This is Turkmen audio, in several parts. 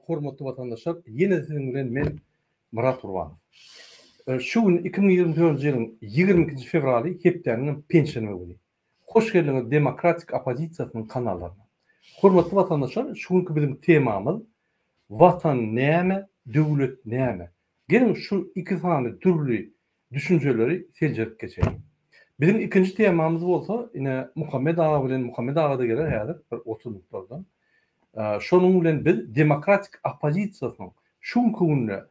Hormatly watandaşlar, ýene-de siziň bilen men Myrat Gurbanow. Şu gün 2024-nji ýylyň 22-nji fewraly, hepdäniň penşenbe güni. Hoş geldiňiz Demokratik oppozisiýasynyň kanallaryna. Hormatly watandaşlar, şu günki biziň temamyz Watan näme, döwlet näme? Geliň şu iki sany dürli düşünjeleri seljerip geçeliň. Biziň ikinji temamyz bolsa, ine, Muhammet aga bilen, Muhammet aga-da geler häzir bir 30 minutlardan. Şonuň bilen biz demokratik oppozisiýasynyň şu günki günde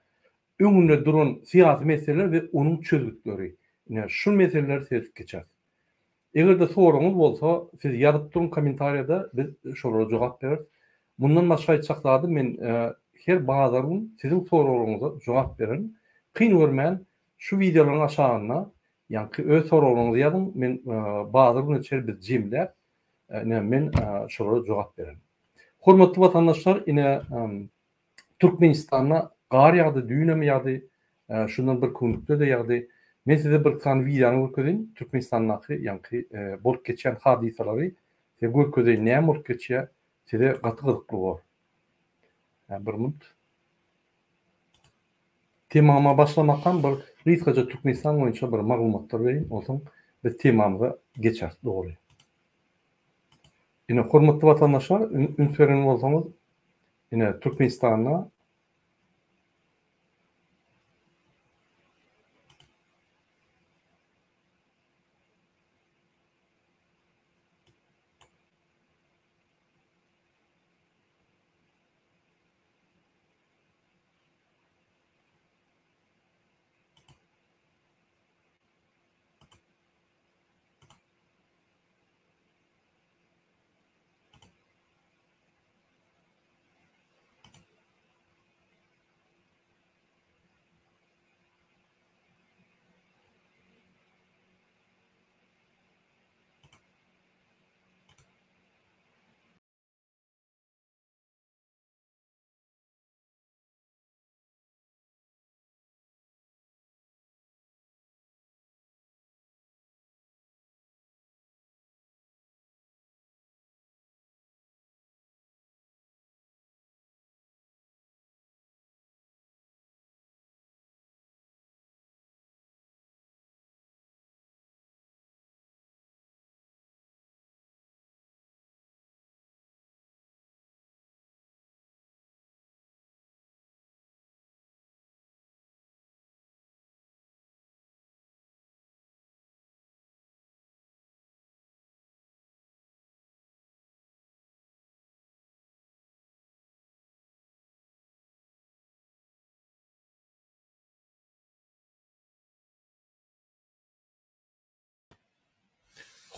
öňünde duran syýasy meseleler we onuň çözgütleri, ine, şu meseleleri seredip geçeris. Eger-de soragyňyz bolsa, siz ýazyp duruň kommentariýada, biz şolara jogap bereris. Mundan başga aýtjak zadym, men her bazar gün siziň soraglaryňyza jogap bererin. Kyn görmän, şu wideolaryň aşagynda ýaňky öz soraglaryňyzy ýazyň, men bazar güne çenli biz jemläp, ine, men şolara jogap bererin. Hormatly watandaşlar, ine, Türkmenistanda gar ýagdy, düýnem ýagdy, şundan bir günlükde-de ýagdy. Men size bir sany wideony görkezeýin, Türkmenistandaky ýaňky bolup geçýän hadysalary size görkezeýin, näme bolup geçýär, size gaty gyzykly bor. Bir minut. Temama başlamakam bir gysgaça Türkmenistan boýunça bir maglumatlar bereýin, onsoň biz temamyza geçeris dogry. Ine, hormatly watandaşlar, üns beren bolsaňyz, ine, Türkmenistanda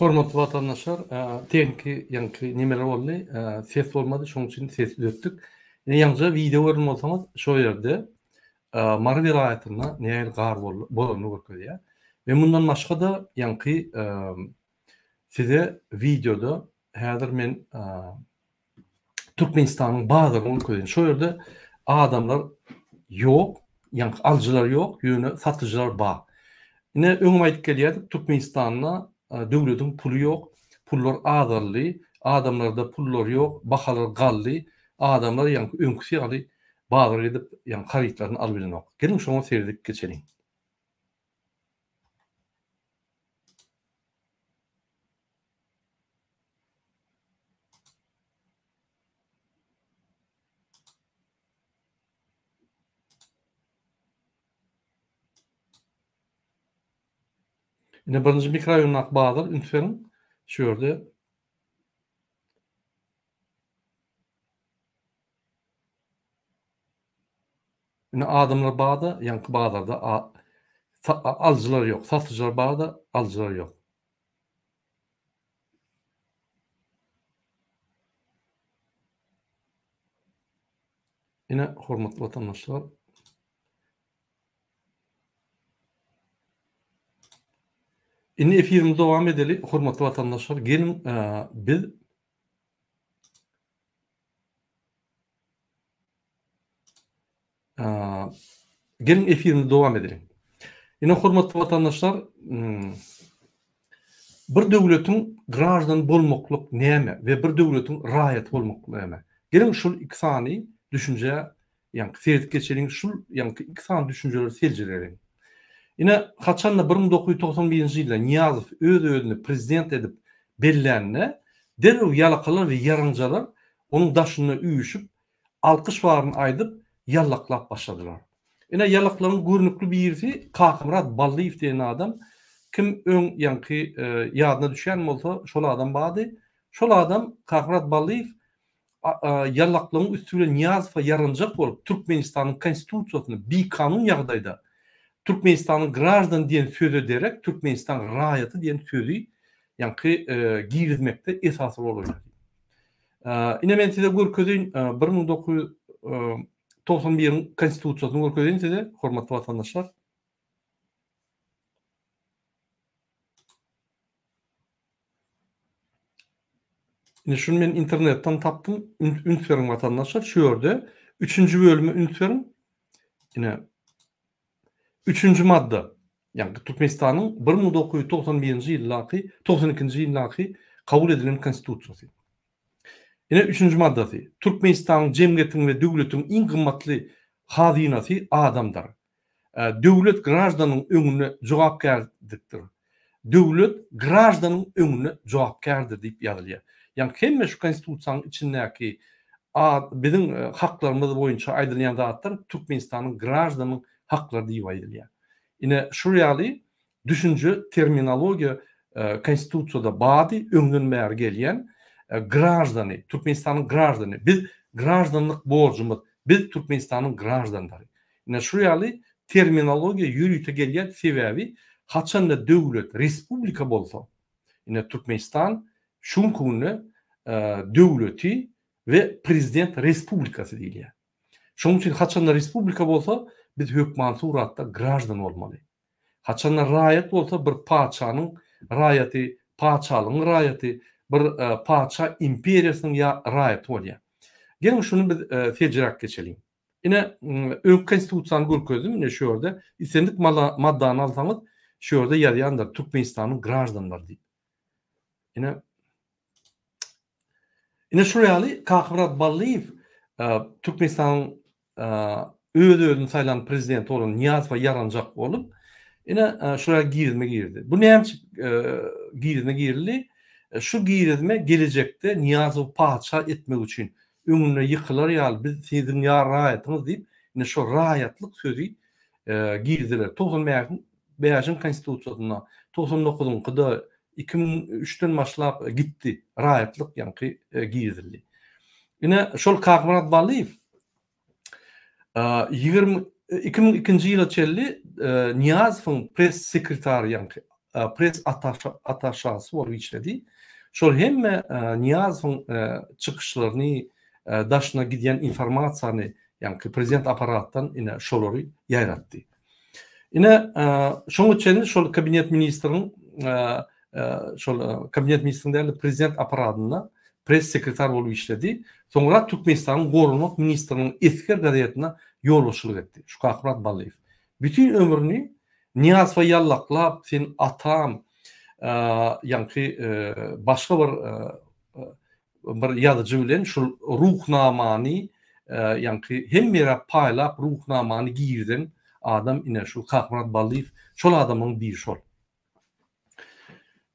Hormatly watandaşlar, tehniki ýaňky nemeler boldy, ses bolmady, şonuň üçin ses düzetdik. Ine ýaňja wideo gören bolsaňyz, şo ýerde Mary welaýatynda nähili gar bolanyny görkezýär. We mundan başga-da ýaňky size wideoda häzir men Türkmenistanyň bazaryny görkezeýin. Şo ýerde adamlar ýok, ýaňky alyjylar ýok, ýöne satyjylar bar. Ine öňem aýdyp gelýärdik, Türkmenistanda döwletiň puly ýok, pullar azaldy, adamlarda pullar ýok, bahalar galdy, adamlar ýaňky öňküsi ýaly bazara gidip, ýaňky harytlaryny alyp bilenok. Geliň şoňa seredip geçeliň. Ine birinji mikroraýondaky bazar üns beriň. Şu ýerde Ine adamlar barda, ýaňky bazarda alyjylar ýok, satyjylar barda, alyjylar ýok. Ine, hormatly watandaşlar. Indi efirimizi dowam edeli, hormatly watandaşlar. Geliň, biz Geliň efirimizi dowam edeliň. Ine hormatly watandaşlar, hmm, bir döwletiň graždan bolmaklyk näme we bir döwletiň raýaty bolmaklyk näme? Geliň şul iki sany düşünjä ýaňky seredip geçeliň, şul ýaňky iki sany düşünjeleri seljereliň. Ine, haçanda 1991-nji ýylda Nyýazow öz-özüni prezident edip bellände, derrew ýalakalar we ýaraňjalar onuň daşynda üýşüp, alkyş baryny aýdyp, ýallaklap başladylar. Ine, ýalaklaryň görnükli birisi Kakamyrat Ballyýew diýen adam, kim öň ýaňky ýadyna düşýän bolsa, şol adam bardy. Şol adam Kakamyrat Ballyýew ýalaklygyň üsti bilen Nyýazowa ýaranjak bolup, Türkmenistanyň Konstitusiýasyny bikanun ýagdaýda Türkmenistanyň graždany diýen söze derek Türkmenistan raýaty diýen sözi ýaňky girizmekde esasy rol oýnady. Ine men size görkezeýin 1991-iň Konstitusiýasyny görkezeýin size, hormatly watandaşlar. Indi şuny men internetden tapdym. Üns beriň watandaşlar, şu ýerde üçünji bölüme üns beriň. Ine üçünji madda. Ýagny Türkmenistanyň 1991-nji ýyldaky, 92-nji ýyldaky kabul edilen konstitusiýasy. Ine üçünji maddasy. Türkmenistanyň jemgyýetiň we döwletiň iň gymmatly hazynasy adamdyr. Döwlet graždanyň öňünde jogapkärdikdir. Döwlet graždanyň öňünde jogapkärdir diýip ýazylýar. Ýagny hemme şu konstitusiýanyň içindäki biziň haklarymyz boýunça aýdylýan zatlar Türkmenistanyň graždanyň haklary diýip aýdylýar. Ine şul ýaly Düşünje, terminologiýa Konstitusiýada bardy, öňden bäri gelýän graždany, Türkmenistanyň graždany, biz graždanlyk borjumyz, biz Türkmenistanyň graždanlary. Ine şu ýaly terminologiýa ýörite gelýär, sebäbi haçanda döwlet respublika bolsa, ine Türkmenistan şu günki günde döwleti we prezident respublikasy diýilýär. Şonuň üçin haçanda respublika bolsa, biz hökmany suratda graždan bolmaly. Haçanda raýat bolsa bir patyşanyň raýaty, patyşalygyň raýaty, bir patyşa imperiýasynyň ýa raýaty bolýar. Geliň şuny biz seljeräk geçeliň. Ine, öňki konstitusiýany görkezdim, ine şu ýerde islendik maddany alsaňyz, şu ýerde ýazýandyr Türkmenistanyň graždanlary diýip. Ine, Ine şul ýaly Kakamyrat Ballyýew Türkmenistanyň öz-özüni saýlan prezidenti bolan Nyýazowa ýaranjak bolup, ine şul ýaly girizme girdi. Bu näme üçin girizme girildi? Şu girizme gelejekde Nyýazowy patyşa etmek üçin öňünde ýykylar ýaly biz siziň ýa raýatyňyz diýip, ine şu raýatlyk sözi girdiler. 95-iň konstitusiýasynda, 99-yňkyda 2003-den başlap gitdi, raýatlyk ýaňky girizildi. Ine, şol Kakamyrat Ballyýew 20 2002-nji ýyla çenli Nyýazowyň press sekretary ýaňky press ataşasy bolup işledi. Şol hemme Nyýazowyň çykyşlaryny, daşyna gidýän informasiýany ýaňky prezident apparatdan ine şolary ýaýratdy. Ine, şoňa çenli şol kabinet ministriň şol kabinet ministriň däl-de prezident apparatynda press sekretar bolup işledi. Soňra Türkmenistanyň Goranmak ministriniň Esger gazetine ýolbaşçylyk etdi. Şu Kakamyrat Ballyýew. Bütin ömrüni Nyýazowa ýallaklap, sen atam, ýaňky başga bir bir ýazyjy bilen şul Ruhnamany ýaňky hemme ýere paýlap Ruhnamany girizen adam ine şul Kakamyrat Ballyýew şol adamyň biri şol.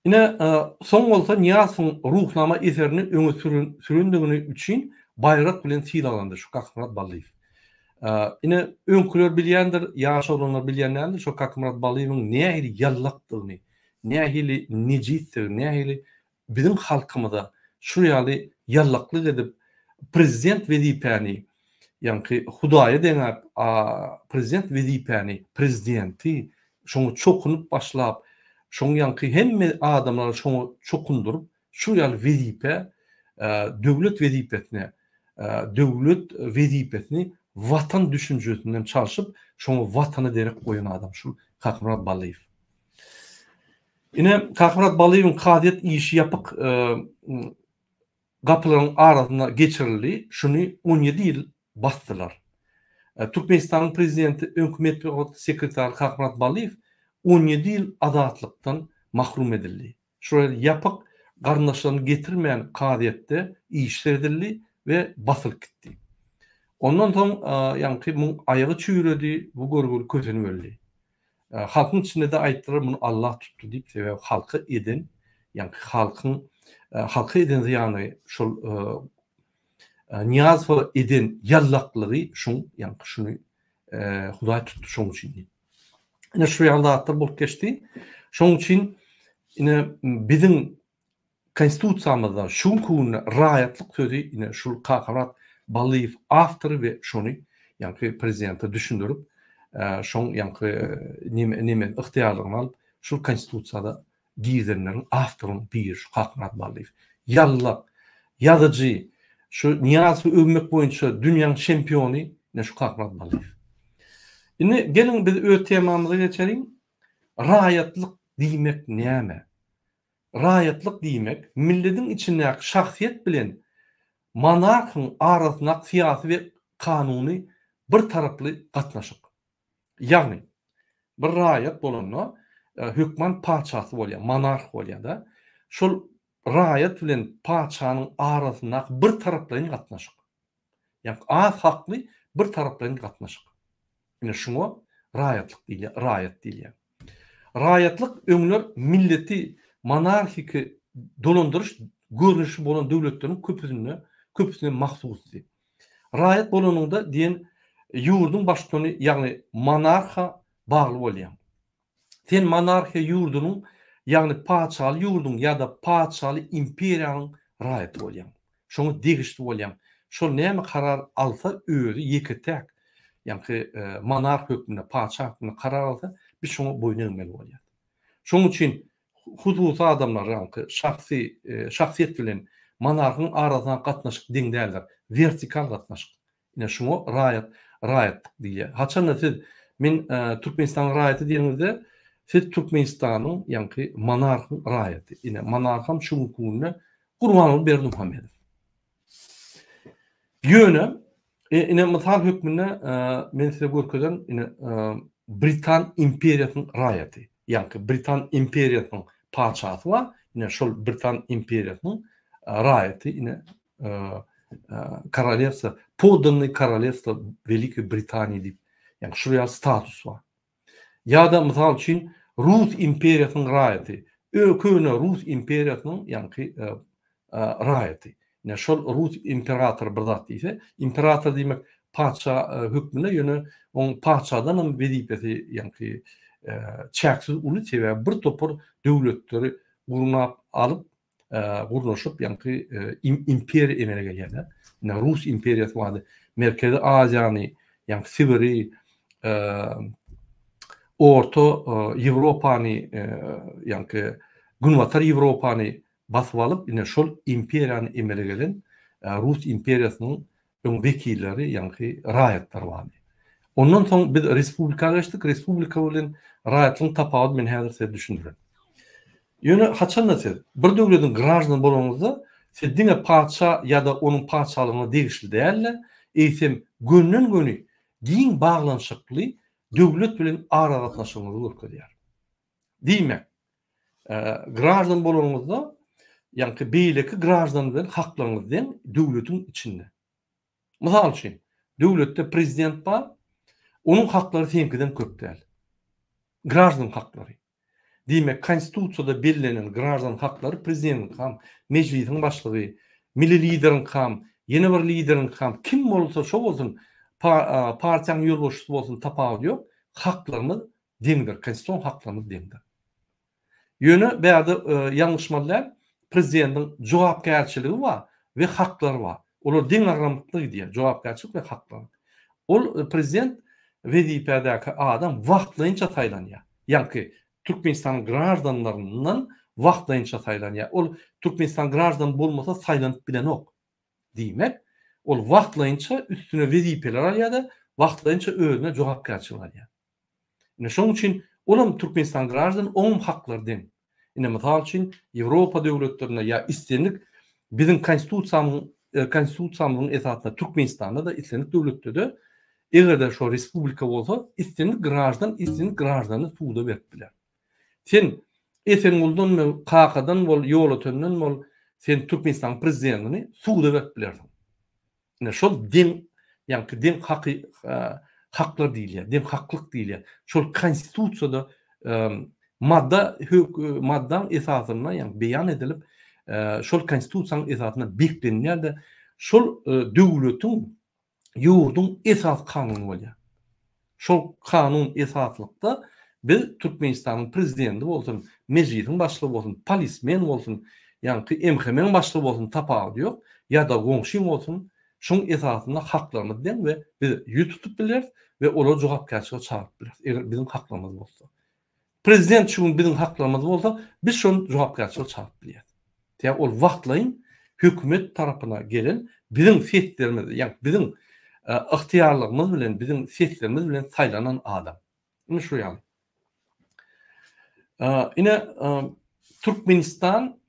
Ine soň bolsa Nyýazowyň Ruhnama eserini öňe sürendigini üçin baýrak bilen sylaglandy şu Kakamyrat Ballyýew. Ine öňküler bilýändir, ýaş oglanlar bilýän däldir şo Kakamyrat Ballyýewiň nähili ýallakdygyny, nähili nejisdigini, nähili biziň halkymyza şu ýaly ýallaklyk edip prezident wezipäni ýaňky hudaýa deňäp a prezident wezipäni prezidenti şoňa çokunyp başlap şoň ýaňky hemme adamlary şoňa çokundyryp şu ýaly wezipe döwlet wezipesine döwlet wezipesini watan düşünjesinden çalşyp şoňa watana derek goýan adam şul Kakamyrat Ballyýew. Ine, Kakamyrat Balyýewiň kazyýet işi ýapyk gapylaryň arasynda geçirildi, şuny 17 ýyl basdylar. Türkmenistanyň prezidenti, öňki metbugat sekretary Kakamyrat Balyýew 17 ýyl azatlykdan mahrum edildi. Şol ýapyk garyndaşlaryny getirmän kazyýetde iş seredildi we basylyp gitdi. Ondan soň ýaňky muň aýagy çüýredi, bu görgüli kösenip öldi. Halkyň içinde-de aýtdylar muny Allah tutdy diýip, sebäbi halka eden, ýaňky halkyň halka eden zyýany şol Nyýazowa eden ýallaklygy şuň ýaňky şuny Hudaý tutdy şoň üçin diýip. Ine şu ýaly zatlar bolup geçdi. Şoň üçin ine biziň Konstitusiýamyzda şu günki günde raýatlyk sözi ine şul Kakamyrat Ballyýew awtory we şony ýaňky prezidente düşündirip şoň ýaňky neme neme ygtyýarlygyny alyp şul konstitusiýada girizenleriň awtoryň biri şu Kakamyrat Ballyýew. Ýallak, ýazyjy, şu Nyýazowy öwmek boýunça dünýäň çempiony ine şu Kakamyrat Ballyýew. Indi geliň biz öz temamyza geçeliň. Raýatlyk diýmek näme? Raýatlyk diýmek, milletiň içindäki şahsyýet bilen monarhyň arasyndaky syýasy we kanuny bir taraply gatnaşyk. Ýagny, bir raýat bolanda hökman patyşasy bolýar, monarh bolýar-da. Şol raýat bilen patyşanyň arasyndaky bir taraplaýyn gatnaşyk. Ýagny az hakly bir taraplaýyn gatnaşyk. Ine şuňa raýatlyk diýilýär, raýat diýilýär. Raýatlyk öňler milleti monarhiki dolandyryş görnüşi bolan döwletleriň köpüsinde köpüsine mahsusdy. Raýat bolanyňda diýen ýurduň baştutany ýagny monarha bagly bolýaň. Sen monarhiýa ýurdunyň, ýagny patyşaly ýurduň ýa-da patyşaly imperiýanyň raýaty bolýaň. Şoňa degişli bolýaň. Şol näme karar alsa özi ýeke-täk, ýaňky monarh hökmünde, patyşa hökmünde karar alsa, biz şoňa boýun egmeli bolýarys. Şonuň üçin hususy adamlar, ýaňky şahsy, şahsyýet bilen monarhyň arasyndaky gatnaşyk deň däldir. Wertikal gatnaşyk. Ine şuňa raýat raýatlyk diýilýär. Haçanda siz men Türkmenistanyň raýaty diýeniňizde siz Türkmenistanyň ýaňky monarhyň raýaty. Ine monarham şu günki günde Gurbanguly Berdimuhamedow. Ýöne ine mysal hökmünde men size görkezen ine Britan imperiýasynyň raýaty. Ýaňky Britan imperiýasynyň patyşasy bar. Ine şol Britan imperiýasynyň raýaty ine Korolewstwo, poddannyý korolewstwo Welikiý Britaniýa diýip, ýagny şul ýaly status bar. Ýa-da mysal üçin Rus imperiýasynyň raýaty, ö köne Rus imperiýasynyň ýaňky raýaty. Ine şol rus imperatory bir zat diýse, imperator diýmek patyşa hökmünde, ýöne oň patyşadan hem wezipesi ýaňky çäksiz uly, sebäbi bir topar döwletleri gurnap alyp, gurnaşyp, ýaňky imperiýa emele gelýär-de. Ine, Rus imperiýasy bardy. Merkezi Aziýany, ýaňky Sibiri, Orta Ýewropany, ýaňky Günbatar Ýewropany basyp alyp, ine, şol imperiýany emele gelen Rus imperiýasynyň öň wekilleri, ýaňky raýatlar bardy. Ondan soň biz respublika geçdik. Respublika bilen raýatlygyň tapawudy men häzir size düşündirerin. Ýöne haçanda siz bir döwletiň graždany bolanyňyzda, siz diňe patyşa ýa-da onuň patyşalygyna degişli däl-de, eýsem gönden-göni giň baglanyşykly döwlet bilen aragatnaşygyňyzy görkezýär. Diýmek, graždan bolanyňyzda, ýaňky beýleki graždan bilen haklaryňyz deň döwletiň içinde. Mysal üçin, döwletde prezident bar, onuň haklary seňkiden köp däl. Graždan haklary. Diýmek, konstitusiýada bellenen graždan haklary prezidentiňkam, mejlisiň başlygy, milli lideriňkam, ýene bir lideriňkam, kim bolsa şo bolsun, partiýanyň ýolbaşçysy bolsun tapawudy ýok, haklarymyz deňdir, konstitusion haklarymyz deňdir. Ýöne bärde ýalňyşmaly däl, prezidentiň jogapkärçiligi bar we haklary bar. Olar deňagramlykda gidýär, jogapkärçilik we haklar. Ol prezident wezipedäki adam wagtlaýynça saýlanýar. Ýaňky Türkmenistanyň graždanlaryndan wagtlaýynça saýlanýar. Ol Türkmenistan graždany bolmasa saýlanyp bilenok. Diýmek, ol wagtlaýynça üstüne wezipeler alýar-da, wagtlaýynça özüne jogapkärçilik alýar. Ine şoň üçin olam Türkmenistan graždany oňam haklary deň. Ine mysal üçin Ýewropa döwletlerinde ýa islendik biziň konstitusiýamyň konstitusiýamyzyň esasynda Türkmenistanda-da islendik döwletde-de egerde şo respublika bolsa islendik graždan islendik graždany suda berip biler. Sen Esenguldan bol, Kakadan bol, Ýolötenden bol, sen Türkmenistanyň prezidentini suda berip bilersiň. Ine şol deň. Ýaňky deň haky haklar diýilýär, deň haklyk diýilýär. Şol konstitusiýada madda maddaň esasynda ýagny beýan edilip, şol konstitusiýanyň esasynda beklenilýär-de, şol döwletiň, ýurduň esasy kanuny bolýar. Şol kanun esaslykda biz Türkmenistanyň prezidenti bolsun, mejlisiň başlygy bolsun, polismen bolsun, ýaňky MHM-iň başlygy bolsun tapawudy ýok, ýa-da goňşyň bolsun, şoň esasynda haklarymyz deň we biz ýüz tutup bileris we olary jogapkärçilige çagyryp bileris, eger biziň haklarymyz bolsa. Prezident şu gün biziň haklarymyz bolsa, biz şony jogapkärçilige çagyryp bilýäris. Sebäbi ol wagtlaýyn hökümet tarapyna gelen biziň seslerimiz, ýagny biziň ygtyýarlygymyz bilen, biziň seslerimiz bilen saýlanan adam. Ine şu ýaly. Ine Türkmenistan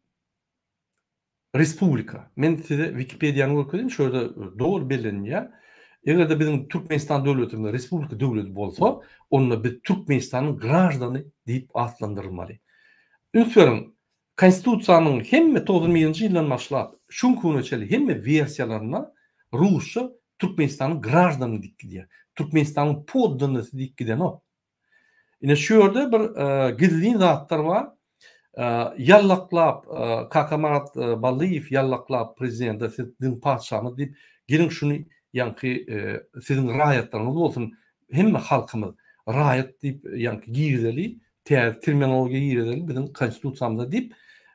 Respublika. Men size Wikipediýany görkezeyim, şu ýerde dogry bellenilýär. Eger-de biziň Türkmenistan döwletimiz respublika döwleti bolsa, onda biz Türkmenistanyň graždany diýip atlandyrylmaly. Üns beriň, Konstitusiýanyň hemme 91-nji ýyldan başlap, şu günki güne çenli hemme wersiýalarynda rusça Türkmenistanyň graždany diýip gidýär. Türkmenistanyň poddanysy diýip gidenok. Ine şu ýerde bir gizlin zatlar bar. Ýallaklap Kakamyrat Ballyýew ýallaklap prezidente siz biziň patyşamyz diýip, geliň şuny ýaňky siziň raýatlaryňyz bolsun, hemme halkymyz raýat diýip ýaňky girizeli, täze terminologiýa girizeli biziň konstitusiýamyza diýip,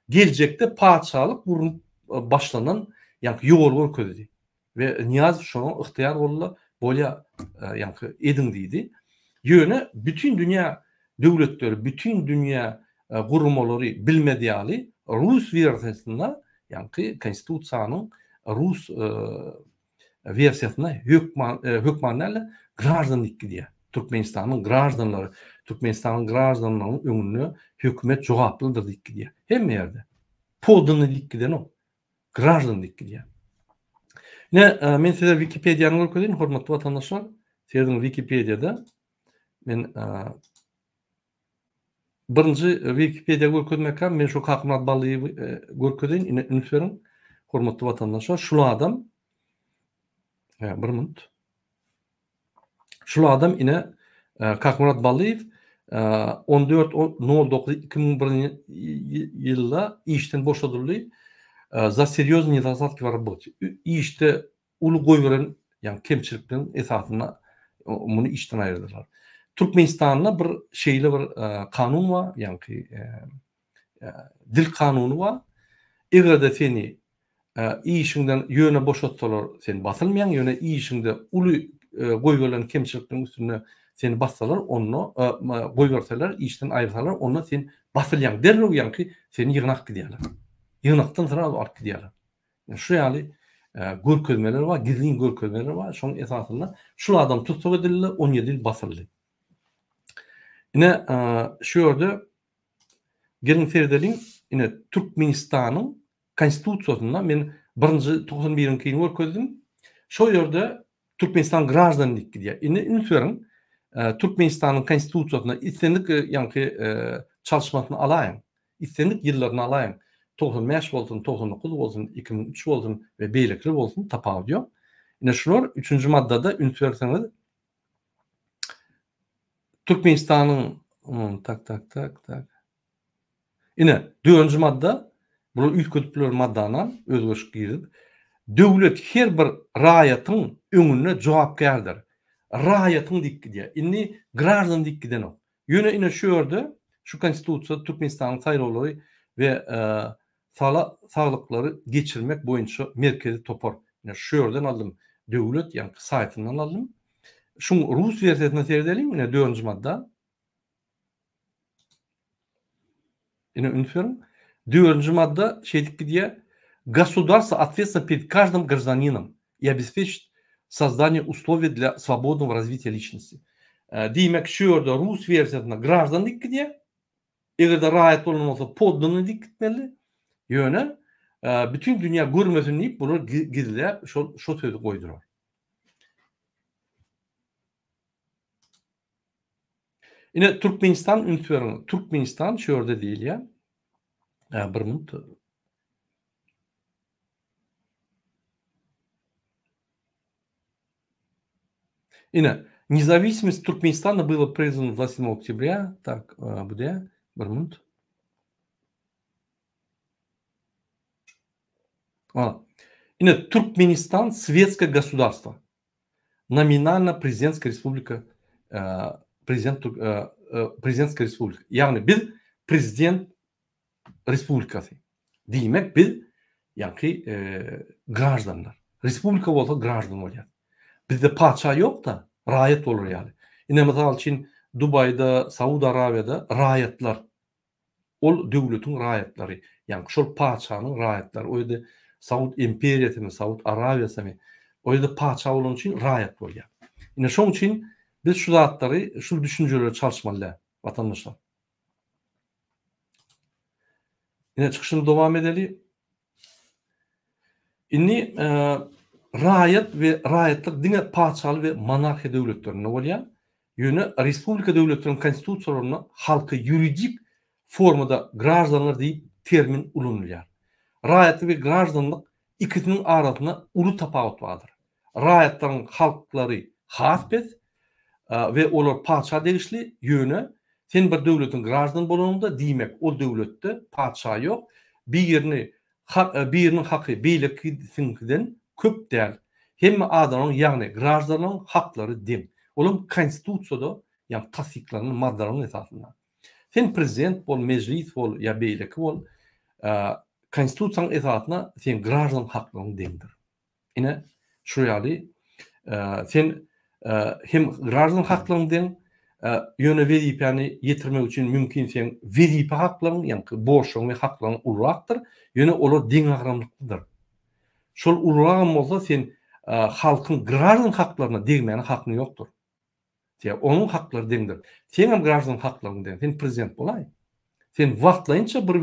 geljekde patyşalyk gurnup başlanan ýaňky ýol görkezdi. We Nyýazow şoňa ygtyýar boldy-da, bolýa, ýaňky ediň diýdi. Ýöne bütin dünýä döwletleri, bütin dünýä guramalary bilmez ýaly rus wersiýasynda, ýaňky konstitusiýanyň rus wersiýasynda hökman, hökman däl-de, graždan diýip gidýär. Türkmenistanyň graždanlary, Türkmenistanyň graždanlarynyň öňünde hökümet jogaplydyr diýip gidýär. Hemme ýerde. Poddannyý diýip gidenok. Graždan diýip gidýär. Ine, e, men size Wikipediýany görkezeýin, hormatly watandaşlar. Serediň Wikipediýada men e, birinji Wikipediýa görkezmekkä men şu Kakamyrat Ballyýewi e, görkezeýin. Ine, üns beriň, hormatly watandaşlar, şul adam bir minut. Şul adam ine Kakmyrat Ballyýew 14 09 2001 ýylda işden boşadyldy za serýoznyý nedostatki w robote. Işde uly goýberen ýagny kemçilikleriň esasynda muny işden aýyrdylar. Türkmenistanda bir şeýle bir kanun bar, ýagny dil kanuny bar. Eger-de seni işiňden ýöne boşatsalar sen basylmaýaň, ýöne işiňde uly goýberilen kemçilikleriň üstünde seni bassalar, onda goýberseler, işden aýyrsalar, onda sen basylýaň. Derrew ýaňky seni ýygnap gidýärler. Ýygnakdan srazu alyp gidýärler. Şu ýaly görkezmeler bar, gizlin görkezmeler bar. Şonuň esasynda şul adam tussag edildi, 17 ýyl basyldy. Ine, şu ýerde geliň seredeliň, ine Türkmenistanyň Konstitusiýasynda men birinji 91-iňkini görkezdim. Şo ýerde Türkmenistan graždany diýip gidýär. Indi üns beriň, Türkmenistanyň Konstitusiýasynda islendik ýaňky çalyşmasyny alaýyň. Islendik ýyllaryny alaýyň. 95 bolsun, 99 bolsun, 2003 bolsun we beýlekiler bolsun, tapawudy ýok. Ine şular üçünji maddada üns berseňiz Türkmenistanyň tak tak tak tak Ine, dördünji madda, bular üýtgedipdiler maddanam, özgerişik girizip, Döwlet her bir raýatyň öňünde jogapkärdir. Raýatyň diýip gidýär. Indi graždan diýip gidenok. Ýöne ine şu ýerde, şu Konstitusiýada Türkmenistanyň saýlawlary we sala saglyklary geçirmek boýunça merkezi topar, ine şu ýerden aldym, döwlet ýaňky saýtyndan aldym. Şuň rus wersiýasyna seredeliň, ine dördünji madda. Ine üns beriň. Dördünji madda şeýdip gidýär. Государство ответственно перед каждым гражданином и обеспечит создание условий для свободного развития личности. Diýmek, şu ýerde rus wersiýasynda graždan diýip gidýär. Eger-de raýat bolan bolsa poddannyý diýip gitmeli. Ýöne bütin dünýä görmesin diýip bular gizläp şol şo sözi goýdular. Ine Türkmenistan üns beriň. Türkmenistan şu ýerde diýilýär. Bir minut. Ine, Nezawisimost Türkmenistana bylo priznano 27 oktýabrýa, tak, bu dä, bir minut. A. Ine, Türkmenistan svetskoe gosudarstwo. Nominalno prezidentskiý respublika, prezident prezidentskiý respublika. Ýagny biz prezident respublikasy. Diýmek biz ýaňky graždanlar. Respublika bolsa graždan bolýar. Bizde patyşa ýok-da, raýat bolar ýaly. Ine mysal üçin Dubaýda, Saud Arabiýada raýatlar. Ol döwletiň raýatlary, ýaňky şol patyşanyň raýatlary. O ýerde Saud imperiýasymy, Saud Arabiýasymy, o ýerde patyşa bolany üçin raýat bolýar. Ine şoň üçin biz şu zatlary, şu düşünjeleri çalyşmaly däl, watandaşlar. Ine çykyşyny dowam edeli. Indi raýat we raýatlyk diňe patyşaly we monarhiýa döwletlerinde bolýar. Ýöne respublika döwletleriniň konstitusiýalarynda halky ýuridik formada graždanlar diýip termin ulanylýar. Raýatlyk we graždanlyk ikisiniň arasynda uly tapawut bardyr. Raýatlaryň halklary has pes we olar patyşa degişli, ýöne sen bir döwletiň graždany bolanyňda, diýmek, ol döwletde patyşa ýok, birini biriniň haky beýlekisiňkiden köp däl. Hemme adamlaryň, ýagny graždanlaryň haklary deň. Olam konstitusiýada, ýagny tassyklanan maddalaryň esasynda. Sen prezident bol, mejlis bol ýa beýleki bol, konstitusiýanyň esasynda seň graždan haklaryň deňdir. Ine, şu ýaly sen hem graždan haklaryň deň, ýöne wezipäni ýetirmek üçin mümkin seň wezipe haklaryň, ýagny borçlaryň we haklaryň ulurakdyr, ýöne olar deňagramlyklydyr. Şol uluragam bolsa sen halkyň graždan haklaryna degmäne hakyň ýokdur. Sebäbi onuň haklary deňdir. Seňem graždan haklaryň deň. Sen prezident bolaý. Sen wagtlaýynça bir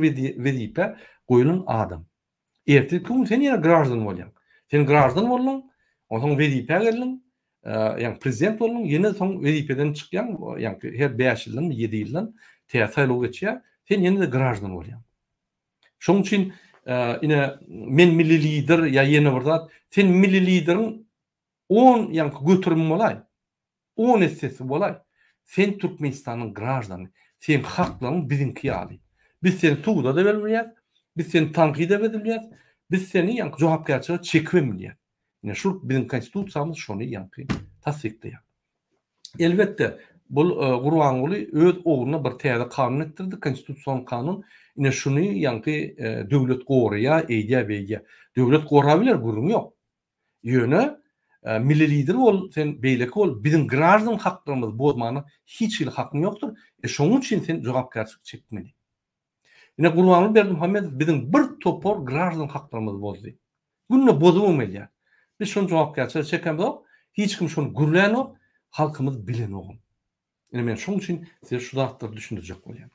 wezipä goýlan adam. Ertirki gün sen ýene graždan bolýaň. Sen graždan bolduň, onsoň wezipä geldiň, ýagny prezident bolduň, ýene soň wezipeden çykýaň, ýagny her bäş ýyldanmy, ýedi ýyldan täze saýlaw geçýär, sen ýene-de graždan bolýaň. Şonuň üçin ine men milli lider ýa ýene bir zat, sen milli lideriň on ýaňky göterimi bolaý. On essesi bolaý. Sen Türkmenistanyň graždany. Seň haklaryň biziňki ýaly. Biz seni suda-da berip bilýäs, biz seni tankyda edip bilýäs, biz seni ýaňky jogapkärçilige çekibem bilýäs. Ine şul biziň konstitusiýamyz şony ýaňky tassyklaýar. Elbetde, bul Gurbanguly öz ugruna bir täze kanun etdirdi, konstitusion kanun. Ine şuny ýaňky döwlet goraýar, eýdýär, beýdýär. Döwlet gorabiler, gürrüň ýok. Ýöne milli lider bol, sen beýleki bol, biziň graždan haklarymyzy bozmana hiç hili hakyň ýokdur. E şonuň üçin sen jogapkärçilik çekmeli. Ine Gurbanguly Berdimuhamedow biziň bir topar graždan haklarymyzy bozdy. Günde bozubam gelýär. Biz şony jogapkärçilige çekemzok, hiç kim şony gürlänok, halkymyz bilenogam. Ine men şonuň üçin size şu zatlary düşündirjek bolýan.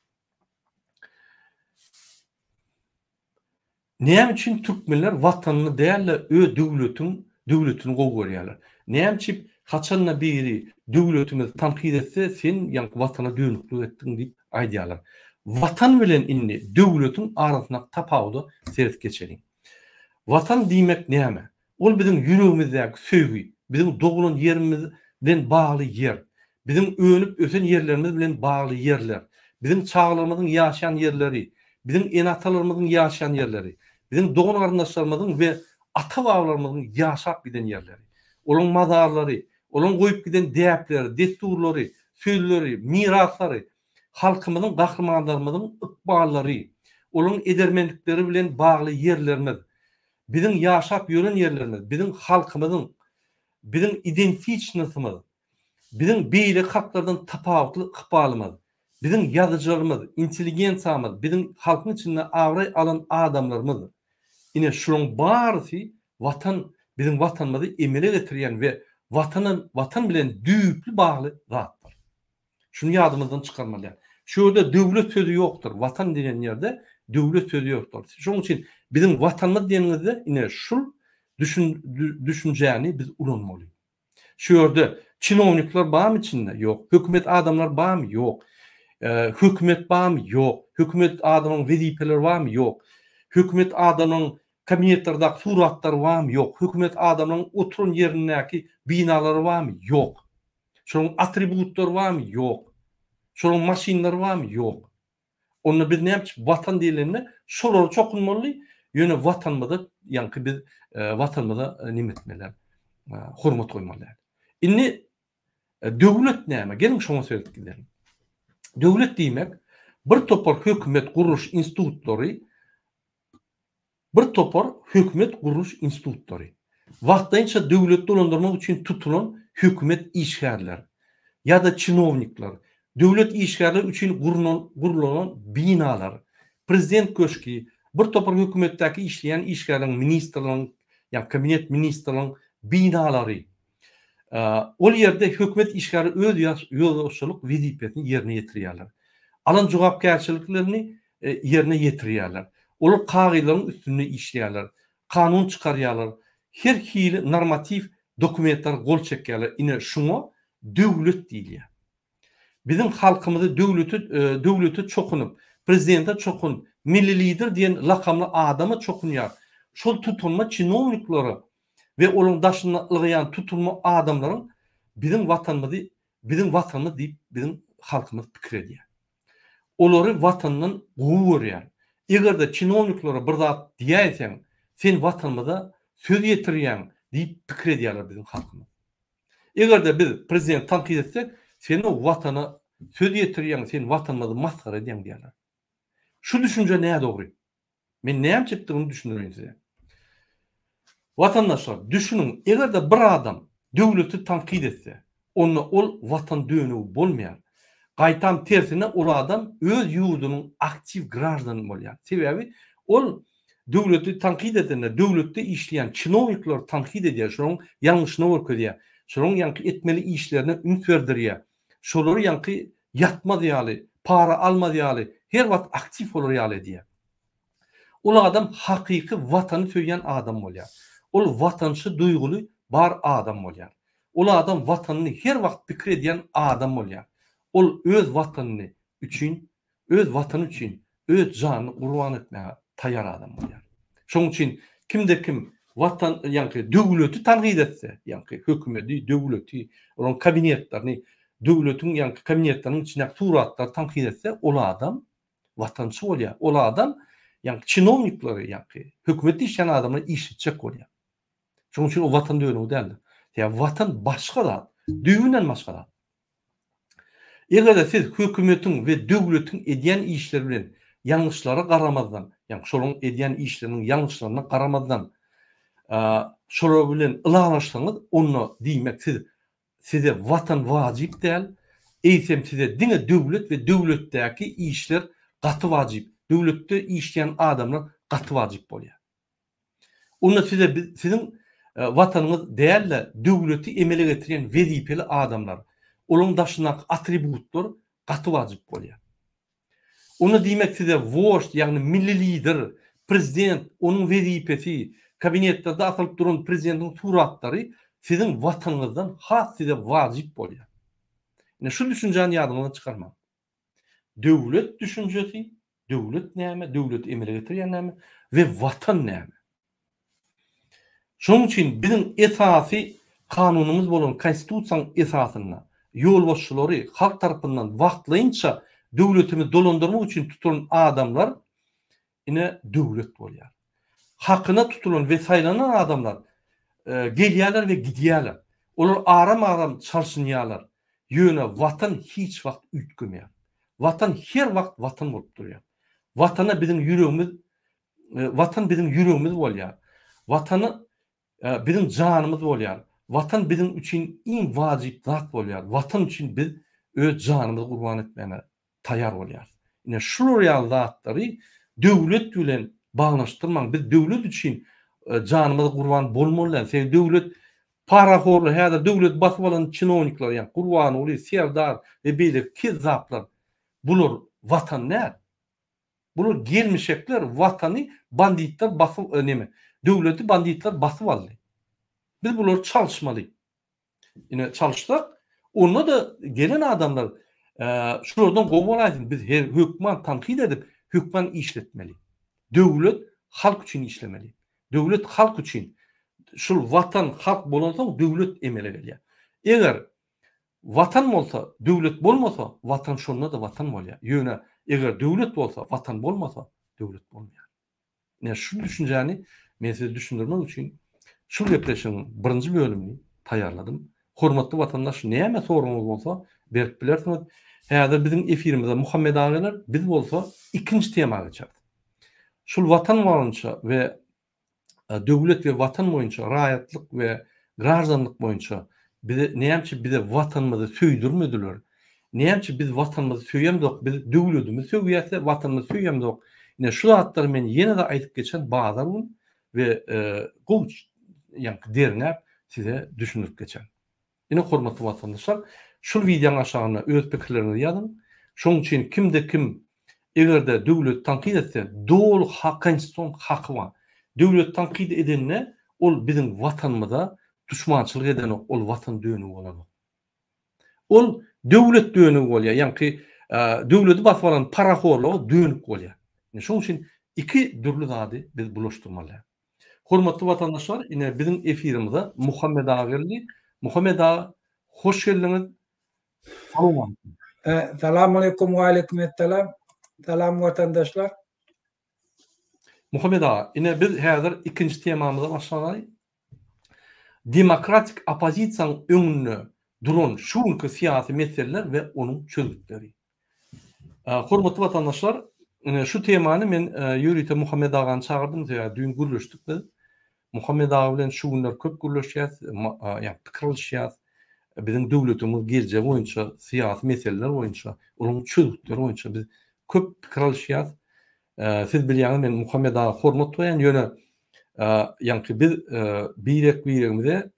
Näme üçin türkmenler watanyny däl-de öz döwletiň döwletini gowy görýärler? Näme üçip haçanda biri döwletimizi tankyt etse sen ýaňky watana dönüklik etdiň diýip aýdýarlar. Watan bilen indi döwletiň arasyndaky tapawuda seredip geçeliň. Watan diýmek näme? Ol biziň ýüregimizdäki söýgi, biziň doglan ýerimiz bilen bagly ýer, biziň önüp-ösen ýerlerimiz bilen bagly ýerler, biziň çagalarymyzyň ýaşaýan ýerleri, biziň ene-atalarymyzyň ýaşaýan ýerleri, biziň dogan-garyndaşlarymyzyň we ata-babalarymyzyň ýaşap giden ýerleri, olaryň mazarlary, olaryň goýup giden däpleri, dessurlary, sözleri, miraslary, halkymyzyň, gahrymanlarymyzyň ykballary, olaryň edermenlikleri bilen bagly ýerlerimiz, Biziň ýaşap ýören ýerlerimiz, biziň halkymyzyň, biziň identiçnosymyz, biziň beýleki halklardan tapawutly ykbalymyz, biziň ýazyjylarymyz, intelligensiýamyz, biziň halkyň içinde abraý alan adamlarymyz, ine şularyň barysy Watan, biziň Watanymyzy emele getirýän we Watana, Watan bilen düýpli bagly zatlar. Şuny ýadymyzdan çykarmaly däl. Şu ýerde döwlet sözi ýokdur. Watan diýen ýerde döwlet sözi ýokdur. Şonuň üçin biziň Watanymyz diýenimizde ine şul düşünjäni biz ulanmaly. Şu ýerde çinownikler barmy içinde? Ýok. Hökümet adamlar barmy? Ýok. Hökümet barmy? Ýok. Hökümet adamyň wezipeleri barmy? Ýok. Hökümet adamyň kabinetlerdäki suratlary barmy? Ýok. Hökümet adamyň oturan ýerindäki binalary barmy? Ýok. Şolaryň atributlary barmy? Ýok. Şolaryň maşynlary barmy? Ýok. Onda biz näme üçin Watan diýlende şolara çokunmaly, ýöne Watanymyza ýaňky biz Watanymyza neme etmeli däl, hormat goýmaly däl. Indi döwlet näme? Geliň şoňa seredip gideliň. Döwlet diýmek bir topar hökümet gurluş institutlary Bir topar hökümet gurluş institutlary, wagtlaýynça döwleti dolandyrmak üçin tutulan hökümet işgärler ýa-da çinownikler, döwlet işgärleri üçin gurnalan binalar, prezident köşgi, bir topar hökümetdäki işleýän işgärleriň, ministrleriň ýa kabinet ministrleriň binalary, Ol ýerde hökümet işgäri öz ýolbaşçylyk wezipesini ýerine ýetirýärler. Alan jogapkärçiliklerini ýerine ýetirýärler. Olar kagyzlaryň üstünde işleýärler. Kanun çykarýarlar. Her hili normatiw dokumentlere gol çekýärler. Ine şuňa döwlet diýilýär. Biziň halkymyzy döwlete döwlete çokunyp, prezidente çokunyp, Milli Lider diýen lakamly adama çokunýar. Şol tutunma çinowniklere we olaryň daşynda ylgaýan tutunma adamlaryň biziň watanymyzy biziň watanymyz diýip biziň halkymyz pikir edýär. Olary watandan gowy görýär. Eger-de çinowniklere bir zat diýäýseň, sen watanymyza söz ýetirýäň diýip pikir edýärler biziň halkymyz. Eger-de biz prezidenti tankyt etsek, sen o watana söz ýetirýäň, sen watanymyzy masgara edýäň diýerler. Şu düşünje nädogry. Men näme çekdigini düşündireýin size. Watandaşlar, düşüniň, eger-de bir adam döwleti tankyt etse, onda ol watan dönügi bolmaýar. Gaýtam tersine ol adam öz ýurdunyň aktiw graždany bolýar. Sebäbi ol döwleti tankyt edende döwletde işleýän çinownikleri tankyt edýär, şolaryň ýalňyşyny görkezýär, şolaryň ýaňky etmeli işlerine üns berdirýär, şolary ýaňky ýatmaz ýaly, para almaz ýaly her wagt aktiw bolar ýaly edýär. Ol adam hakyky watany söýýän adam bolýar. Ol watançy duýguly bar adam bolýar. Ol adam watanyny her wagt pikir edýän adam bolýar. Ol öz watanyny üçin öz watany üçin öz janyny gurban etmäge taýýar adam bolýar. Şonuň üçin kimde-kim watan ýaňky döwleti tankyt etse, ýaňky hökümedi, döwleti, olaryň kabinetlerini, döwletiň ýaňky kabinetleriniň içindäki suratlary tankyt etse, ol adam watançy bolýar. Ol adam ýaňky çinownikleri, ýaňky hökümetde işleýän adamlary işletjek bolýar. Şonuň üçin o watan dönügi däldir. Sebäbi watan başga zat, düýbünden başga zat. Eger-de siz hökümetiň we döwletiň edýän işleri bilen ýalňyşlara garamazdan, ýagny şolaryň edýän işleriniň ýalňyşlaryna garamazdan, şolar bilen ylalaşsaňyz, onda diýmek siz size watan wajyp däl, eýsem size diňe döwlet we döwletdäki işler gaty wajyp, döwletde işleýän adamlar gaty wajyp bolýar. Onda size siziň Watanyňyz däl-de, döwleti emele getirýän wezipeli adamlar, olaryň daşyndaky atributlar gaty wajyp bolýar. Onda diýmek size wožd, ýagny milli lider, prezident, onuň wezipesi, kabinetlerde asylyp duran prezidentiň suratlary siziň Watanyňyzdan has size wajyp bolýar. Ine şu düşünjäni ýadyňyzdan çykarmaň. Döwlet düşünjesi, döwlet näme, döwleti emele getirýän näme we Watan näme? Şonuň üçin biziň esasy kanunymyz bolan Konstitusiýanyň esasynda ýolbaşçylary halk tarapyndan wagtlaýynça döwletimizi dolandyrmak üçin tutulan adamlar ine döwlet bolýar. Hakyna tutulan we saýlanan adamlar gelýärler we gidýärler. Olar aram-aram çalşynýarlar. Ýöne Watan hiç wagt üýtgemeýär. Watan her wagt Watan bolup durýar. Watana biziň ýüregimiz Watan biziň ýüregimiz bolýar. Watany biziň janymyz bolýar. Watan biziň üçin iň wajyp zat bolýar. Watan üçin biz öz janymyzy gurban etmäne taýýar bolýarys. Ine şular ýaly zatlary döwlet bilen baglanyşdyrmaň. Biz döwlet üçin janymyzy gurban bolmaly däl. Sebäbi döwlet parahorlar, häzir döwleti basyp alan çinownikler, ýagny Gurbanguly, Serdar we beýleki kezzaplar bular watan däl. Bular gelmişekler, watany banditler basyp neme, döwleti banditler basyp aldy. Biz bulary çalyşmaly. Ine çalyşsak, onda-da gelen adamlar şulardan gowy bolaýsyn, biz her hökman tankyt edip, hökman işletmeli. Döwlet halk üçin işlemeli. Döwlet halk üçin. Şul watan halk bolansoň döwlet emele gelýär. Eger. Watan bolsa, döwlet bolmasa, Watan şonda-da Watan bolýar. Ýöne eger döwlet bolsa, Watan bolmasa, döwlet bolmaýar. Ine şu düşünjäni men size düşündirmek üçin şu gepleşigiň birinji bölümini taýýarladym. Hormatly watandaş näme soragyňyz bolsa berip bilersiňiz. Häzir biziň efirimize Muhammet aga geler, biz bolsa ikinji tema geçeris. Şul watan boýunça we döwlet we watan boýunça, raýatlyk we graždanlyk boýunça bize näme üçin bize watanymyzy söýdürmediler? Näme üçin biz watanymyzy söýemzok, biz döwletimizi söýýäs-de watanymyzy söýemzok. Ine şu zatlary men ýene-de aýdyp geçen bazar gün we gowy ýaňky derňäp size düşündirip geçen. Ine hormatly watandaşlar, şul wideoň aşagyna öz pikirleriňizi ýazyň. Şoň üçin kimde kim egerde döwleti tankyt etse doly konstitusion haky bar. Döwleti tankyt edende ol biziň watanymyza duşmançylyk edenok, ol watan dönügi bolanok. Ol döwlet dönügi bolýar, ýaňky döwleti basyp alan parahorlar dönük bolýar. Ine şoň üçin iki dürli zady biz bulaşdyrmaly. Hormatly watandaşlar, ine biziň efirimize Muhammet aga geldi. Muhammet aga, hoş geldiňiz. Salowmaleýkim. Salam aleýkum we aleýkum essalam. Salam watandaşlar. Muhammet aga, ine biz häzir ikinji temamyza başlanaly. Demokratik oppozisiýanyň öňünde duran şu günki syýasy meseleler we onuň çözgütleri. Hormatly watandaşlar, ine şu temany men ýörite Muhammet agany çagyrdym, sebäbi düýn gürleşdik biz. Muhammet aga bilen şu günler köp gürleşýäs, ýa pikir alyşýas. Biziň döwletimiziň geljegi boýunça, syýasy meseleler boýunça, olaryň çözgütleri boýunça biz köp pikir alyşýas. Siz bilýäňiz, men Muhammet aga hormat goýýan, ýöne ýaňky biz birek-biregimize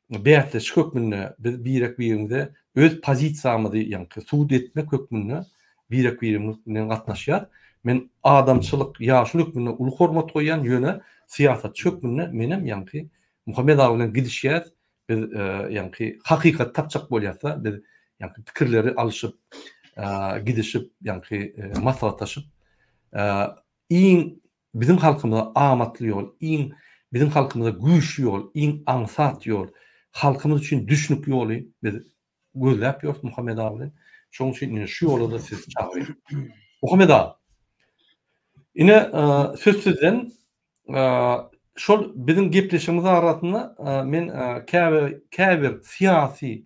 bäsleşik hökmünde biz birek-birimize öz pozisiýamyzy ýaňky subut etmek hökmünde birek-birimiz bilen gatnaşýar. Men adamçylyk, ýaşuly hökmünde uly hormat goýýan, ýöne syýasatçy hökmünde menem ýaňky Muhammet aga bilen gidişýäs, biz ýaňky hakykaty tapjak bolýas-da, biz ýaňky pikirleri alyşyp, gidişip, ýaňky maslahatlaşyp, iň Biziň halkymyza amatly ýol, iň biziň halkymyza güýçli ýol, iň aňsat ýol, halkymyz üçin düşnükli ýoly biz gözläp ýörüs Muhammet aga bilen. Şonuň üçin ine şu ýola-da sizi çagyrýan. Muhammet aga, ine söz sizden. Şol biziň gepleşigimiz arasynda men käbir käbir syýasy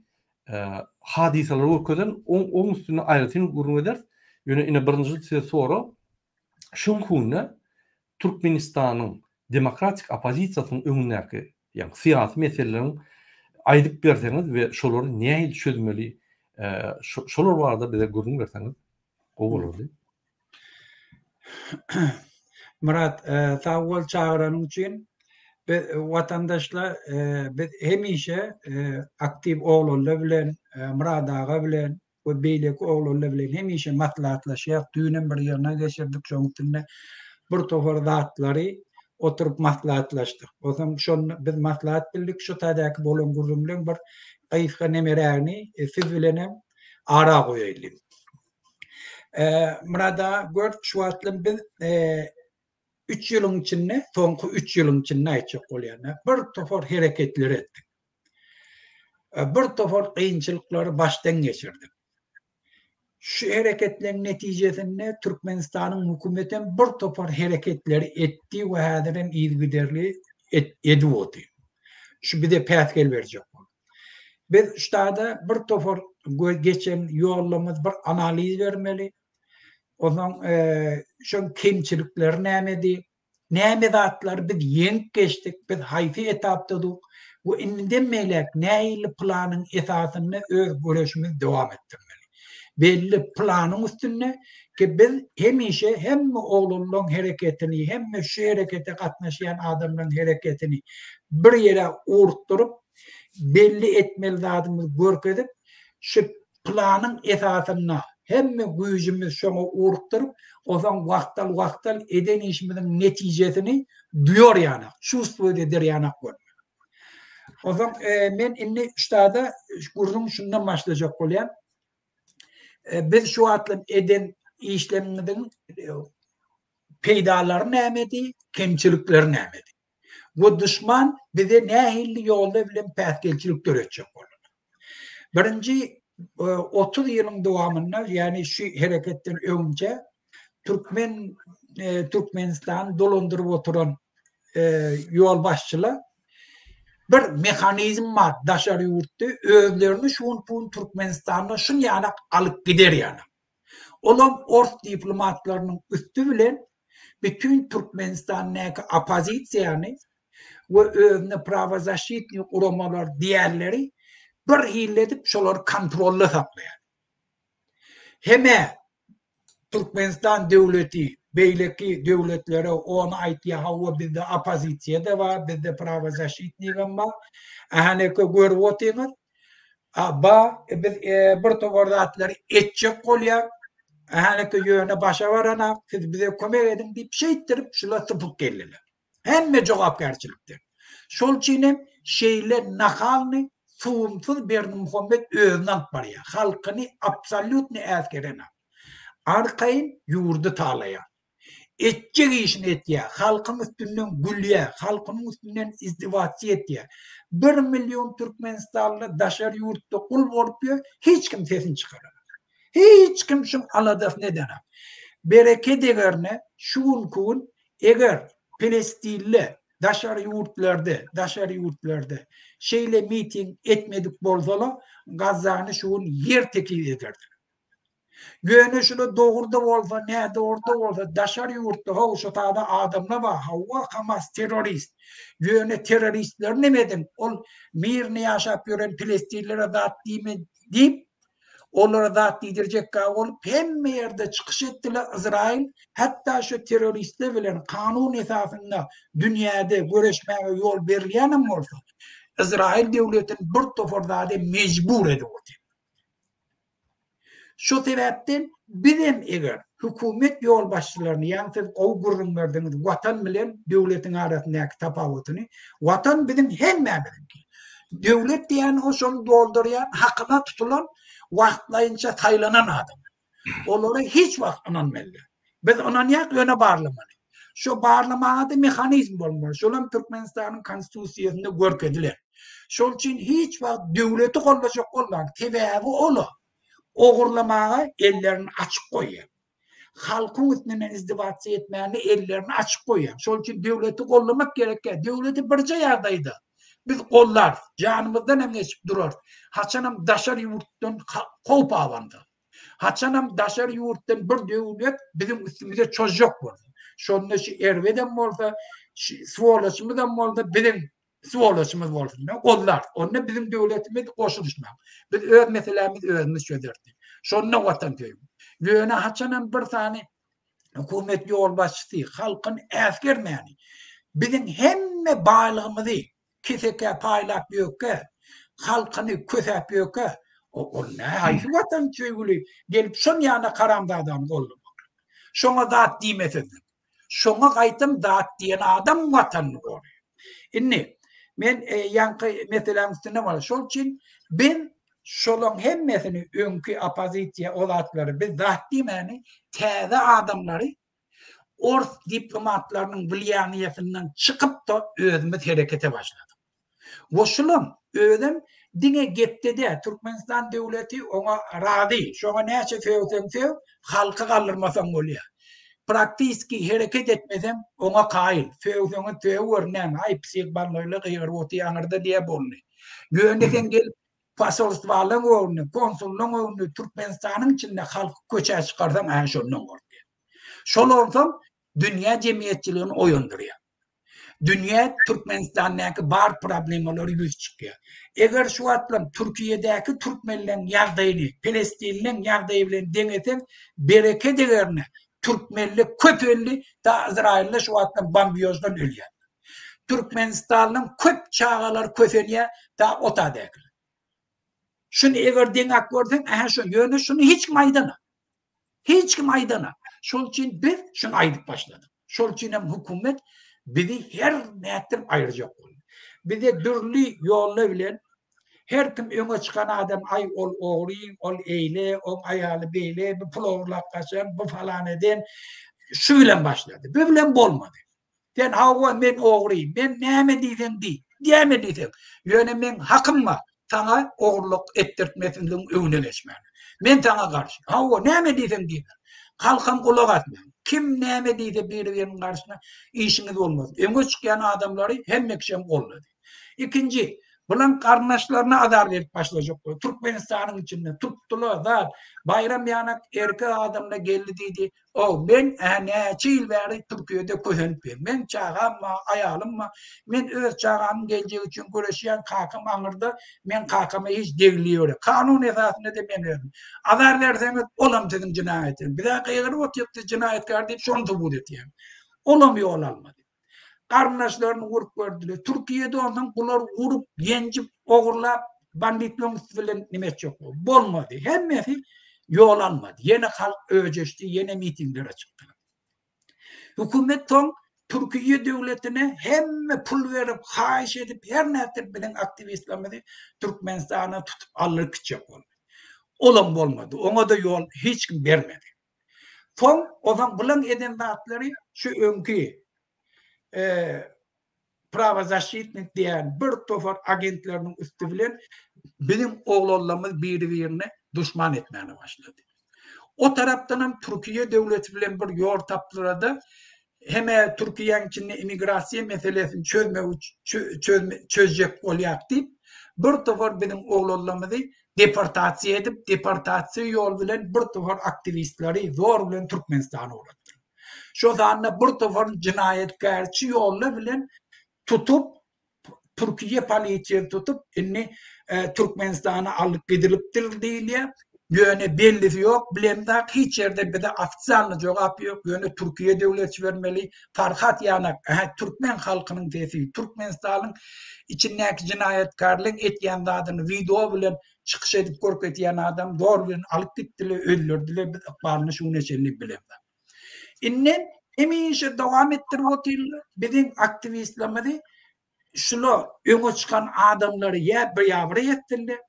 hadysalary görkezen, oň üstünde aýratyn gürrüň ederis. Ýöne ine birinji size sorag, Şu günde Türkmenistanyň demokratik oppozisiýasynyň öňündäki, ýagny syýasy meseleleriň aýdyp berseňiz we şolary nähili çözmeli, şolar barada bize gürrüň berseňiz gowy bolardy. Myrat, sag bol çagyranyň üçin. Biz watandaşlar, biz hemişe aktiw oglanlar bilen, Myrat aga bilen we beýleki oglanlar bilen hemişe maslahatlaşýas. Düýnem bir ýygnak geçirdik, şoň üstünde bir topar zatlary oturyp maslahatlaşdyk. Onsoň şonda biz maslahat bildik, şu taýdaky bolan gürrüňleň bir gysga nemerägini siz bilenem ara goýaýly. Myrat aga, gör, şu wagtlam biz üç ýylyň içinde, soňky üç ýylyň içinde aýtjak bolýan, bir topar hereketler etdik. Bir topar kynçylyklary başdan geçirdik. Şu hereketleriň netijesinde Türkmenistanyň hökümeti hem bir topar hereketleri etdi we häzir hem yzygiderli edip otyr. Şu bize päsgel berjek bolup. Biz ştada bir topar geçen ýollarymyz bir analiz bermeli. Onsoň şoň kemçilikleri nämedi? Näme zatlary biz ýeňip geçdik, biz haýsy etapdadyk we indiden beýläk nähili planyň esasynda öz göreşimizi dowam etdirmeli. Belli planyň üstünde ki biz hemişe hemme oglanlaryň hereketini, hemme şu herekete gatnaşýan adamlaryň hereketini bir ýere ugrukdyryp, belli etmeli zadymyzy görkezip, şu planyň esasynda hemme güýjümizi şoňa ugrukdyryp, onsoň wagtal-wagtal eden işimiziň netijesini duýar ýanak, çувствовать eder ýanak bolmaly. Onsoň men indi ştada gürrüň şundan başlajak bolýan. Biz şu wagtlam eden işlerimiziň peýdalary nämedi, kemçilikleri nämedi? We duşman bize nähili ýollar bilen päsgelçilik döretjek boldy? Birinji. 30 ýylyň dowamynda, ýagny şu hereketden öňçe türkmen Türkmenistany dolandyryp oturan ýolbaşçylar bir mehanizm bar daşary ýurtda özlerini şu gün bu gün Türkmenistanda şun ýanak alyp gider ýanak. Olam ors diplomatlarynyň üsti bilen bütin Türkmenistandaky oppozisiýany we özüne prawozaşitnyý guramalar diýenleri bir hili edip şolary kontrolda saklaýar. Heme Türkmenistan döwleti beýleki döwletlere ony aýtýar, hawa bizde oppozisiýa-da bar, bizde prawozaşitnigem bar. Ähäneke görüp otyňyz. A ba, biz e, bir topar zatlary etjek bolýar. Ähäneke ýöne başa baranak, siz bize kömek ediň diýip şeýtdirip şular sypyp geldiler. Hemme jogapkärçilikden. Şol üçin hem şeýle nahalny suwumsyz Berdimuhamet özüni alyp barýar. Halkyny absolýutny äsgerenok. Arkaýyn ýurdy talaýar. Etjek işini etýär. Halkyň üstünden gülýär. Halkynyň üstünden izdiwasiýa etýär. Bir million türkmenistanly daşary ýurtda gul bolup ýör, hiç kim sesini çykaranok. Hiç kim şuň aladasyny edenok. Bereket egerine şu günki gün Eger Pelestinli daşary ýurtlarda, daşary ýurtlarda şeýle miting etmedik bolsalar, Gazzany şu gün ýer tekiz ederdiler. Ýöne şular dogry-da bolsa, nädogry-da bolsa, daşary ýurtda how şu sada adamlar bar, hawa Hamas terrorist. Ýöne terroristleri neme ediň, ol mirny ýaşap ýören pelestinlere zat diýme diýip, Olara zat diýdirjekkä bolup hemme ýerde çykyş etdiler Yzraýyl hatda şu terroristler bilen kanun esasynda dünýäde göreşmäge ýol berilýänem bolsa Yzraýyl döwletini bir topar zada mejbur edip otyr. Şu sebäpden bizem eger hökümet ýolbaşçylaryny ýagny siz gowy gürrüň berdiňiz watan bilen döwletiň arasyndaky tapawutyny watan biziň hemmämiziňki Döwlet diýýän o şony doldurýan hakyna tutulan wagtlaýynça saýlanan adam. Olara hiç wagt ynanmaly däl. Biz ynanýak ýöne barlamaly. Şo barlamaga-da mehanizm bolmaly. Şolam Türkmenistanyň konstitusiýasynda görkezilen. Şol üçin hiç wagt döwleti gollajak bolmaň. Sebäbi ola ogurlamaga ellerini açyk goýýar. Halkyň üstünden izdiwasiýa etmäne ellerini açyk goýýar. Şol üçin döwleti gollamak gerek däl. Döwleti birje ýagdaýda biz gollarys, janymyzdan hem geçip durarys. Haçanam daşary ýurtdan howp abansa. Haçanam daşary ýurtdan bir döwlet biziň üstümize çozjak bolsa. Şonda şu erbedem bolsa, şu swoloçymyzam bolsa biziň Swoloçymyz bolsun da gollar. Onda biziň döwletimiz goşulyşmak. Biz öz meselämizi özümiz çözeris. Şonda watan söýgi. Ýöne haçanam bir sany hökümet ýolbaşçysy halkyny äsgermäni, biziň hemme baýlygymyzy kesekä paýlap ýökkä, halkyny kösäp ýökkä, ol nä haýsy watan söýgüli gelip şon ýana haramzadany goldamak. Şoňa zat diýmesizlik. Şoňa gaýtam zat diýen adam watanyny goraýar. Indi men e, ýaňky meseläň üstünde bar. Şol üçin biz şolaň hemmesini öňki oppozisiýa o zatlary biz zat diýmäni täze adamlary ors diplomatlarynyň wliýaniýasyndan çykyp-da özümiz herekete başladyk. We şulam özem diňe gepde däl, Türkmenistan döwleti oňa razy, şoňa näçe sögseň sög, halky galdyrmasaň bolýar. Praktiski hereket etmeseň oňa kaýyl, sögseňiz sögüber näme, aý psih bolnoýla gygyryp otyr aňyrda diýýär boldy. Ýöne sen gelip posolstwalaň öňünde, konsullaň öňünde Türkmenistanyň içinde halky köçä çykarsaň, ä şondan gorkýar. Şol onsoň dünýä jemgyýetçiligini oýandyrýar. Dünýä Türkmenistandaky bar problemalary ýüz çykýar. Eger şu wagtlam Türkiýedäki türkmenleň ýagdaýyny Pelestinleň ýagdaýy bilen deňeseň bereket egerine türkmenle köp öldi da Izrailde şu wagtlam bombýoždan ölýär. Türkmenistanlyň köp çagalary kösenýär da otadäkiler. Şuny eger deňäp görseň ähä şo ýöne şuny hiç kim aýdanok. Hiç kim aýdanok. Şol üçin biz şuny aýdyp başladyk. Şol üçin hem hökümet bizi her nätdirip aýyrjak boldy. Bize dürli ýollar bilen her kim öňe çykan adam aý ol ogry, ol eýle, oň aýaly beýle, bu pul ogurlap gaçan, bu falan eden şu bilen başlady. Bu bilen bolmady. Sen hawa men ogry, men näme diýseň diý, näme diýseň. Ýöne meň hakym bar. Saňa ogurlyk etdirtmesinligiň öňüne geçmäne. Men saňa garşy. Hawa, näme diýseň diýiber. Halkam gulak asmaň. Kim näme diýse biri-biriniň garşyna işiňiz bolmasyn. Öňe çykýan adamlary hemme kişem goldady. Ikinji, bulaň garyndaşlaryna azar berip başlajak boldy. Türkmenistanyň içinde tutdular zat. Baýram ýanak erkek adamla geldi diýdi. Ow, men-ä näçe ýyl bäri Türkiýede kösenip ýörün. Meň çagam bar, aýalym bar. Men öz çagamyň geljegi üçin göreşýän, kakam aňyrda, men kakama hiç degli ýörek. Kanun esasynda-da men özüm. Azar berseňiz, olam siziň jenaýatyňyz. Biz-ä gygyryp otyrys, siz jenaýatkär diýip, şony subut etýän. Olam ýol almady. Garyndaşlaryny urup gördüler. Türkiýede onsoň bular urup, ýenjip, ogurlap, banditleriň üsti bilen nime etjek boldy. Bolmady. Hemmesi ýol almady. Ýene halk öjeşdi, ýene mitinglere çykdylar. Hökümet soň Türkiýe döwletine hemme pul berip, haýyş edip, her nätip biziň aktiwistlerimizi Türkmenistana tutup aldyryp gitjek boldy. Olam bolmady. Oňa-da ýol hiç kim bermedi. Soň ozan bulan eden zatlary şu öňki prawozaşitnik diýen bir topar agentleriniň üsti bilen biziň oglanlarymyz biri-birine duşman etmäne başlady. O tarapdan hem Türkiýe döwleti bilen bir ýol tapdylar-da, hem-ä Türkiýäň içinde immigrasiýa meselesini çözmek çözjek bolýak diýip, bir topar biziň oglanlarymyzy deportasiýa edip, deportasiýa ýol bilen bir topar aktiwistleri zor bilen Türkmenistana ugratdylar. Şo sanda bir topar jenaýatkärçi ýollar bilen tutup, Türkiýe polisiýasy tutup, indi Türkmenistana alyp gidilipdir diýilýär. Ýöne bellisi ýok, bilemzok, hiç ýerde bize ofitsialny jogap ýok, ýöne Türkiýe döwleti bermeli. Farhat Ýanak, ähä, türkmen halkynyň sesi, Türkmenistanyň içindäki jenaýatkärleň etýän zadyny wideo bilen çykyş edip görkezýän adam zor bilen alyp gitdiler, öldürdiler, biz ykbalyny şu güne çenli bilemzok. Indi hemişe dowam etdirip otyrlar, biziň aktiwistlerimizi şula öňe çykan adamlary ýa biabraý etsinler,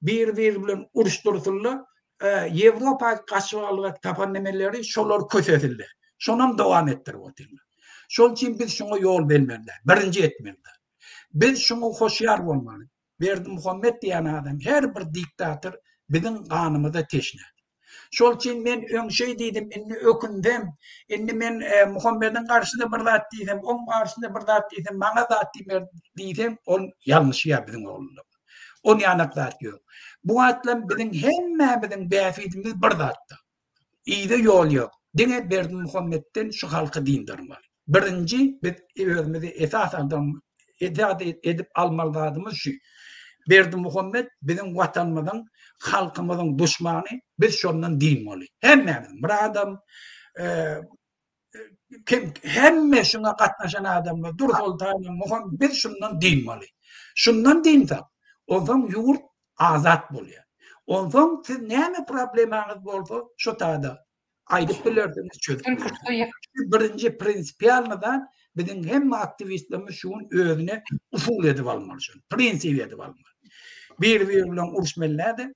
bir-biri bilen uruşdyrsynlar, Ýewropa gaçybalga tapan nemeleri şolar kösesinler. Şonam dowam etdirip otyrlar. Şol üçin biz şuňa ýol bermeli däl. Birinji etmeli däl. Biz şuňa hoşýar bolmaly. Berdimuhammet diýen adam her bir diktator biziň ganymyza teşne. Şol üçin men öň şeý diýdim, indi ökünsem, indi men Muhammediň garşysyna bir zat diýsem, oň garşysyna bir zat diýsem, maňa zat diýmer diýsem, ol ýalňyşýar biziň oglumyz. Ol ýanak zat ýok. Bu wagtlam biziň hemmämiziň bähbidimiz bir zatda. Yza ýol ýok. Diňe Berdimuhametden şu halky dyndarmaly. Birinji biz özümizi esas adam esas edip almaly zadymyz şu. Berdimuhamet biziň watanymyzyň, halkymyzyň duşmany, biz şondan dynmaly. Hemmämiz, Myradam, kim hemme şuňa gatnaşan adamlar, Dursoltanam, Muhammet biz şundan dynmaly. Şundan dynsak, onsoň ýurt azat bolýar. Onsoň siz näme problemaňyz bolsa şo tada aýdyp bilersiňiz, çözüp bilersiňiz. Şu birinji prinsipialny zat biziň hemme aktiwistlerimiz şu gün özüne usul edip almaly şony, prinsip edip almaly. Bir-biri bilen uruşmaly däl-de,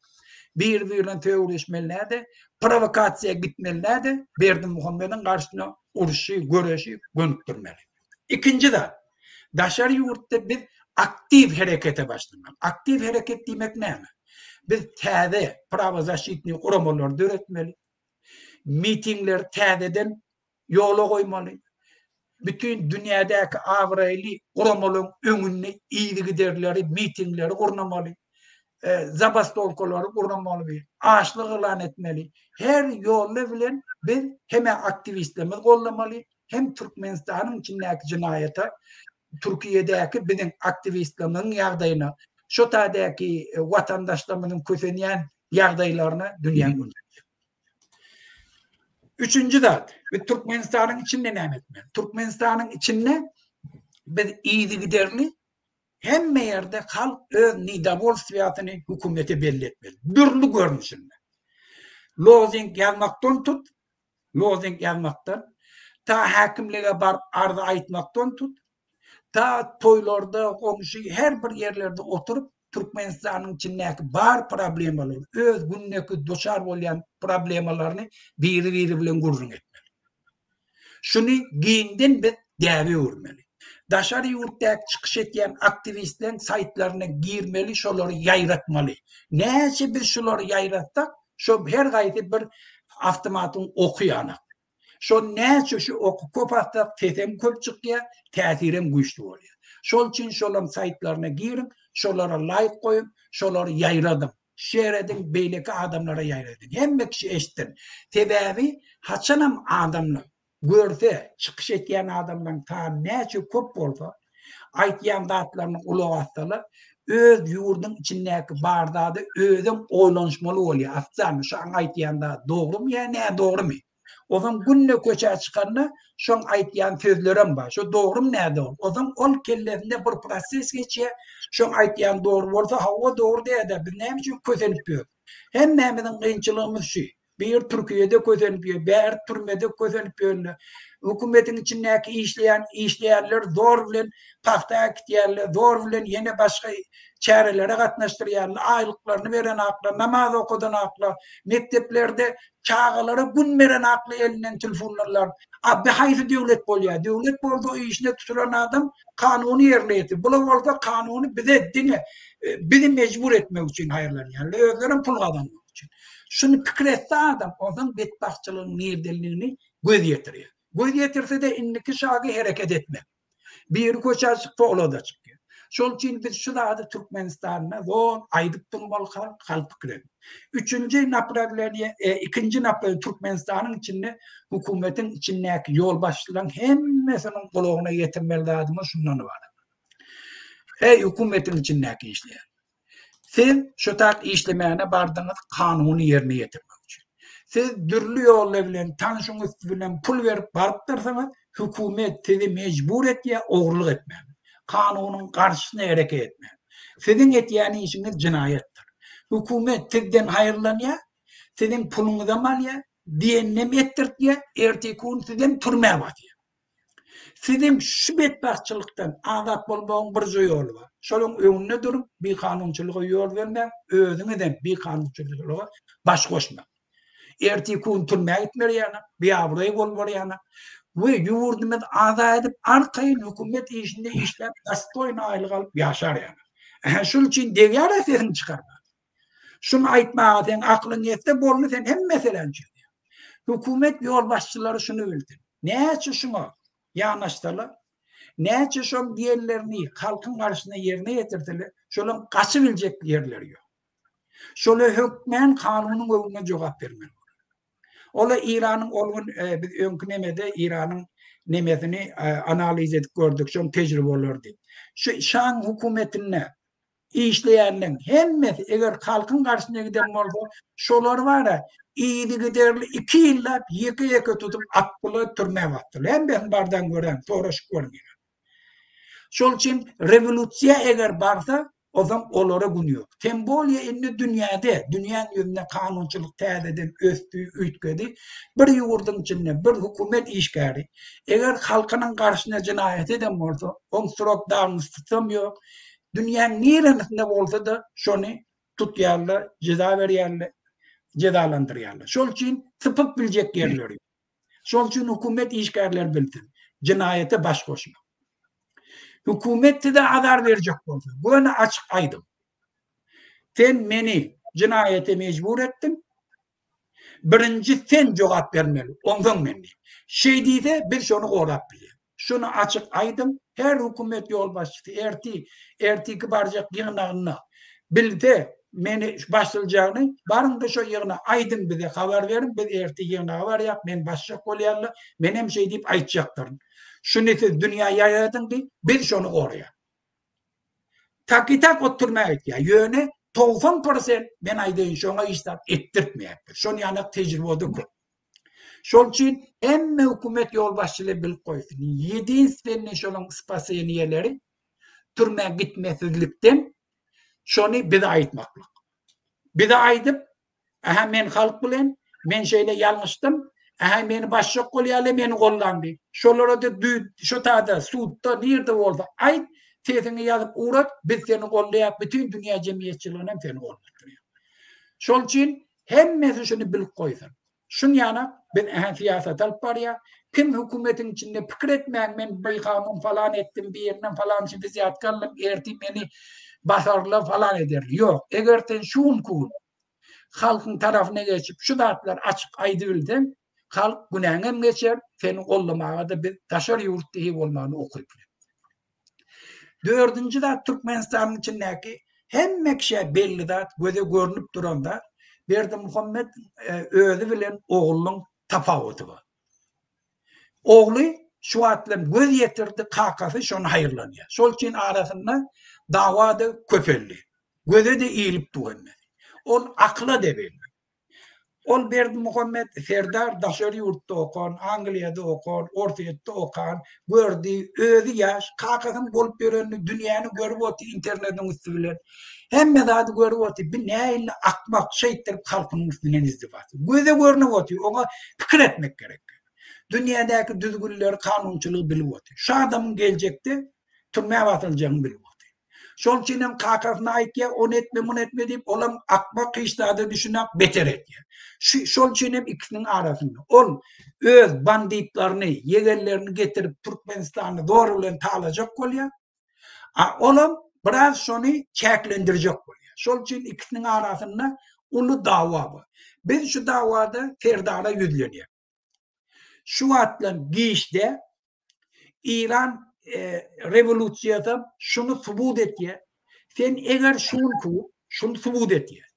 bir-biri bilen sögüşmeli däl-de, prowokasiýa gitmeli däl-de, Berdimuhamediň garşysyna urşy, göreşi gönükdirmeli. Ikinji zat, daşary ýurtda biz aktiw herekete başlamaly. Aktiw hereket diýmek näme? Biz täze prawozaşitnyý guramalary döretmeli. Mitingleri täzeden ýola goýmaly. Bütin dünýädäki abraýly guramalaryň öňünde yzygiderleri mitingleri gurnamaly. Zabastowkalary gurnamaly, açlyk yglan etmeli. Her ýoly bilen biz hem-ä aktiwistlerimizi goldamaly, hem Türkmenistanyň içindäki jenaýata, Türkiýedäki biziň aktiwistlerimiziň ýagdaýyna, şo taýdaky watandaşlarymyzyň kösenýän ýagdaýlaryna dünýäň ünsi. Üçünji zat, biz Türkmenistanyň içinde näme etmeli? Türkmenistanyň içinde biz yzygiderli hemme ýerde halk öz nedowolstwiýasyny hökümete belli etmeli. Dürli görnüşinde. Lozing ýazmakdan tut, lozing ýazmakdan, ta häkimlige baryp arza aýtmakdan tut, ta toýlarda, goňşy her bir ýerlerde oturyp, Türkmenistanyň içindäki bar problemalary, öz gündeki duçar bolýan problemalaryny biri-biri bilen gürrüň etmeli. Şuny giňden biz däbe öwürmeli. Daşary ýurtdaky çykyş etýän aktiwistleň saýtlaryna girmeli, şolary ýaýratmaly. Näçe biz şulary ýaýratsak, şo her gaýsy bir awtomatyň oky ýanak. Şo näçe şu oky köp atsak, sesem köp çykýar, täsirem güýçli bolýar. Şol üçin şolaň saýtlaryna giriň, şolara laýk goýuň, şolary ýaýradyň. Şer ediň, beýleki adamlara ýaýradyň. Hemme kişi eşitsin. Sebäbi haçanam adamlar görse, çykyş etýän adamlaryň sany näçe köp bolsa, aýtýan zatlaryna gulak assalar, öz ýurduň içindäki bar zady özem oýlanyşmaly bolýar. Aslan, şoň aýtýan zady dogrumy ýa nädogrumy? Ozaň günde köçä çykanda şoň aýtýan sözlerem bar. Şo dogrumy nädogry? Ozaň ol kellesinde bir proses geçýär. Şoň aýtýan dogry bolsa, hawa dogry diýýär-de, biz näme üçin kösenip ýörüs? Hemmämiziň kynçylygymyz şu. Bir Türkiýede kösenip ýör, bäri türmede kösenip ýörler. Hökümetiň içindäki işleýän işleýänler zor bilen pagta äkitýärler, zor bilen ýene başga çärelere gatnaşdyrýarlar, aýlyklaryny berenaklar, namaz okadanaklar, mekdeplerde çagalara gün berenaklar elinden telefonlarlar. A bi haýsy döwlet bolýar? Döwlet bolsa işine tutulan adam kanuny ýerine ýetir. Bular bolsa kanuny bize diňe bizi mejbur etmek üçin haýyrlanýarlar. Özlerem pul gazanmak üçin. Şuny pikir etse adam, onsoň betbagtçylygyň nirdenligini göz ýetirýär. Göz ýetirse-de indiki şagy hereket etmek. Biri köçä çyksa ola-da çykýar. Şol üçin biz şu zady Türkmenistanda zor aýdyp durmaly halk, halk pikir edip. Üçünji naprawleniýe, e, ikinji naprawleniýe Türkmenistanyň içinde hökümetiň içindäki ýolbaşçylaryň hemmesiniň gulagyna ýetirmeli zadymyz şundan ybarat. Eý hökümetiň içindäki işleýän. Siz şu tak işlemäne bardyňyz kanuny ýerine ýetirmek üçin. Siz dürli ýollar bilen tanşyň üsti bilen pul berip barypdyrsyňyz, hökümet sizi mejbur etýär ogurlyk etmäge. Kanunyň garşysyna hereket etmäge. Siziň etýän işiňiz jenaýatdyr. Hökümet sizden haýyrlanýar, siziň puluňyzam alýar, diýeninem etdirtýär, erteki gün sizem türmä basýar. Siziň şu betbagtçylykdan azat bolmagyň birje ýoly bar. Şolaň öňünde durup, bikanunçylyga ýol bermäň, özüňizem bikanunçylyga baş goşmaň. Erteki gün türmä gitmeli ýaly, biabraý bolmaly ýaly we ýurdumyzy azat edip, arkaýyn hökümet işinde işläp, dostoýny aýlyk alyp ýaşar ýaly. Ähä, şul üçin degýär-ä sesiňi çykarman. Şuny aýtmaga seň aklyň ýetse boldy sen hem meseläni çözýäň. Hökümet ýolbaşçylary şuny bilsin. Näçe şuňa ýanaşsalar, näçe şoň diýenlerini halkyň garşysyna ýerine ýetirseler, şolaň gaçybiljek ýerleri ýok. Şola hökmän kanunyň öňünde jogap bermeli bolar. Ola Iranyň ol gün e, biz öňki nemede Iranyň nemesini e, analiz edip gördük, şoň tejribeleri diýip. Şu Şaň hökümetinde Işleýänleň hemmesi eger halkyň garşyna giden bolsa, şolar bara yzygiderli iki ýyllap ýeke-ýeke tutup atdylar, türmä basdylar. Hemmesini bardan gören, soraşyp görüň. Şol üçin rewolýusiýa eger barsa, onsoň olara gün ýok. Tem bolýa indi dünýäde, dünýäň ýüzünde kanunçylyk täzeden ösdi, üýtgedi. Bir ýurduň içinde bir hökümet işgäri eger halkynyň garşyna jenaýat eden bolsa, oň srok dawnostisam ýok, Dünýäň niresinde bolsa-da şony tutýarlar, jeza berýärler, jezalandyrýarlar. Şol üçin sypyp biljek ýerleri ýok. Şol üçin hökümet işgärleri bilsin, jenaýata baş goşmak. Hökümet size azar berjek bolsa, göni açyk aýdyň. Sen meni jenaýata mejbur etdiň, Birinji sen jogap bermeli, onsoň men diýip. Şeý diýse, biz şony gorap bilýäris. Şuny açyk aýdyň, her hökümet ýolbaşçysy erti, ertiki barjak ýygnagynda bilse meni başljagyny, baryň-da şo ýygna aýdyň bize habar beriň, biz ertir ýygnaga barýak, meni basjak bolýarlar, menem şeý diýip aýtjakdyryn. Şuny siz dünýä ýaýradyň diý, biz şony goraýas. Taki-tak ot türmä gitýär. Ýöne 90 prosent men aýdaýyn şoňa hiç zat etdirtmeýärler. Şon ýanak tejribede köp. Şol üçin hemme hökümet ýolbaşçylary bilip goýsun. Ýedinstwennyý şolaň spaseniýeleri türmä gitmesizlikden şony bize aýtmaklyk. Bize aýdyp Ähä men halk bilen, men şeýle ýalňyşdym, ähä meni basjak bolýarlar, meni gollaň diý. Şolara-da şo taýda sudda nirde bolsa aýt, sesiňi ýazyp ugrat, biz seni gollaýas, bütin dünýä jemgyýetçiliginem seni gollatdyrýar. Şol üçin hemmesi şuny bilip goýsun. Şun ýanak biz ähä syýasat alyp barýa. Kim hökümetiň içinde pikir etmäň men bikanun falan etdim birinden falança wzýatka aldym ertir meni basarlar falan ederler. Ýok. Eger sen şu günki gün halkyň tarapyna geçip şu zatlary açyk aýdybilseň halk günäňem geçer seni goldamaga-da biz daşary ýurtda hi bolmany ukyply. Dördünji zat Türkmenistanyň içindäki hemme kişä belli zat, göze görnüp duran zat, Berdimuhamet özi bilen oglunyň tapawudy bar. Ogly şu wagt bilen göz ýetirdi, kakasy şony haýyrlanýar. Şol üçin arasynda dawa-da köpeldi. Göze-de ilip dur hemmesi. Ol akyla-da belli. Ol Berdimuhamet Serdar daşary ýurtda okan, Angliýada okan, Orsýetde okan, gördi, özi ýaş, kakasynyň bolup ýörenini, dünýäni görüp otyr internetiň üsti bilen. Hemme zady görüp otyr, bi nähili akmak, şeýtdirip halkynyň üstünden izdiwat. Göze görnüp otyr, oňa pikir etmek gerek. Dünýädäki düzgünleri, kanunçylygy bilip otyr. Şu adamyň geljekde türmä basyljagyny bilip otyr. Şol üçin hem kakasyna aýtýar, ony etme, muny etme diýip, olam akmak hiç zada düşünak, beter etýär. Şu şol üçin hem ikisiniň arasynda. Ol öz banditlerini, ýegenlerini getirip Türkmenistany zor bilen talajak bolýar. A olam biraz şony çäklendirjek bolýar. Şol üçin ikisiniň arasynda uly dawa bar. Biz şu dawada Serdara ýüzlenýär. Şu wagtdan giçde Iran rewolýusiýasam şuny subut etýär. Sen eger şu günki şuny subut etýär.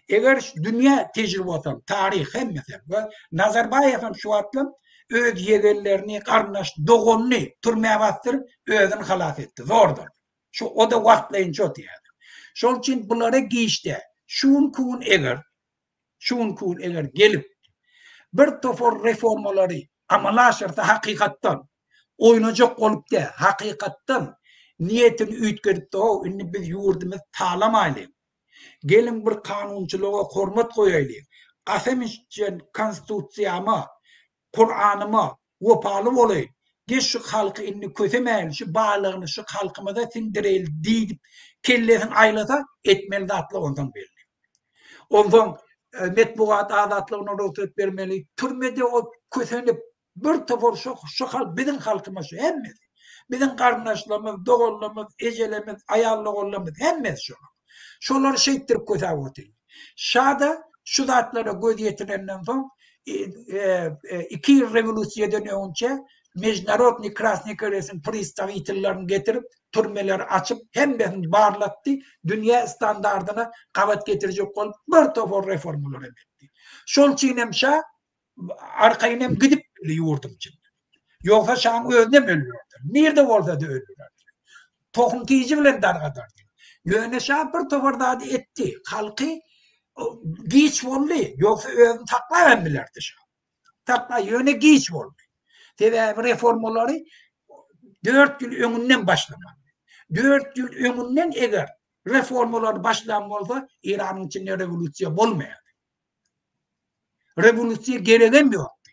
Eger dünýä tejribasam, taryh hemmesi we Nazarbaýew hem şu wagtlam öz ýegenlerini, garyndaş, doganyny türmä basdyryp, özüni halas etdi zordan. Şu o-da wagtlaýynça otýar. Şol üçin bulara giçde şu günki gün eger Şu günki gün eger gelip, bir topar reformalary amala aşyrsa hakykatdan, oýnajak bolup däl, hakykatdan niýetini üýtgedip-de, how, indi biz ýurdumyzy talamaýlyň, geliň bir kanunçylyga hormat goýaýlyň, kasam içen konstitusiýama, Kuranyma wepaly bolaýyn, geç şu halky indi kösemäýin, şu baýlygyny şu halkymyza siňdireýli diýdip kellesini aýlasa, etmeli zatlar onsoň belli. Onsoň metbugat azatlygyna rugsat bermeli, türmede o kösenip bir topar şu şu halk biziň halkymyz şu hemmesi. Biziň garyndaşlarymyz, doganlarymyz, ejelerimiz, aýal doganlarymyz hemmesi şolar. Şolary şeýtdirip kösäp otyr. Şa-da şu zatlara göz ýetirenden soň iki ýyl rewolýusiýadan öňünçä Mejnarodnyý Krasnyý Kresiň pristawitellaryny getirip, türmeleri açyp, hemmesini barlatdy, dünýä standardyna gabat getirjek bolup bir topar reformalar hem etdi. Şol üçin hem şa arkaýyn hem gidip bildi ýurduň içinde. Ýogsa şaň özünem öldürerdi. Nirde bolsa-da öldürerdi. Tohum tiji bilen dargadardy. Ýöne şa bir topar zady etdi. Halky giç boldy. Ýogsa özüni saklap hem bilerdi şa. Sakla ýöne giç boldy. Sebäbi reformalary 4 ýyl öňünden başlamaly. 4 ýyl öňünden eger reformalary başlan bolsa, Eýranyň içinde rewolýusiýa bolmaýardy. Rewolýusiýa geregem ýokdy.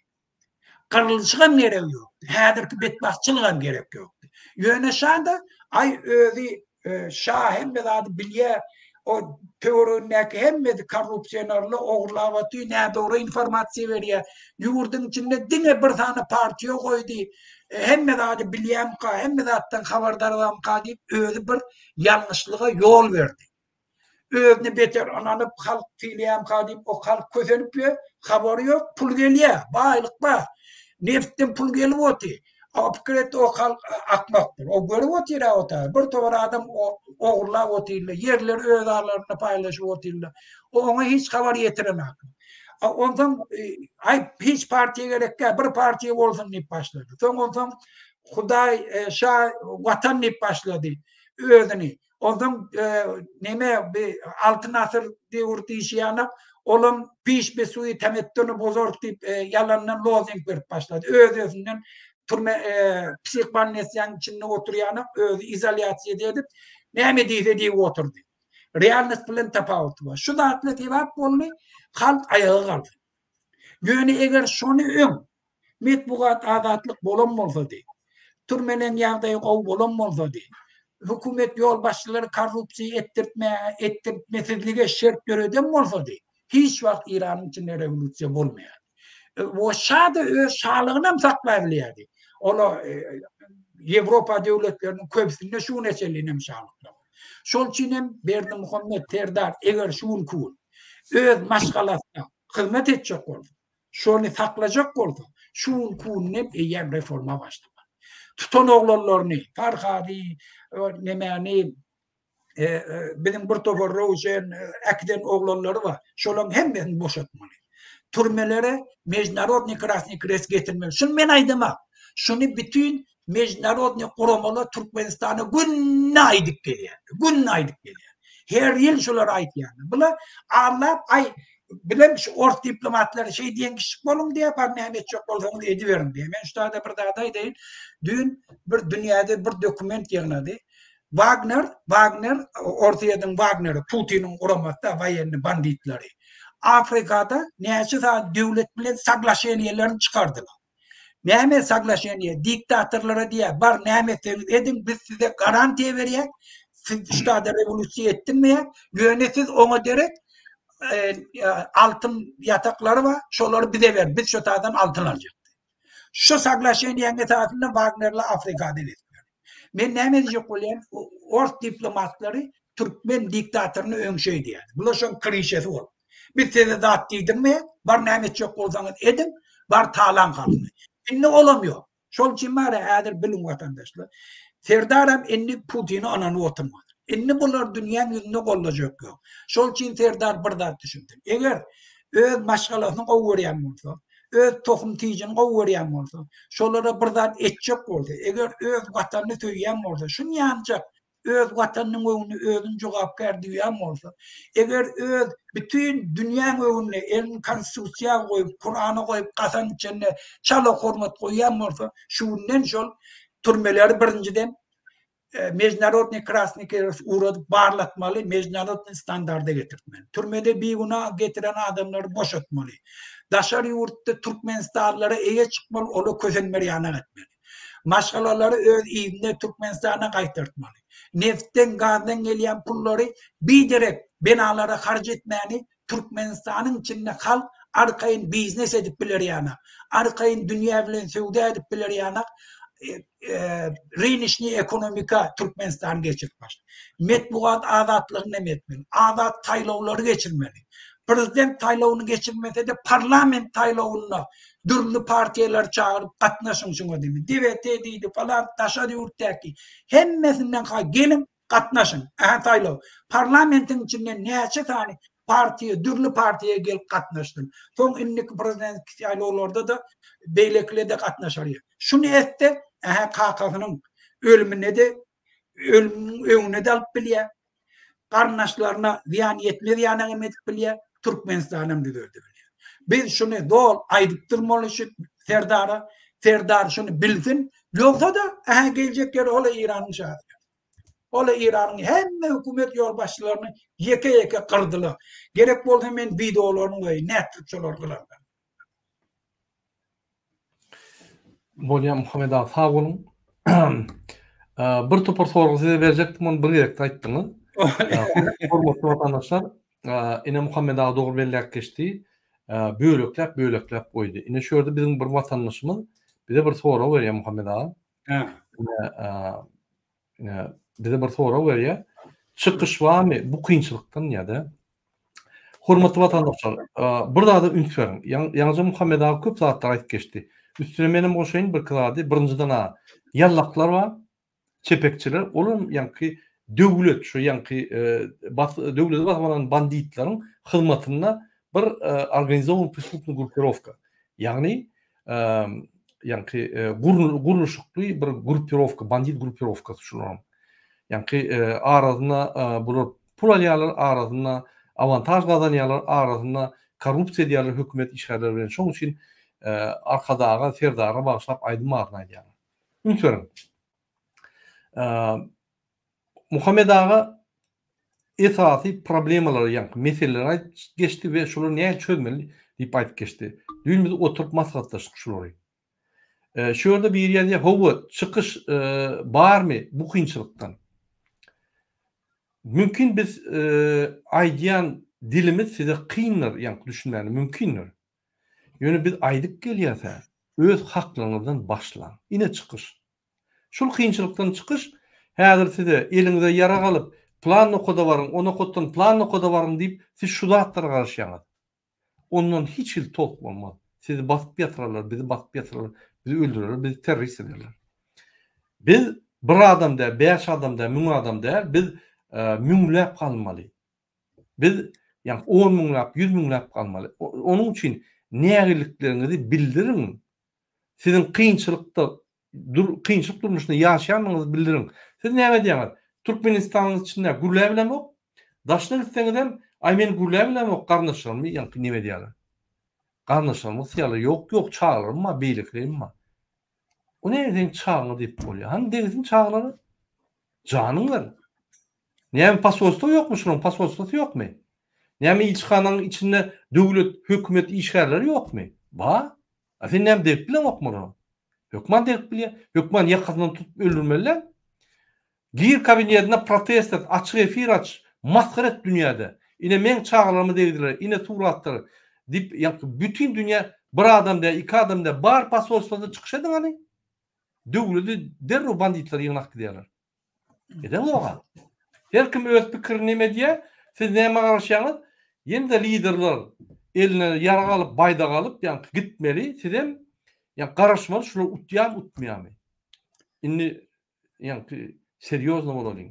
Gyrlyşygam geregi ýokdy. Häzirki betbagtçylygam gerek ýokdy. Ýöne şa-da aý özi e, şa hemme zady bilýär. O töweregindäki hemmesi korrupsionerler, ogurlap otyr, nädogry informasiýa berýär. Ýurduň içinde diňe bir sany partiýa goýdy. E, hemme zady bilýärmika, hemme zatdan habardarmyka diýip özi bir ýalňyşlyga ýol berdi. Özüne beter ynanyp halk sylaýamka diýip o halk kösenip ýör, habary ýok, pul gelýär, baýlyk bar. Neftden pul gelip otyr. O pikir etdi o halk akmakdyr. O görüp otyr-a o taý. Bir topar adam ogurlap otyrlar, ýerleri öz aralarynda paýlaşyp otyrlar. O oňa hiç habar ýetirenok. Onsoň aý hiç partiýa gerek däl, bir partiýa bolsun diýip başlady. Soň onsoň Hudaý şa watan diýip başlady özüni. Onsoň neme bi Altyn asyr döwür diýşi ýanak, olam piş be suýy temettüni bozar diýip ýalandan lozing berip başlady. Öz-özünden türme psihbolnisýanyň içinde oturýanak, özi izolýasiýada edip, näme diýse diýip oturdy. Realnost bilen tapawuty bar. Şu zatlar sebäp boldy, halk aýaga galdy. Ýöne eger şony öň Metbugat azatlyk bolan bolsady, türmeleň ýagdaýy gowy bolan bolsady, hökümet ýolbaşçylary korrupsiýa etdirtmäge, etdirtmesizlige şert döreden bolsady, hiç wagt Eýranyň içinde rewolýusiýa bolmaýardy. O şa-da öz şalygynam saklap bilýärdi. Ola Ýewropa döwletleriniň köpüsinde şu güne çenli hem şalyklar bar. Şol üçin hem Berdimuhamet serdar eger şu günki gün öz maşgalasyna hyzmat etjek bolsa, şony saklajak bolsa, şu günki günden eýýäm reforma başlamaly. Tutan oglanlaryny, Farhady, nemäni, biziň bir topar Röwşen äkiden oglanlary bar. Şolaryň hemmesini boşatmaly. Türmelere Mejnarodnyý Krasnyý Krest getirmeli. Şuny men aýdamak. Şuny bütin mejnarodnyý guramalar Türkmenistana günde aýdyp gelýär. Günde aýdyp gelýär. Her ýyl şular aýdýarlar. Bular allap aý bilem şu ors diplomatlary şeý diýen kişi boluň diýýär, bar näme etjek bolsaňyz ediberiň diýýär. Men şu taýda bir zat aýdaýyn. Düýn bir dünýäde bir dokument ýygnady. Wagner, Wagner, Orsýetiň Wagneri, Putiniň guramasy-da, woýennyý banditlary. Afrikada näçe sany döwlet bilen soglaşeniýelerini çykardylar. Näme soglaşeniýe? Diktatorlara diýýär, bar näme etseňiz ediň, biz size garantiýa berýäs, siz şu taýda rewolýusiýa etdirmeýäs, ýöne siz oňa derek altyn ýataklary bar, şolary bize ber, biz şu taýdan altyn aljak. Şu soglaşeniýäň esasynda Wagnerler Afrikada gezipdir. Men näme diýjek bolýan, ors diplomatlary türkmen diktatoryny öň şeý diýýärdi. Bular şoň klişesi bolup. Biz size zat diýdirmeýäs, bar näme etjek bolsaňyz ediň, bar talaň halkyny. Indi olam ýok. Şol üçin bar häzir biliň watandaşlar. Serdaram indi Putine ynanyp oturmaz. Indi bular dünýäň ýüzünde gollajak ýok. Şol üçin Serdar bir zat düşünsin. Eger öz maşgalasyny gowy görýän bolsa, öz tohum-tijini gowy görýän bolsa, şolara bir zat etjek bolsa, eger öz watanyny söýýän bolsa, şunýanjak öz watanynyň öňünde özüni jogapkär duýýan bolsa, eger öz bütin dünýäň öňünde elini konstitusiýa goýup, Kurana goýup kasam içende çala hormat goýýan bolsa, şu günden şol türmeleri birinjiden Mejnarodnyý Krasnyý Krest ugradyp barlatmaly, mejnarodnyý standarda getirtmeli. Türmede bigünä getiren adamlary boşatmaly. Daşary ýurtda türkmenistanlylara eýe çykmaly, olar kösenmer ýanak etmeli. Maşgalalary öz yzyna Türkmenistana gaýtartmaly. Neftden, gazdan gelýän pullary biderek benalara harç etmäni Türkmenistanyň içinde halk arkaýyn biznes edip biler ýanak, arkaýyn dünýä bilen söwda edip biler ýanak, rynişniý ekonomika Türkmenistan geçirip başlady. Metbugat azatlygyny hem etmeli. Azat saýlawlary geçirmeli. Prezident saýlawyny geçirmese-de parlament saýlawynda dürli partiýalary çagyryp gatnaşyň şuňa diýmeli. DWT diýdi falan daşary ýurtdaky hemmesinden ha geliň Gatnaşyň. Ähä saýlaw. Parlamentiň içinde näçe sany partiýa, dürli partiýa gelip gatnaşsyn. Soň indiki prezident saýlawlarda-da beýlekiler-de gatnaşar. Şuny etse, ähä kakasynyň ölümine-de, ölüminiň öňüne-de alyp bilýär. Garyndaşlaryna zyýan ýetmez ýaly hem edip bilýär. Türkmenistanam düzeldip bilýär. Biz şuny doly aýdyp durmaly şu Serdara. Serdar şuny bilsin. Ýogsa-da, ähä geljek ýeri ol Eýranyň şasy. Ol Eýranyň hemme hökümet ýolbaşçylaryny ýeke-ýeke gyrdylar. Gerek bolsa men wideolaryny goýaýyn, nätdirip şolary gyranlar. Bolýar Muhammet aga sag boluň. Bir topar sorag size berjekdim, ony bir gezekde aýtdyňyz. Hormatly watandaşlar, ine Muhammet aga dogry belläp geçdi. Bölekläp bölekläp goýdy. Ine şu ýerde biziň bir watandaşymyz bize bir sorag berýär Muhammet aga. Ine, bize bir sorag berýär. Çykyş barmy bu kynçylykdan ýa-da? Hormatly watandaşlar, bir zada üns beriň. Ýaňyja Muhammet aga köp zatlar aýdyp geçdi. Üstüne menem goşaýyn birki zady. Birinjiden a, ýallaklar bar, çepekçiler, olam ýaňky döwlet, şu ýaňky döwleti basyp alan banditleriň hyzmatynda bir organizowan prestupnyý grupirowka. Ýagny ýaňky gurluşykly bir grupirowka, bandit grupirowkasy şularyň. Ýaňky arasynda bular pul alýarlar, arasynda awantaž gazanýarlar, arasynda korrupsiýa edýärler hökümet işgärleri bilen. Şonuň üçin Arkadaga, Serdara bagyşlap aýdym baryny aýdýarlar. Üns beriň. Muhammet aga esasy problemalary ýaňky meseleleri aýdyp geçdi we şolary nähili çözmeli diýip aýdyp geçdi. Düýn biz oturyp maslahatlaşdyk şulary. Şu ýerde biri ýazýar, hawa, çykyş barmy bu kynçylykdan? Mümkin biz aýdýan dilimiz size kyndyr, ýaňky düşünmäne mümkindir. Ýöne biz aýdyp gelýäs-ä, öz haklaryňyzdan başlaň. Ine çykyş. Şul kynçylykdan çykyş, häzir size eliňize ýarag alyp, plan nokada baryň, o nokatdan plan nokada baryň diýip, siz şu zatlara garaşýaňyz. Ondan hiç hili tolk bolmaz. Sizi basyp ýatyrarlar, bizi basyp ýatyrarlar, bizi öldürerler, bizi terrorist ederler. Biz bir adam däl, bäş adam däl, müň adam däl, biz müňläp galmaly. Biz ýagny on müňläp, ýüz müňläp galmaly. Onuň üçin nägillikleriňizi bildiriň. Siziň kynçylykda, kynçylyk durmuşynda ýaşaýandygyňyzy bildiriň. Siz näme edýäňiz? Türkmenistanyň içinde gürläbilemok. Daşyna gitseňizem, aý men gürläbilemok, garyndaşlarymy ýaňky neme edýärler. Garyndaşlarymy gysýarlar. Ýok, ýok, çagalarym bar, beýlekilerim bar. O näme seň çagaňa diýip bolýar? Hany degsin çagalara? Janyň ber. Näme posolstwo ýokmy şularyň posolstwosy ýokmy? Näme ilçihanaň içinde döwlet, hökümet işgärleri ýokmy? Bar. A sen näme degip bileňokmy olara? Hökman degip bilýär. Hökman ýakasyndan tutup öldürmeli däl. Gir kabinetine protest et, açyk efir aç, masgara et dünýäde. Ine meň çagalaryma degdiler, ine suratlar diýip ýaňky bütin dünýä bir adam däl, iki adam däl, bar posolstwoda çykyş ediň hany. Döwledi derrew banditler ýygnap gidýärler. Edeňok-a. Her kim öz pikirini neme edýär, siz nämä garaşýaňyz? Ýene-de liderler eline ýarag alyp, baýdak alyp, ýaňky gitmeli, sizem ýa garaşmaly şular utýarmy, utmaýarmy? Indi ýaňky serýozno bolalyň.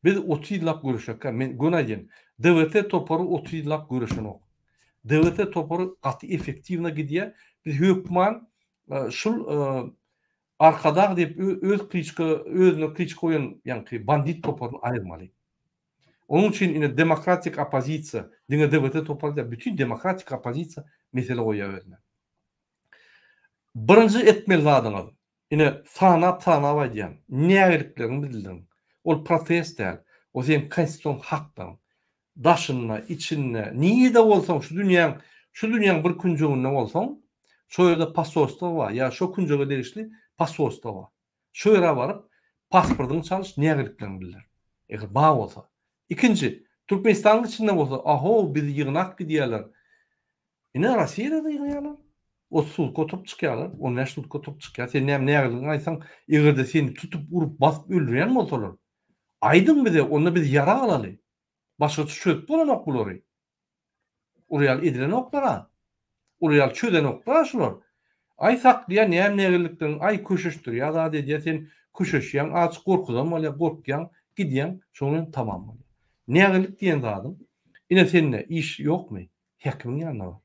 Biz 30 ýyllap göreşekkä, men göni aýdýan, DWT topary 30 ýyllap göreşenok. DWT topary gaty effektiwno gidýär. Biz hökman şul Arkadag diýip öz kliçka özüne kliçka goýan ýaňky bandit toparyny aýyrmaly. Onuň üçin ine demokratik oppozisiýa diňe DWT topary däl bütin demokratik oppozisiýa mesele goýýar özüne. Birinji etmeli zadyňyz ine sanap sanap aýdýan nägilikleriňi bildiriň. Ol protest däl. O seň konstitusion haklaryň. Daşynda, içinde, nirede bolsaň şu dünýäň, şu dünýäň bir künjeginde bolsaň, şo ýerde posolstwo bar ýa şo künjege degişli posolstwo bar. Şo ýere baryp, pasportyňy çalyş, nägilikleriňi bildir. Eger bar bolsa. Ikinji, Türkmenistanyň içinde bolsa, ahow, bizi ýygnap gidýärler. Ine, Rossiýada-da ýygnaýarlar. 30 sutka oturyp çykýarlar, 15 sutka oturyp çykýar. Sen näme nägiligiňi aýtsaň, eger-de seni tutup, urup, basyp öldürýän bolsalar, Aýdyň bize, onda biz ýarag alaly. Başgaça çözüp bolanok bulary. Uly ýaly edilenoklar-a. Uly ýaly çözenoklar-a şular. Aý saklaýar, näme nägilliklerini, aý köşeşdirýär, zat edýär, sen köşeşýäň, azajyk gorkuzan bolýar, gorkýaň, gidýäň, şoň bilen tamam bolýar. Nägillik diýen zadyň, ine sende iş ýokmy? Häkimiň ýanyna bar.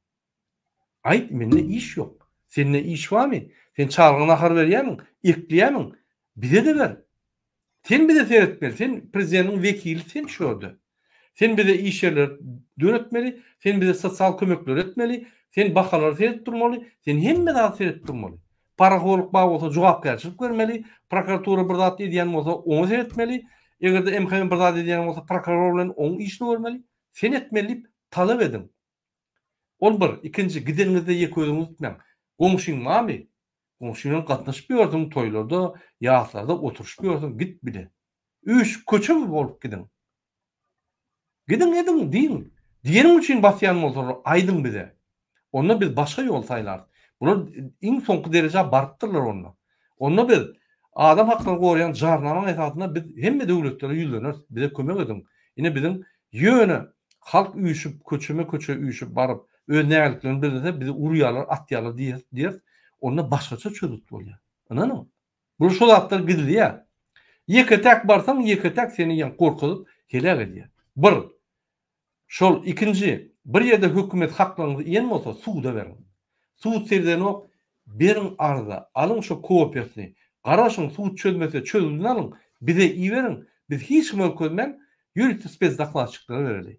Aýt, mende iş ýok. Sende iş barmy? Sen çagaňa nahar berýärmiň? Ekleýärmiň? Bize-de ber. Sen bize seretmeli, sen prezidentiň wekili sen şu ýerde. Sen bize iş ýerleri döretmeli, sen bize sosial kömekleri etmeli, sen bahalara seredip durmaly, sen hemme zada seredip durmaly. Parahorluk bar bolsa jogapkärçilik bermeli, prokuratura bir zat edýän bolsa oňa seretmeli, eger-de MHM bir zat edýän bolsa prokuror bilen oň işini görmeli. Sen etmeli diýip talap ediň. Ol bir, ikinji gideniňizde ýeke özüňiz gitmäň. Goňşyň barmy? Goňşy bilen gatnaşyp ýörsüň, toýlarda, ýaslarda oturyşyp ýörsüň, git bile. Üýşüp köçe bolup gidiň. Gidiň ediň, diýiň. Diýeniň üçin basýan bolsalar aýdyň bize. Onda biz başga ýol saýlarys. Bular iň soňky derejä barypdyrlar onda. Onda biz adam haklaryny goraýan jarnamaň esasynda biz hemme döwletlere ýüzleneris, bize kömek ediň. Ine biziň ýöne Halk üýşüp, köçeme-köçe üýşüp baryp, öz nägiliklerini bildirse, bizi urýarlar, atýarlar diýeris, onda başgaça çözgüt bolýar. Ynanyň. Bular şo zatlary gizleýär. Ýeke-täk barsaň, ýeke-täk seni ýa gorkuzyp, heläk edýär. Bir. Şol, ikinji, bir ýerde hökümet haklaryňyzy iýen bolsa, suda beriň. Sud seredenok, beriň arza, alyň şo kopiýasyny, garaşyň, sud çözmese çözgüdini alyň, bize iberiň, biz hiç kime görkezmän, ýörite spesdokladçiklara bereli.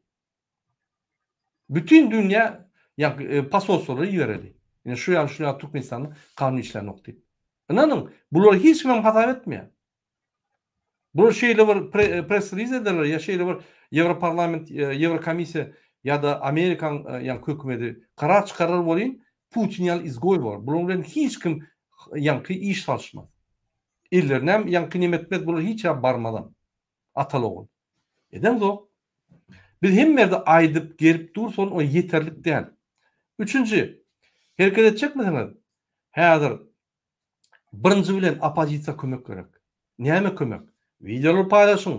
Bütin dünýä ýa posolstwolara ibereli. Ine şu ýaly şu ýaly Türkmenistanda kanun işlänok diýip. Ynanyň, bulary hiç kimem hasap etmeýär. Bular şeýle bir press-reliz ederler ýa şeýle bir Ýewroparlament, Ýewrokomissiýa ýa-da Amerikan ýaňky hökümeti karar çykarar welin, Putin ýaly izgoý bolar. Bular bilen hiç kim ýaňky iş salyşmaz. Ellerinem ýaňky neme etmez, bular hiç ýere barmazam. Ataly-ogul. Edeňzok. Biz hemme ýerde aýdyp gelip durus ol ýeterlik däl. Üçünji. Hereket etjekmisiňiz? Häzir birinji bilen oppozisiýa kömek gerek. Näme kömek? Wideolar paýlaşyň.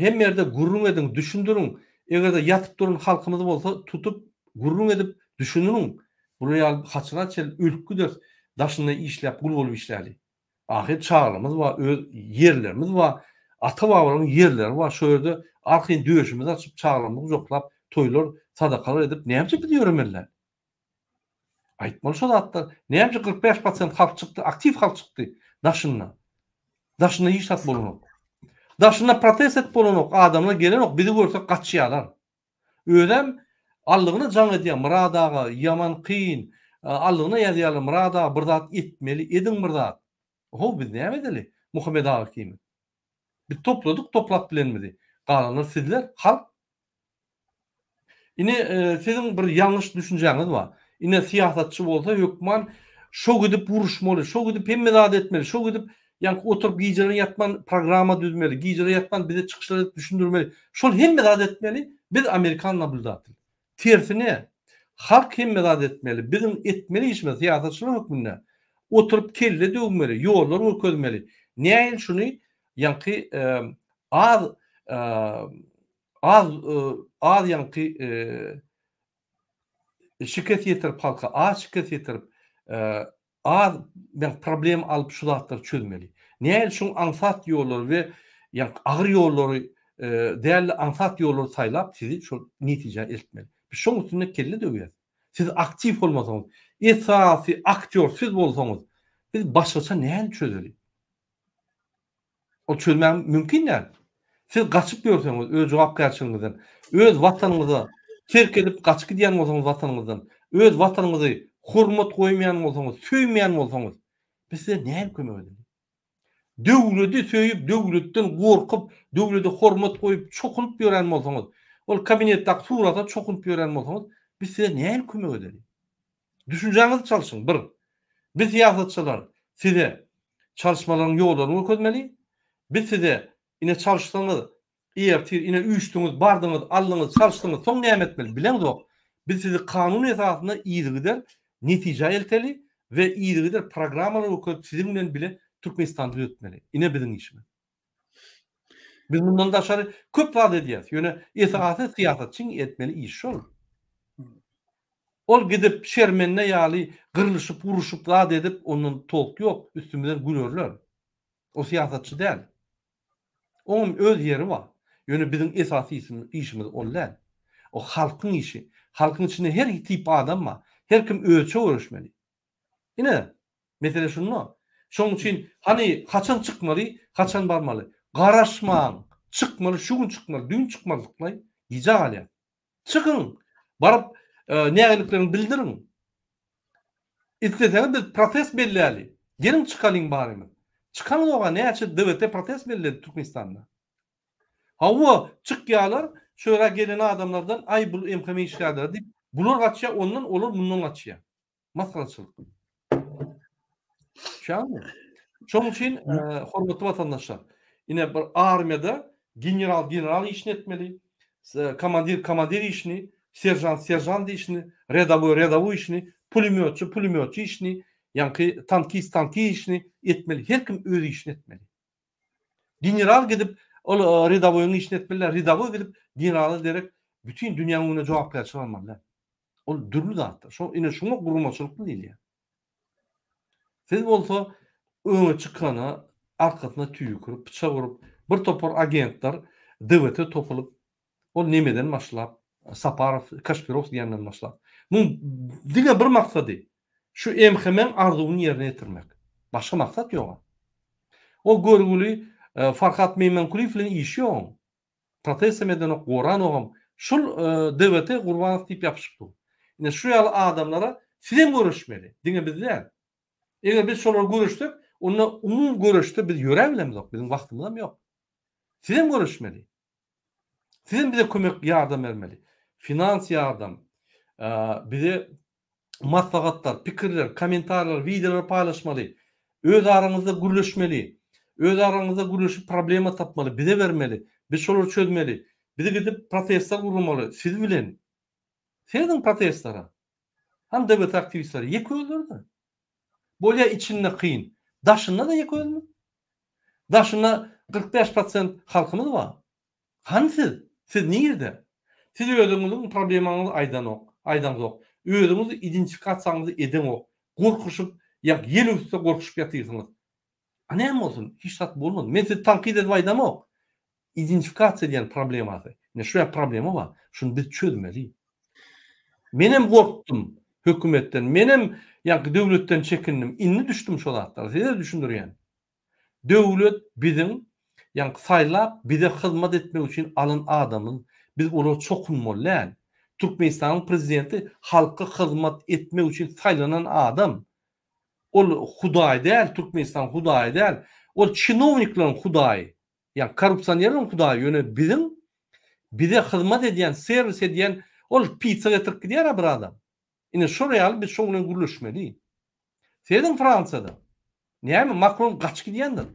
Hemme ýerde gürrüň ediň, düşündiriň. Eger-de ýatyp duran halkymyz bolsa tutup gürrüň edip düşündiriň. Bular ýaly haçana çenli ölüp gideris daşynda işläp gul bolup işläli. Ahyr çagalarymyz bar, öz ýerlerimiz bar, ata-babalaryň ýerleri bar, şo ýerde arkaýyn döşümizi açyp, çagalarymyzy gujaklap, toýlar, sadakalar edip, näme üçin biz ýöremeli däl? Aýtmaly şo zatlar. Näme üçin 45 prosent halk çykdy, aktiw halk çykdy daşynda. Daşynda hiç zat bolanok. Daşynda protest edip bolanok, adamlar gelenok, bizi görse gaçýarlar. Özem allygyna jaň edýär, Myrat aga, ýaman kyn. Allygyna ýazýarlar, Myrat aga bir zat etmeli, ediň bir zat. How, biz näme edeli, Muhammet aga ikimiz. Biz topladyk toplap bilenimizi. Galanlar sizler, halk. Ine, siziň bir ýalňyş düşünjäňiz bar. Ine, syýasatçy bolsa hökman şo gidip uruşmaly, şo gidip hemme zady etmeli, şo gidip ýaňky oturyp gijeler ýatman programma düzmeli, gijeler ýatman bize çykyşlar edip düşündirmeli. Şol hemme zady etmeli, biz amerikan nablýudatel. Tersine, halk hemme zady etmeli. Biziň etmeli işimiz syýasatçylar hökmünde oturyp kelle döwmeli, ýollar görkezmeli. Nähili şuny ýaňky az az az ýaňky şikes ýetirip halka az şikes ýetirip az ýaňky problem alyp şu zatlary çözmeli. Nähili şuň aňsat ýollary we ýaňky agyr ýollary dälde aňsat ýollary saýlap sizi şol netijä eltmeli. Biz şoň üstünde kelle döwýäs. Siz aktiw bolmasaňyz, esasy aktýor siz bolsaňyz, biz başgaça nähili çözeli? Ol çözmäň mümkin däl. Siz gaçyp ýörseňiz öz jogapkärçiligiňizden, öz watanyňyza terk edip gaçyp gidýän bolsaňyz watanyňyzdan, öz watanyňyzy hormat goýmaýan bolsaňyz, söýmeýän bolsaňyz, biz size nähili kömek edeli? Döwledi söýüp, döwletden gorkup, döwlede hormat goýup, çokunyp ýören bolsaňyz, ol kabinetdäki surata çokunyp ýören bolsaňyz, biz size nähili kömek edeli? Düşünjäňizi çalşyň, bir. Biz syýasatçylar size çalyşmalaryň ýollaryny görkezmeli. Biz size ine çalyşsaňyz, ertir ine üýşdüňiz, bardyňyz, aldyňyz, çalyşdyňyz, soň näme etmeli bileňzok. Biz sizi kanun esasynda yzygider netijä elteli we yzygider programmalar görkezip siziň bilen bile Türkmenistany düzetmeli. Ine biziň işimiz. Biz mundan daşary köp zat edýäris. Ýöne esasy syýasatçyň etmeli işi şol. Ol gidip şermende ýaly gyrlyşyp, uruşyp zat edip ondan tolk ýok, üstümizden gülerler. O syýasatçy däl. Oňam öz ýeri bar. Ýöne biziň esasy işimiz ol däl. O halkyň işi. Halkyň içinde her tip adam bar. Her kim özçe göreşmeli. Ine, mesele şunda. Şonuň üçin hany haçan çykmaly, haçan barmaly? Garaşmaň, çykmaly, şu gün çykmaly, düýn çykmalydyklaý, gijä galýar. Çykyň, baryp nägilikleriňi bildiriň. Isleseňiz biz protest belläli. Geliň çykalyň barymyz. Çykaňzog-a näçe DWT protest belledi Türkmenistanda. Hawa, çykýarlar, şu ýere gelen adamlardan aý bul MHM işgärleri diýip, bular gaçýar ondan, olar mundan gaçýar. Masgaraçylyk. Şämi? Şonuň üçin hormatly watandaşlar, ine bir armiýada general general işini etmeli, komandir komandir işini, seržant seržant işini, redawoý redawoý işini, pulemýotçy pulemýotçy işini, ýaňky tankist tankist işini etmeli. Her kim öz işini etmeli. General gidip ol redawoýyň işini etmeli däl, redawoý gidip generala derek bütin dünýäň öňünde jogapkärçilik almaly däl. Ol dürli zatlar. Şo ine şuňa guramaçylykly diýilýär. Siz bolsa öňe çykana arkasyna tüýkürip, pyçak urup, bir topar agentler DWT topulyp, ol nemeden başlap, Saparow, Kaşpirow diýenden başlap. Muň diňe bir maksady şu MHM-iň arzuwyny ýerine ýetirmek. Başga maksat ýok. O görgüli Farhat Meýmenkulyýew bilen işi ýok oň. Protestem edenok, goranogam. Şul DWT Gurbanow diýip ýapyşyp dur. Ine şu ýaly adamlara sizem göreşmeli. Diňe biz däl. Eger biz şolara göreşsek, onda umumy göreşde biz ýöräbilemzok, biziň wagtymyzam ýok. Sizem göreşmeli. Sizem bize kömek, ýardam bermeli. Finans ýardam, bize maslahatlar, pikirler, kommentariýalar, wideolar paýlaşmaly. Öz araňyzda gürleşmeli. Öz araňyzda gürleşip problema tapmaly, bize bermeli. Biz şolary çözmeli. Biz gidip protestler guramaly siz bilen. Serediň protestlere. Hany DBT aktiwistleri? Ýeke özleri-de. Bolýa içinde kyn. Daşynda-da ýeke özümiz. Daşynda 45 prosent halkymyz bar. Hany siz? Siz nirde? Siz özüňiziň problemaňyzy aýdanok, aýdaňzok. Özüňiz identifikasiýaňyzy edeňok. Gorkuşyp, ýa ýel öwüsse gorkuşyp ýatyrsyňyz. A näme bolsun? Hiç zat bolmady. Men sizi tankyt edip aýdamok. Identifikasiýa diýen problemasy. Ine şu ýa problema bar. Şuny biz çözmeli. Menem gorkdum hökümetden. Menem ýaňky döwletden çekindim. Indi düşdüm şo zatlara. Size düşündirýän. Döwlet biziň ýaňky saýlap bize hyzmat etmek üçin alan adamyz. Biz olara çokunmaly däl. Türkmenistanyň prezidenti halka hyzmat etmek üçin saýlanan adam. Ol hudaý däl, Türkmenistanyň hudaýy däl. Ol çinownikleriň hudaýy. Ýa korrupsionerleriň hudaýy. Ýöne biziň bize hyzmat edýän, serwis edýän ol pizza getirip gidýär-ä bir adam. Ine şol ýaly biz şoň bilen gürleşmeli. Serediň Fransiýada. Näme Makron gaçyp gidýändir.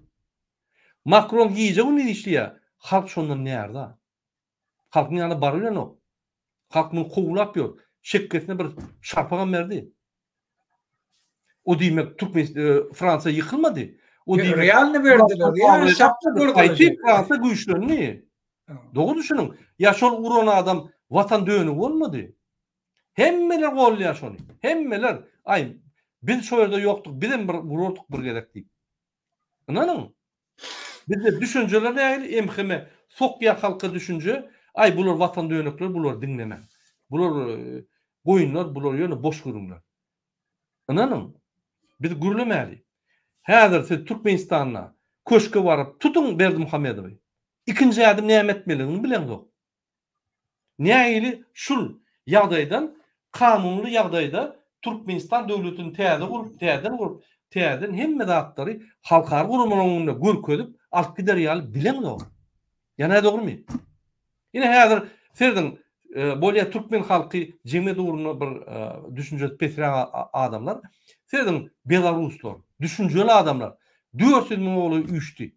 Makron gije-gündiz işleýär. Halk şondan närza. Halkyň ýanyna barybilenok. Halk muny kowlap ýör. Çekgesine bir şarpagam berdi. O diýmek Türkmen e, Fransiýa ýykylmady. O diýmek realny berdiler. Ýa şapka gördüler. Fransiýa güýçlendi. Dogry düşüniň. Ýa şol uran adam watan dönügi bolmady. Hemmeler golýar şony. Hemmeler. Aý, biz şo ýerde ýokduk, bizem bir urardyk bir gezek diýip. Ynanyň. Bizde düşünjeler nähili MHM sokýar halka düşünje, aý bular watan dönükleri bulary diňlemäň. Bular goýunlar bular ýöne boş gürrüňler. Ynanyň. Biz gürlemäli. Häzir siz Türkmenistanda köşke baryp tutuň Berdimuhamedowy. Ikinji ädim näme etmelidigini bileňzok. Nähili şul ýagdaýdan kanunyly ýagdaýda Türkmenistan döwletini täze gurup, täzeden gurup, täzeden hemme zatlary halkara guramalaryň öňünde görkezip alyp gider ýaly bileňzok. Ýa nädogrymy? Ine häzir serediň, bolýa türkmen halky jemgyýet ugrunda bir düşünjesi pesräk adamlar. Serediň belaruslar, düşünjeli adamlar 400 müňe golaý üýşdi.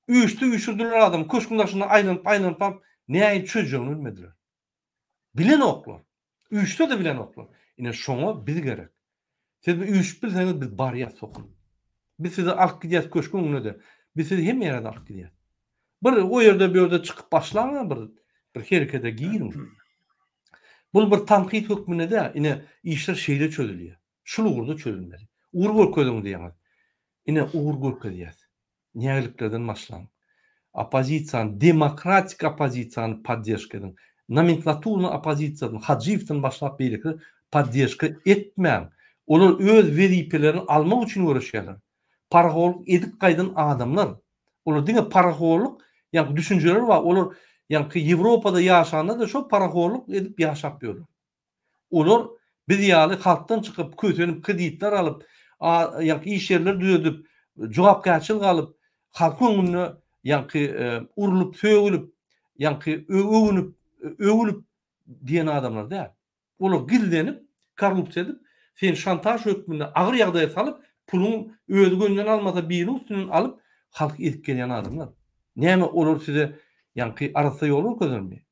Üýşdi üýşürdiler adamy köşgüň daşynda aýlanyp aýlanyp baryp nähili çözjegini bilmediler. Bilenoklar. Üýşse-de bilenoklar. Ine şoňa biz gerek. Siz bir üýşüp bilseňiz biz barýas sokulyp. Biz sizi alyp gidýäs köşgüň öňüne-de. Biz sizi hemme ýere-de alyp gidýäs. Bir o ýerde bu ýerde çykyp başlaň bir bir herekete giriň. Bul bir tankyt hökmünde däl. Ine işler şeýle çözülýär. Şul ugurda çözülmeli. Ugur görkeziň diýýäňiz. Ine ugur görkezýäs. Nägiliklerden başlaň. Oppozisiýany, demokratik oppozisiýany podderžka ediň. Nomenklaturny oppozisiýadan, Hajyýewden başlap beýlekiler podderžka etmäň. Olar öz wezipelerini almak üçin göreşýärler. Parahorluk edip gaýdan adamlar. Olar diňe parahorluk, ýaňky düşünjeleri bar. Olar ýaňky Ýewropada ýaşanda-da şo parahorluk edip ýaşap ýörler. Olar biz ýaly halkdan çykyp, kösenip, kreditler alyp, ýaňky iş ýerleri düzedip, jogapkärçilik alyp, halkyň öňünde ýaňky urlup, sögülip, ýaňky öwünip, öwülip diýen adamlar däl. Olar gizlenip, korrupsiýa edip, seni şantaž hökmünde agyr ýagdaýa salyp, puluň özi gönden almasa biriniň üstünden alyp, halky ezip gelýän adamlar. Näme olar size ýaňky arassa ýol görkezermi?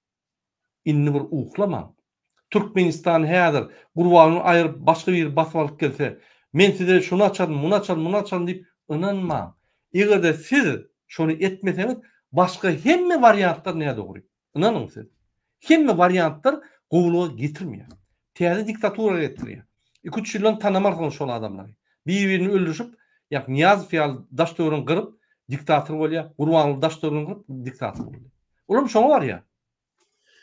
Indi bir uklamaň. Türkmenistan häzir Gurbanyny aýyryp başga biri basyp alyp gelse, men size şuny açaryn, muny açaryn, muny açaryn diýip ynanmaň. Eger-de siz şony etmeseňiz, başga hemme wariantlar nädogry. Ynanyň siz. Hemme wariantlar gowulyga getirmeýär. Täze diktatura getirýär. Iki-üç ýyldan tanamarsyňyz şol adamlary. Bir-birini öldürişip, ýa Nyýazow ýaly daş-töweregini gyryp diktator bolýar, Gurbanguly daş-töweregini gyryp diktator boldy. Olam şoňa barýar.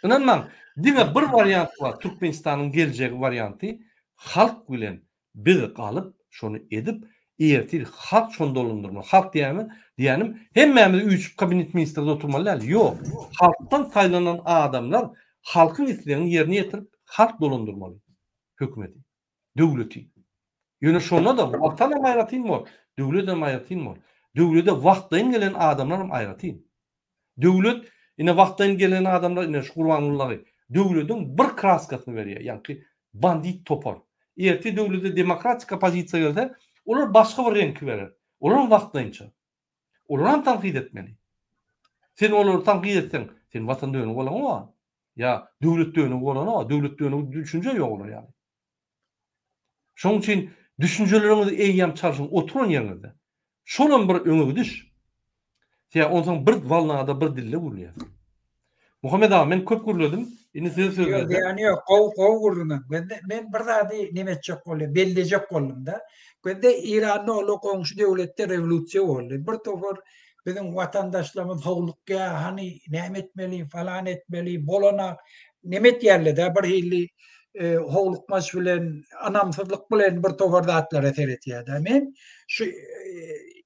Ynanmaň, diňe bir wariant bar, Türkmenistanyň geljegi warianty halk bilen biz galyp, şony edip, ertir halk şony dolandyrmaly. Halk diýýämi, diýýänim, hemmämiz üýşüp kabinet ministrde oturmaly däl. Ýok. Halkdan saýlanan adamlar halkyň islegini ýerine ýetirip, halk dolandyrmaly hökümeti, döwleti. Ýöne şonda-da watanam aýratyn bor, döwletem aýratyn bor. Döwlete wagtlaýyn gelen adamlaram aýratyn. Döwlet, ine wagtlaýyn gelen adamlar, ine şu Gurbangullagy, döwlediň bir kraskasyny berýär, ýaňky bandit topar. Ertir döwlete demokratik oppozisiýa gelse, olar başga bir reňki berer. Olaram wagtlaýynça. Olaram tankyt etmeli. Sen olary tankyt etseň, sen watan dönügi bolaňok-a. Ýa döwlet dönügi bolaňok-a. Döwlet dönügi düşünje ýok olar ýaly. Şonuň üçin düşünjeleriňizi eýýäm çalşyň oturan ýeriňizde. Şolam bir öňe gidiş. Sebäbi onsoň bir wolnada bir dilde gürleýäs. Muhammet aga men köp gürledim. Indi size söz Ýok, berjek. zyýany ýok. Gowy, gowy gürrüňem. Gözde men bir zady neme etjek bolýan, bellejek boldum-da. Gözde Eýranda ol goňşy döwletde rewolýusiýa boldy. Bir topar biziň watandaşlarymyz howlukýar, hany näme etmeli, falan etmeli, bolana neme etýärler-de bir hili howlukmaç bilen, ynamsyzlyk bilen bir topar zatlara seretýär-de. Men şu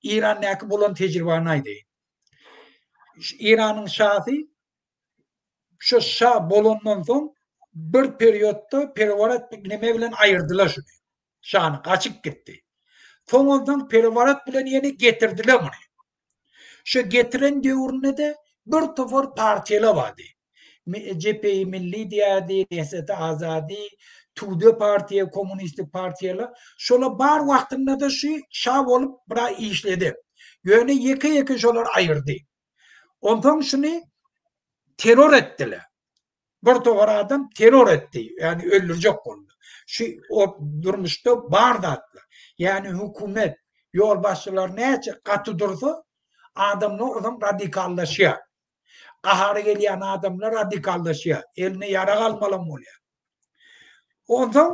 Eýrandaky bolan tejribäni aýdaýyn. Eýranyň şasy şu şa bolandan soň bir periodda pereworot neme bilen aýyrdylar şuny. Şany gaçyp gitdi. Soň ondan pereworot bilen ýene getirdiler muny. Şu getiren döwründe-de bir topar partiýalar bardy. Cepheyi Milli diýerdi, Nehzeti Azadi, Tude partiýa, kommunistik partiýalar. Şolar bar wagtynda-da şu şa bolup biraz işledi. Ýöne ýeke-ýeke şolar aýyrdy. Onsoň şuny terror etdiler. Bir topar adam terror etdi, ýagny öldürjek boldy. Şu durmuşda bar zatlar. Ýagny hökümet, ýolbaşçylar näçe gaty dursa, adamlar onsoň radikallaşýar. Gahary gelýän adamlar radikallaşýar. Eline ýarag almalam bolýar. Onsoň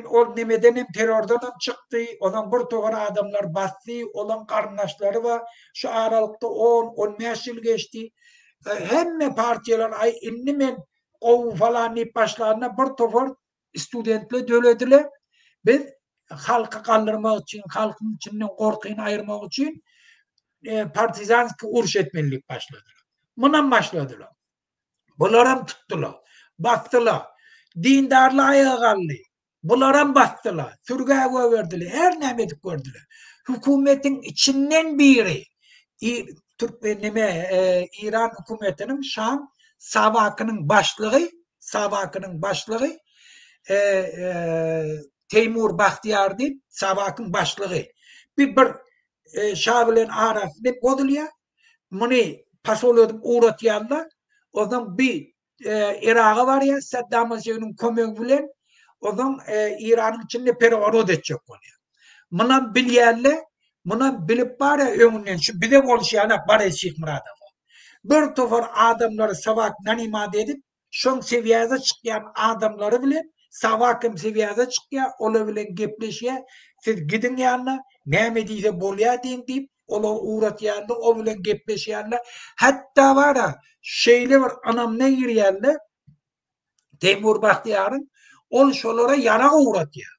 ol nemeden hem terrordan hem çykdy. Ondan bir topar adamlar basdy. Olaň garyndaşlary bar. Şu aralykda 10-15 ýyl geçdi. Hemme partiýalar aý indi men gowy falan diýip başlanda bir topar studentler dörediler. Biz halky galdyrmak üçin, halkyň içinden gorkyny aýyrmak üçin partizanskiý uruş etmeli diýip başladylar. Munam başladylar. Bularam tutdular. Basdylar. Dindarlar aýaga galdy. Bularam basdylar. Sürgä goýberdiler. Her näme edip gördüler. Hökümetiň içinden biri Türkmen neme Eýran hökümetiniň Şam Sawakynyň başlygy, Sawakynyň başlygy Teýmur Bahtiýar diýip Sawakyň başlygy. Bir bir şa bilen arasy bozulýar. Muny posol edip ugratýarlar. Onsoň bi Yraga barýar Saddam Hüseýiniň kömegi bilen. Onsoň Eýranyň içinde pereworot etjek bolýar. Munam bilýärler. Munam bilip barýar öňünden şu bize bolşy ýaly Boris Şyhmyradowa. Bir topar adamlary Sawak nanimat edip Şoň swýaza çykýan adamlary bilen Sawak hem swýaza çykýar, olar bilen gepleşýär, siz gidiň ýanyna, näme diýse bolýar diýiň diýip, olary ugratýarlar, o bilen gepleşýärler. Hatda bar-a, şeýle bir ynamyna girýärler, Teýmur Bahtiýaryň, ol şolara ýarag ugratýar.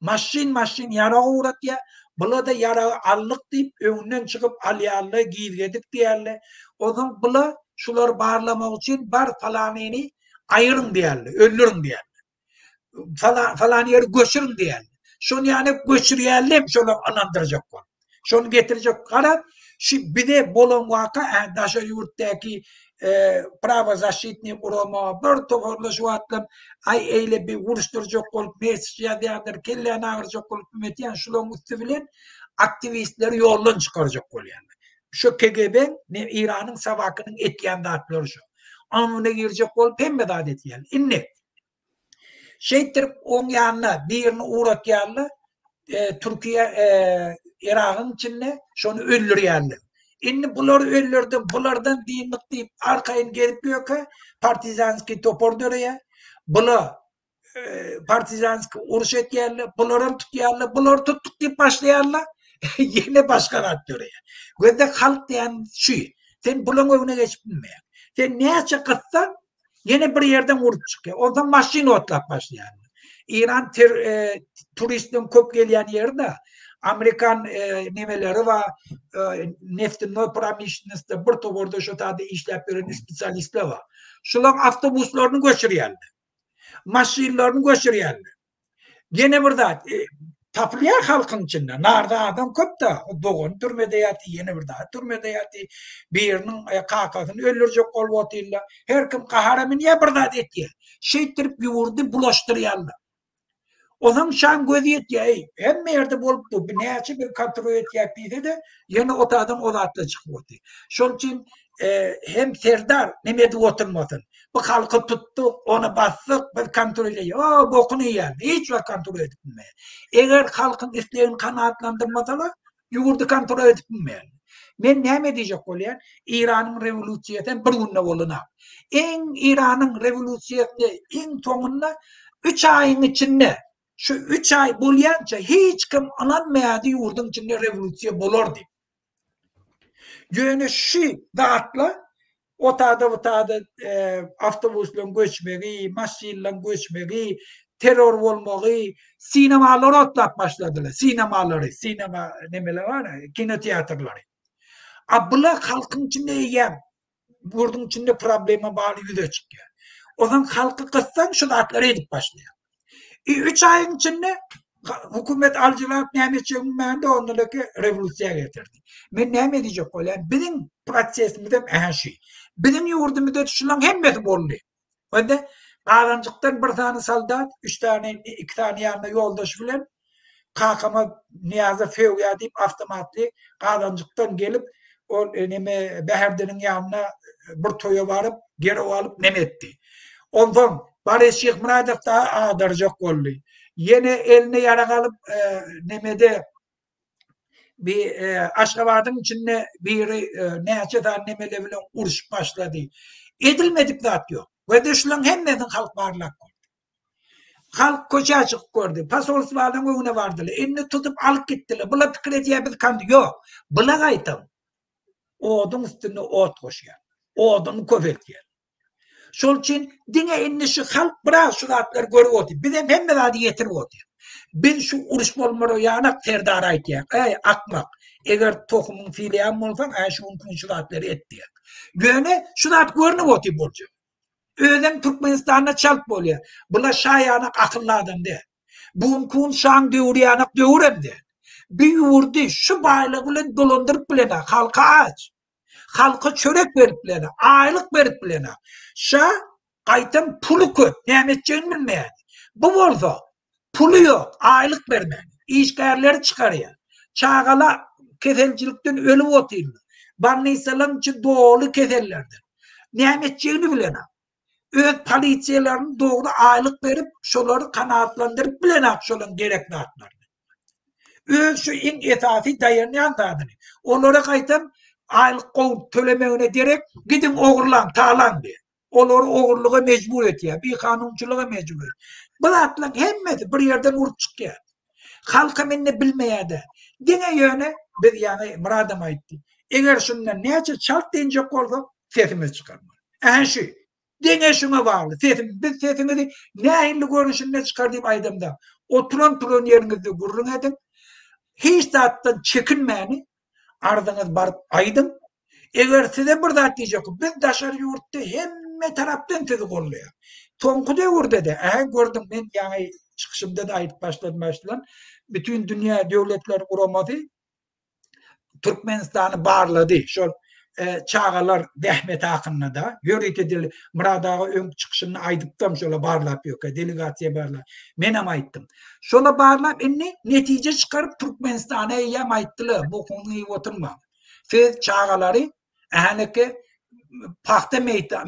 Maşyn-maşyn ýarag ugratýar. Bula-da ýaragy aldyk diýip, öňünden çykyp alýarlar, gizledik diýýärler. Onsoň bula şulary barlamak üçin bar falanyny aýyryň diýýärler, öldüriň diýýärler. Falan, falan ýeri göçüriň diýýärler. Şony ýany göçürýärler hem şolar ynandyrjak bolup. Şony getirjek garaz, şu bize bolan waka ä daşary ýurtdaky prawozaşitnyý gurama bir toparla şu wagtlam aý eýle bir uruşdyrjak bolup messij ýazýandyr, kelläni agyrjak bolup nime etýän şularyň üsti bilen aktiwistleri ýoldan çykarjak bolýarlar. Şu KGB ne Eýranyň Sawakynyň etýän zatlary şu. Aňyna girjek bolup hemme zat etýärler. Indi Şeýtdirip oň ýanyna birini ugratýarlar, Türkiýe Yragyň içinde şony öldürýärler. Indi bulary öldürdim, bulardan dyndyk diýip arkaýyn gezip ýörkä partizanskiý topar döreýär. Bula partizanskiý uruş etýärler, bularam tutýarlar, bulary tutduk diýip başlaýarlar. Ýene başga zat döreýär. Gözde halk diýen şu. Sen bulaň öňüne geçip bilmeýäň. Sen näçe gyssaň, Ýene bir ýerden urup çykýar. Onsoň maşyn otlap başlaýar. Eýran ter, e, turistleriň köp gelýän ýeri-de. Amerikan e, nemeleri bar, e, neftinoý promyşlennostda bir toparda şo taýda işläp ýören spesialistler bar. Şularyň awtobuslaryny göçürýärler. Maşynlaryny göçürýärler. Ýene bir zat, e, tapylýar halkyň içinde. Narda adam köp-de, dogany türmede ýaty, ýene bir zat türmede ýaty, biriniň e, kakasyny öldürjek bolup otyrlar. Her kim gahara münýär, bir zat etýär. Şeýtdirip ýurdy bulaşdyrýarlar. Onsoň şaň gözi ýetýär, eý, hemme ýerde bolup dur, bi näçe bir kontrol etýäk diýse-de, ýene o taýdan o zatlar çykyp otyr. Şol üçin hem Serdar neme edip oturmasyn. Bu halky tutduk, ony basdyk, biz kontrol edýäs. Ýok, bokuny iýýär, hiç wagt kontrol edip bilmeýär. Eger halkyň islegini kanagatlandyrmasalar, ýurdy kontrol edip bilmeýär. Men näme diýjek bolýan? Eýranyň rewolýusiýasy hem bir günde bolanok. Iň Eýranyň rewolýusiýasyny iň soňunda üç aýyň içinde şu üç aý bolýança hiç kim ynanmaýardy ýurduň içinde rewolýusiýa bolar diýip. Ýöne şu zatlar o tada bu tada awtobuslaryň göçmegi, maşynlaryň göçmegi, terror bolmagy, sinemalary otlap başladylar, sinemalary, sinema nemeler bar, kinoteatrlary. A bular halkyň içinde eýýäm ýurduň içinde problema bar ýüze çykýar. Ondan halky gyssaň şu zatlary edip başlaýar. E, üç aýyň içinde hökümet aljyrap näme etjegini bilmände ondan öte rewolýusiýa getirdi. Men näme diýjek bolýan? Biziň prosesimiz hem ähä şu. Biziň ýurdumyzda şularyň hemmesi boldy. Onda Gazanjykdan bir sany soldat, üç sany, iki sany ýanynda ýoldaş bilen kakama Nyýazow sögýär diýip awtomatly Gazanjykdan gelip ol e, neme Bäherdeniň ýanyna e, bir toýa baryp gerew alyp neme etdi. Onsoň Boris Şyhmyradow da agdarjak boldy. Ýene eline ýarag alyp e, nemede bir e, Aşgabadyň içinde biri e, näçe sany nemele bilen uruşyp başlady. Edilmedik zat ýok. We de şularyň hemmesini halk barlap gördi. Halk köçä çykyp gördi. Posolstwanyň öňüne bardylar. Indi tutup alyp gitdiler. Bular pikir edýär biz kan ýok. Bular gaýtam oduň üstüne ot goşýar. Oduny köpeltýär. Şol üçin diňe indi şu halk biraz şu zatlary görüp otyr. Biz hem hemme zady ýetirip otyr. Biz şu uruş bolmara ýanak Serdar aýtýar. Eý, akmak, eger tohumyň sylaýan bolsaň, äý şu günki gün şu zatlary et diýýär. Ýöne şu zat görnüp otyr boljak. Özem Türkmenistanda çalt bolýar. Bular şa ýanak akylly adam däl. Bu günki gün şaň döwri ýanak döwürem däl. Bir ýurdy şu baýlygy bilen dolandyryp bilenok, halka aç. Halka çörek berip bilenok, aýlyk berip bilenok. Şa gaýtam puly köp, näme etjegini bilmeýär. Bu bolsa puly ýok, aýlyk bermän, işgärleri çykarýar. Çagalar keselçilikden ölüp otyrlar. Bolnisalaryň içi doly kesellerden. Näme etjegini bilenok. Öz polisiýalaryny dogry aýlyk berip, şolary kanagatlandyryp bilenok şolaryň gerek zatlaryny. Öz şu iň esasy daýanýan zadyny. Olara gaýtam aýlyk gowy tölemegine derek gidiň ogurlaň, talaň diýýär. Olary ogurlyga mejbur etýär, bikanunçylyga mejbur etýär. Bu zatlaryň hemmesi bir ýerden urup çykýar. Halkam indi bilmeýär-de. Diňe ýöne biz ýaňy Myradam aýtdy. Eger şundan näçe çalt dynjak bolsak, sesimizi çykarmaly. Ähä şu. Diňe şuňa bagly. Sesim, biz sesiňizi nähili görnüşinde çykar diýip aýdamda, oturan turan ýeriňizde gürrüň ediň. Hiç zatdan çekinmäni arzyňyzy baryp aýdyň. Eger size bir zat diýjek, biz daşary ýurtda hemme tarapdan sizi goldaýar. Soňky döwürde-de, ähä gördüň, men ýaňy çykyşymda-da aýdyp başladym başlan, Bütün dünýä döwletler guramasy Türkmenistany barlady. Şol e, çagalar zähmeti hakynda-da ýörite dil Myrat aga öň çykyşynda aýdypdam şola barlap ýöke delegasiýa barlap. Menem aýtdym. Şola barlap indi netije çykaryp Türkmenistana eýýäm aýtdylar, bokuňy iýip oturma. Siz çagalary ähneke pagta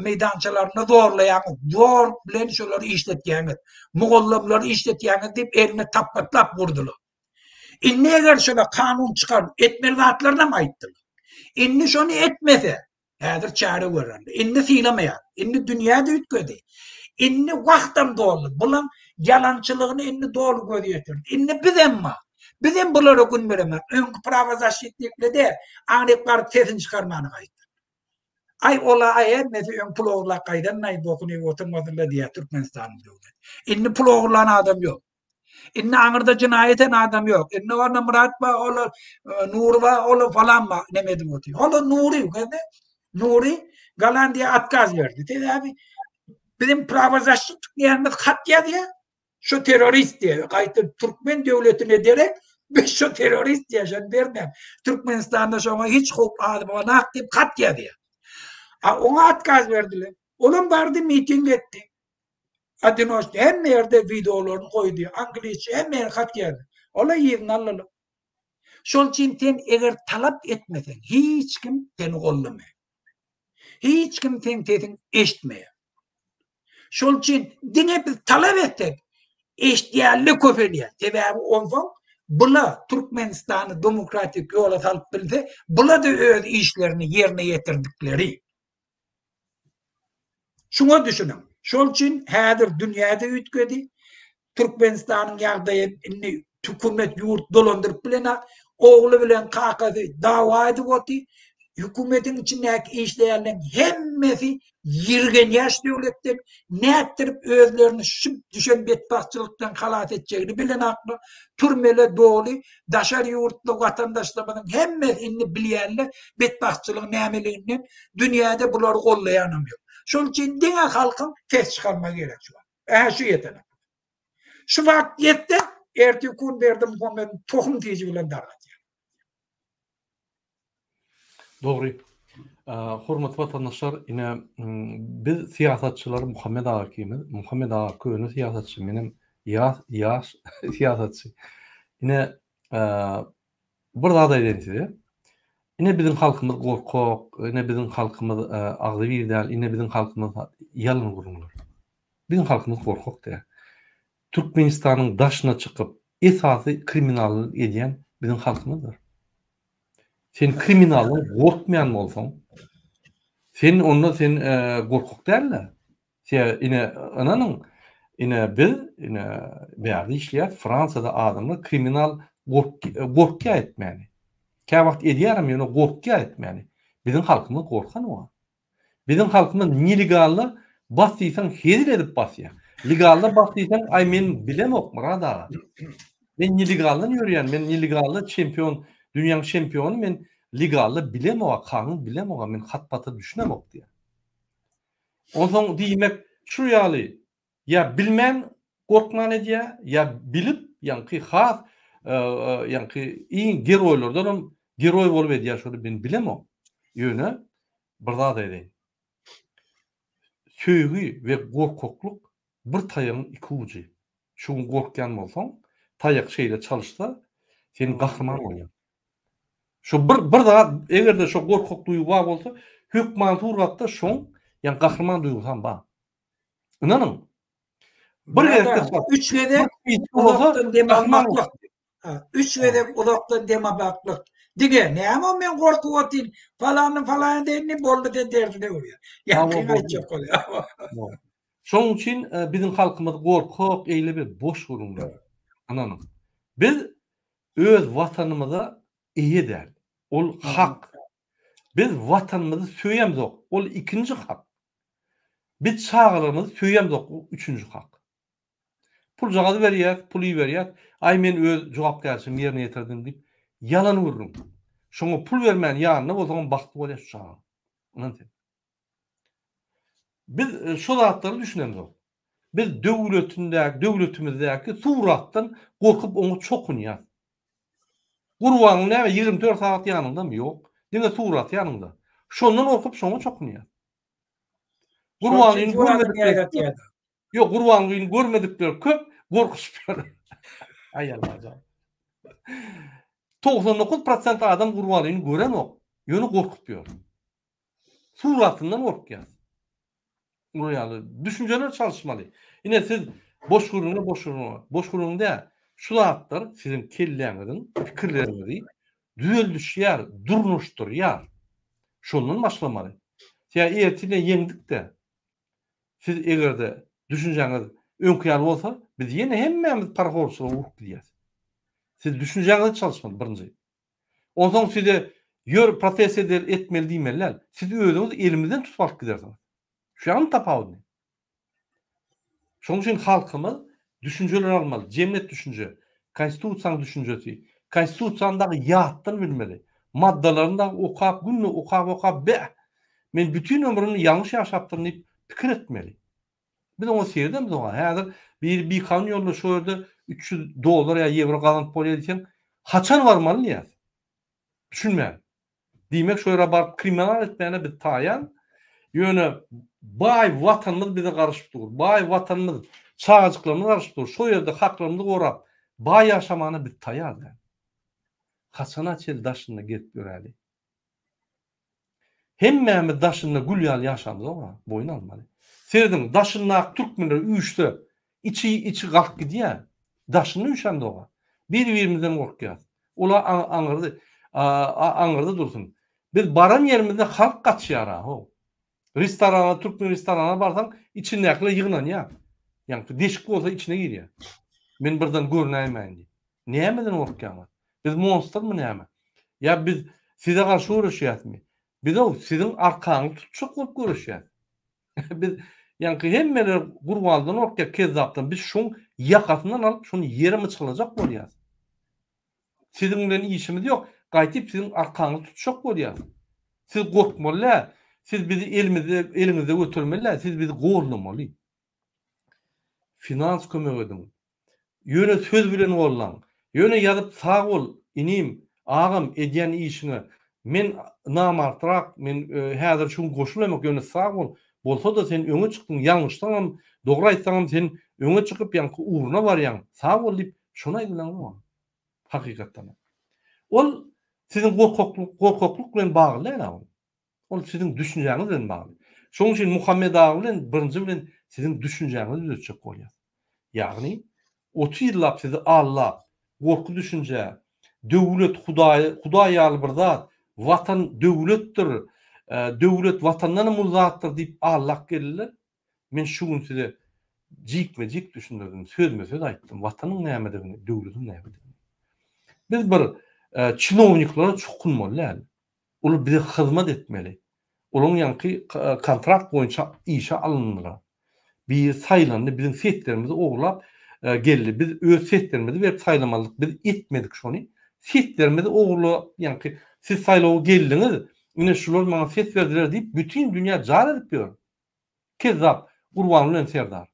meýdançalarynda zorlaýaňyz, zor bilen şolary işletýäňiz, mugallymlary işletýäňiz diýip eline tapmatlap urdular. Indi eger şola kanun çykaryp etmeli zatlarynam aýtdylar. Indi şony etmese, häzir çäre görerler. Indi sylamaýar. Indi dünýä-de üýtgedi. Indi wagtam doldy. Bulaň ýalançylygyny indi doly göz ýetirdi. Indi bizem bar. Bizem bulara gün beremek. Öňki prawozaşçitnikle däl, aňryk baryp sesini çykarmany gaýtdy. Aý ola aý hemmesi öň pul ogurlap gaýdan aý bokuny iýip oturmasynlar diýýär Türkmenistanyň döwleti. Indi pul ogurlan adam ýok. Indi aňyrda jenaýat eden adam ýok. Indi onda Myrat bar, ola e, Nury bar, ola falan bar, neme edip otyr. Ola Nury, gördü. Nury Gollandiýa otkaz berdi. Sebäbi bizim prawozaşçyk diýenimiz hat ýazýar. Şu terrorist diýe, gaýta türkmen döwletine derek biz şu terrorist diýe, şony bermän. Türkmenistanda şoňa hiç howp azmanak diýip hat ýazýar. A oňa otkaz berdiler. Olam bardy miting etdi. Odinoçka hemme ýerde wideolaryny goýdy, angliçe hemme ýere hat ýazdy. Olar yzyna aldylar. Şol üçin sen eger talap etmeseň, hiç kim seni goldamaýar. Hiç kim seň sesiňi eşitmeýär. Şol üçin diňe biz talap etsek, eşitýänler köpelýär. Sebäbi onsoň bula Türkmenistany demokratik ýola salyp bilse, bula-da öz işlerini ýerine ýetirdikleri. Şuňa düşüniň. Şol üçin häzir dünýä-de üýtgedi. Türkmenistanyň ýagdaýy indi hökümet ýurt dolandyryp bilenok. Ogly bilen kakasy dawa edip otyr. Hökümetiň içindäki işleýänleriň hemmesi ýirgenýär şu döwletden. Nätdirip özlerini şu düşen betbagtçylykdan halas etjegini bilenoklar. Türmeler doly. Daşary ýurtly watandaşlarymyzyň hemmesi indi bilýänler betbagtçylygyň nämeliginden dünýäde bulary gollaýanam ýok. Şonuň üçin diňe halkyň ses çykarmagy gerek şu wagt. Ähä şu ýetenek. Şu wagt ýetse ertir kun Berdimuhamediň tohum tiji bilen dargatýar. Dogry. Hormatly watandaşlar, ine biz syýasatçylar Muhammet aga ikimiz, Muhammet aga köne syýasatçy, menem ýaş ýaş syýasatçy. Ine bir zat aýdaýyn size. Ine biziň halkymyz gorkak, ine biziň halkymyz agzybir däl, ine biziň halkymyz ýalan gürrüňler. Biziň halkymyz gorkak däl. Türkmenistanyň daşyna çykyp esasy kriminallyk edýän biziň halkymyzdyr. Sen kriminaldan gorkmaýan bolsaň, sen onda sen gorkak däl-de. Sen ine ynanyň, ine biz ine bärde işleýäs, Fransiýada adamlar kriminal gorkýar etmäni. Käwagt edýärem ýöne gorkýar etmäni. Biziň halkymyz gorkanok. Biziň halkymyz nelegalda bas diýseň hezil edip basýar. Legalda bas diýseň aý men bilemok Myrat aga. Men nelegaldan ýörýän, men nelegalda çempion, dünýäň çempiony men legalda bilemok, kanun bilemok, men hat-pata düşünemok diýýär. Onsoň diýmek şu ýaly ýa bilmän gorkman edýär, ýa bilip ýaňky has ýaňky iň geroýlardanam geroý bolup edýär şony men bilemok. Ýöne Bir zat aýdaýyn. Söýgi we gorkaklyk bir taýagyň iki ujy. Şu gün gorkýan bolsaň, taýak şeýle çalyşsa, sen gahryman bolýaň. Şo bir bir zat, eger-de şo gorkak duýgy bar bolsa, hökmany suratda şoň, ýagny gahryman duýgusam bar. Ynanyň. Bir gezek üç gezek uzakdan dem almaklyk. Üç gezek uzakdan dem almaklyk. Diňe näme men gorkup otyryn, falany falan diýende boldy sen tersine öwürýär. Ýaňky aýtjak bolýar. Şonuň üçin e, biziň halkymyz gorkak, eýle bir boş gürrüňler. Ynanyň. Biz öz watanymyza eýe däl. Ol hak. Biz watanymyzy söýemzok. Ol ikinji hak. Biz çagalarymyzy söýemzok, bu üçünji hak. Puljagazy berýäs, pul iberýäs, aý men öz jogapkärçiligimi ýerine ýetirdim diýip, ýalan gürrüň. Şoňa pul bermän ýanynda bolsaňam bagtly bolýar şu çagaň. Ynan sen. Biz e, şu zatlary düşünemzok. Biz döwletindäki, döwletimizdäki suratdan gorkup oňa çokunýas. Gurbanyň näme 24 sagat ýanyňdamy? Ýok. Diňe suraty ýanyňda. Şondan gorkup şoňa çokunýas. Gurbangulyny görmedikler. Ýok, Gurbangulyny görmedikler köp, gorkuşyp ýör. Aý Allajan. 99% adam Gurbangulyny görenok, ýöne gorkup ýör. Suratyndan gorkýar. Munuň ýaly düşünjeler çalyşmaly. Ine siz boş gürrüňe boş gürrüňe, boş gürrüň däl. Şu zatlar siziň kelläňiziň pikirleriňizi düzeldişýär, durnuşdyrýar. Şondan başlamaly. Tä ertine ýeňdik-de, siz eger-de düşünjäňiz öňki ýaly bolsa, biz ýene hemmämiz parahorçylyga urup gidýäs. Siz düşünjäňizi çalyşmaly birinji. Onsoň size ýör protest edeli etmeli diýmeli däl. Siz özüňiz elimizden tutup alyp gidersiňiz. Şu ýagyny tapawudy. Şonuň üçin halkymyz düşünjeler almaly, jemgyýet düşünje, konstitusiýanyň düşünjesi, konstitusiýany dagy ýatdan bilmeli, maddalaryny dagy okap, günde okap-okap, beh, men bütin ömrümni ýalňyş ýaşapdyryn diýip pikir etmeli. Biz oňa seredemzok-a. Häzir biri bikanun ýolda şu ýerde 300 dollar ýa ýewro gazanyp bolýar diýseň, haçan barmaly diýýäs. Düşünmän. Diýmek şu ýere baryp kriminal etmäne biz taýan. Ýöne baý watanymyz bize garaşyp dur. Baý watanymyz, çagajyklarymyz garaşyp dur. Şo ýerde haklarymyzy gorap, baý ýaşamana biz taýýar däl. Haçana çenli daşynda gezip ýöräli? Hemmämiz daşynda gül ýaly ýaşamyzok-a, boýun almaly. Serediň, daşyndaky türkmenler üýşse, içi içi galyp gidýär. Daşynda üýşemzok-a. Bir-birimizden gorkýas. Olar aňyrda aňyrda dursun. Biz baran ýerimizde halk gaçýar-a, how. Restorana, türkmen restorana barsaň, içindäkiler ýygnanýar. Ýaňky deşik bolsa içine girýär. Men birden görünäýmäýin diýip. Nämeden gorkýaňyz? Biz monstrmy näme? Ýa biz size garşy göreşýäsmi? Biz-ow siziň arkaňyzy tutjak bolup göreşýäs. Biz ýaňky hemmeler Gurbandan gorkýar, Kezzapdan. Biz şoň ýakasyndan alyp, şony ýere myçgylajak bolýas. Siziň bilen işimiz ýok. Gaýtyp siziň arkaňyzy tutjak bolýas. Siz gorkmaly däl. Siz bizi elimizde, eliňizde götermeli däl. Siz bizi goldamaly. Finans kömek ediň. Ýöne söz bilen gollaň. Ýöne ýazyp sag bol inim, agam edýän işiňe. Men namartrak, men häzir şu gün goşulamok ýöne sag bol. Bolsada sen öňe çykdyň ýalňyşsaňam, dogry aýtsaňam sen öňe çykyp ýaňky ugruna barýaň. Sag bol diýip şony aýdylaňok. Hakykatdanam. Ol siziň gorkaklyk gorkaklyk bilen bagly däl-ä ol. Ol siziň düşünjäňiz bilen bagly. Şonuň üçin Muhammet aga bilen birinji bilen siziň düşünjäňizi düzetjek bolýar. Ýagny 30 ýyllap sizi aldap, gorky düşünje, döwlet hudaý, hudaý ýaly bir zat, watan döwletdir, döwlet watandan hem uly zatdyr diýip aldap geldiler. Men şu gün size jikme-jik düşündirdim, sözme-söz aýtdym, watanyň nämedigini, döwletiň nämedigini. Biz bir çinowniklere çokunmaly däl. Olar bize hyzmat etmeli. Olaryň ýaňky kontrakt boýunça işe alyndylar. Biri saýlandy, biziň seslerimizi ogurlap geldi. Biz öz seslerimizi berip saýlamalydyk. Biz etmedik şony. Seslerimizi ogurlap, ýaňky siz saýlawa geldiňiz, ine şular maňa ses berdiler diýip, bütin dünýä jar edip ýör. Kezzap, Gurbanguly bilen Serdar.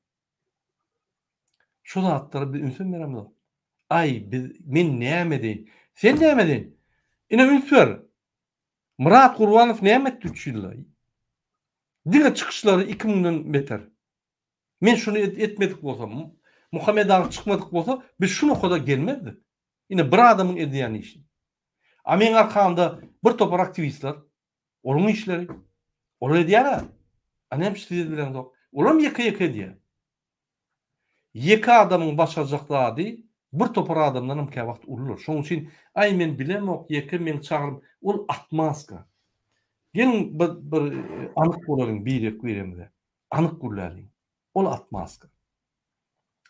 Şu zatlara biz ünsem beremzok. Aý, biz, men näme edeýin? Sen näme edeýin? Ine üns ber. Myrat Gurbanow näme etdi üç ýylda? Diňe çykyşlary iki müňden beter. Men şuny etmedik bolsam, Muhammet aga çykmadyk bolsa, biz şu nokada gelmezdik. Ine bir adamyň edýän işi. A meň arkamda bir topar aktiwistler, Olaryň işleri. Olar edýär-ä. A näme üçin siz edibileňzok? Olaram ýeke-ýeke edýär. Ýeke adamyň başarjak zady bir topar adamdan hem käwagt uludyr. Şonuň üçin, aý men bilemok, ýeke meň çagrym, ol otmaska. Geliň bir bir anyk bolalyň birek-biremize. Anyk gürläliň. Ol otmaska.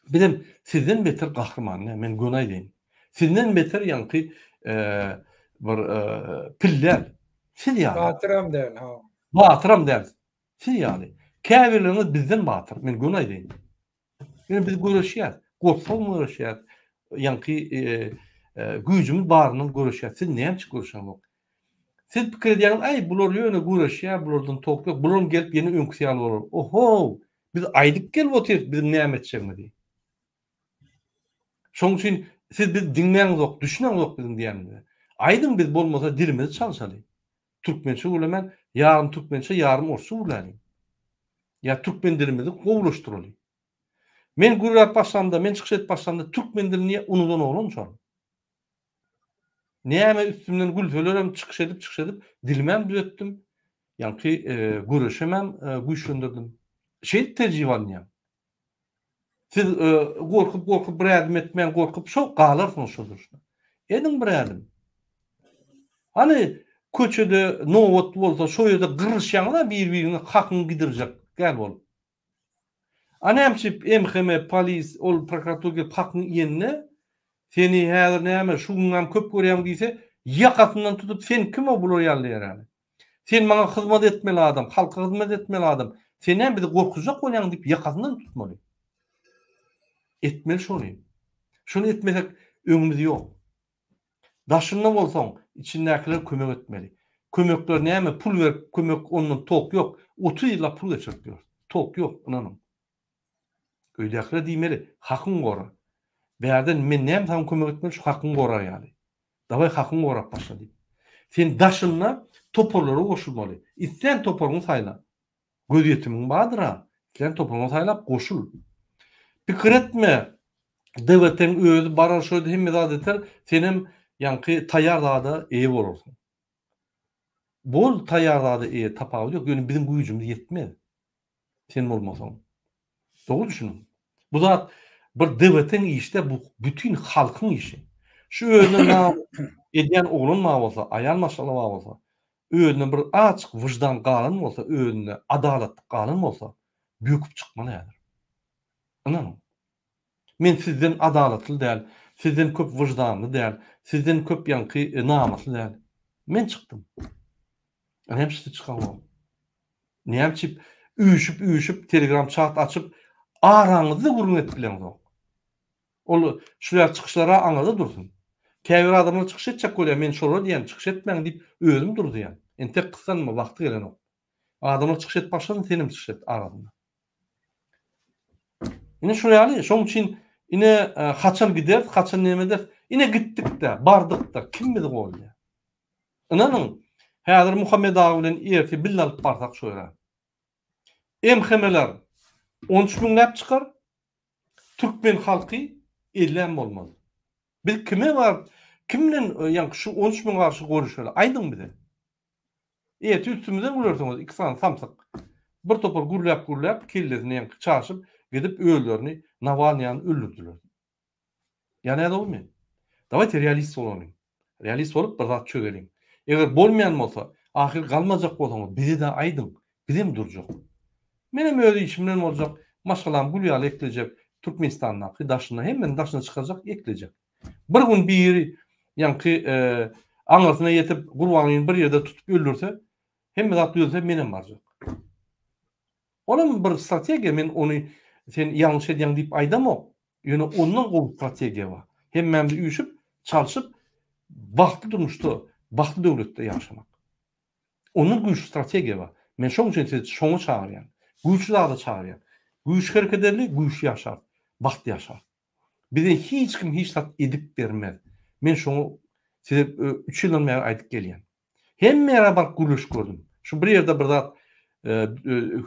Bizem sizden beter gahryman däl, men göni aýdaýyn. Sizden beter ýaňky bir pil däl. Siz ýaly. Batyram däl, ha. Batyram däl. Siz ýaly. Käbirleriňiz bizden batyr, men göni aýdaýyn. Ýöne biz göreşýäs. Gorksagam göreşýäs. Ýaňky güýjümiz baryndan göreşýäs. Siz näme üçin göreşeňzok? Siz pikir edýäňiz, aý bular ýöne göreşýär, bulardan tok ýok, bularam gelip ýene öňküsi ýaly bolar. Ohow! Biz aýdyp gelip otyrys biziň näme etjegimizi. Şonuň üçin siz bizi diňläňzok, düşüneňzok biziň diýenimize. Aýdyň biz bolmasa dilimizi çalşaly. Türkmençe gürlemän, ýarym türkmençe, ýarym orsça gürläliň. Ýa türkmen dilimizi gowulaşdyraly. Men gürläp başlamda, men çykyş edip başlamda türkmen dilini unudan oglan şol. Näme üstümden gülselerem çykyş edip çykyş edip dilimem düzetdim. Ýaňky göreşemem güýçlendirdim. Şeýdip tejribe alynýar. Siz gorkup gorkup bir ädim etmän gorkup şo galarsyňyz şo durşuna. Ediň bir ädim. Hany köçede nobat bolsa şo ýerde gyrlyşýaňyz-a bir-biriňe hakyňy gidirjek gäl bolup. A näme üçin MHM, polis, ol prokuratura gelip hakyňy iýende, seni häzir näme şu günňäm köp görýäň diýse, ýakasyndan tutup sen kim o bular ýaly diýer ýaly. Sen maňa hyzmat etmeli adam, halka hyzmat etmeli adam. Sen näme bizi gorkuzjak bolýaň diýip ýakasyndan tutmaly. Etmeli şony. Şony etmesek öňümiz ýok. Daşynda bolsaň, içindäkilere kömek etmeli. Kömekler näme, pul berip kömek ondan tok ýok. 30 ýyllap pul geçirip ýörüs. Tok ýok, ynanyň. Öýdäkilere diýmeli, hakyňy gora. Bärden men näme saňa kömek etmeli, şu hakyňy gorar ýaly. Dawaý hakyňy gorap başla diýip. Sen daşynda toparlara goşulmaly. Islän toparyňy saýla. Gözýetimiň bardyr-a. Islän toparyňy saýlap goşul. Pikir etme, DWT-iň özi barar şo ýerde hemme zat eter, senem ýaňky taýýar zada eýe bolarsyň. Bol taýýar zada eýe, tapawudy ýok, ýöne biziň güýjümiz ýetmez. Sen bolmasaň. Dogry düşüniň. Bu zat bir DWT-iň işi däl, bu bütin halkyň işi. Şu özüne namys edýän oglan bar bolsa, aýal maşgala bar bolsa, özüne bir azjyk wyždan galan bolsa, özünde adalatlyk galan bolsa, böküp çykmaly häzir. Ynanyň. Men sizden adalatly däl, sizden köp wyždanly däl, sizden köp ýaňky namysly däl. Men çykdym. Näme üçin siz çykaňok? Näme üçin üýşüp-üýşüp telegram çat açyp araňyzda gürrüň edip bileňzok? Ol şu ýaly çykyşlara aňyrda dursun. Käbir adamlar çykyş etjek bolýar, men şolara diýýän çykyş etmäň diýip özüm duruzýan. Entek gyssanma wagty gelenok. Adamlar çykyş edip başlasyn senem çykyş et arasynda. Ine şu ýaly, şoň üçin ine e, haçan gideris, haçan näme ederis? Ine gitdik-de, bardyk-da, kim bizi goldaýar? Ynanyň, häzir Muhammet aga bilen ertir bille alyp barsak şu ýere. MHM-ler 13 müňläp çykar, Türkmen halky ellän bolmaz. Biz kime baryp, kim bilen e, ýaňky şu 13 müň garşy görüşeli? Aýdyň bize. Eti üstümizden gülersiňiz, iki sany samsyk. Bir topar gürläp-gürläp kellesini ýaňky çaşyp gidip özlerini Nawalnyýany öldürdiler. Ýa nädogrymy? Dawayte realist bolalyň. Realist bolup bir zat çözeliň. Eger bolmaýan bolsa, ahyr galmajak bolsaňyz bize-de aýdyň, bizem durjak. Menem öz işim bilen boljak, maşgalamy gül ýaly eklejek, Türkmenistandaky daşyna hemmesini daşyna çykarjak, eklejek. Bir gün biri ýaňky aňyrsyna ýetip Gurbangulyny bir ýerde tutup öldürse, hemme zat düzelse menem barjak. Olam bir strategiýa, men ony sen ýalňyş edýäň diýip aýdamok. Ýöne ondan gowy strategiýa bar. Hemmämiz üýşüp, çalşyp bagtly durmuşda, bagtly döwletde ýaşamak. Ondan güýçli strategiýa bar. Men şoň üçin sizi şoňa çagyrýan. Güýçli zada çagyrýan. Güýçli hereket edeli, güýçli ýaşarys. Bagtly ýaşarys. Bize hiç kim hiç zat edip bermez. Men şoňa size üç ýyldan bäri aýdyp gelýän. Hemme ýere baryp gürleşip gördüm. Şu bir ýerde bir zat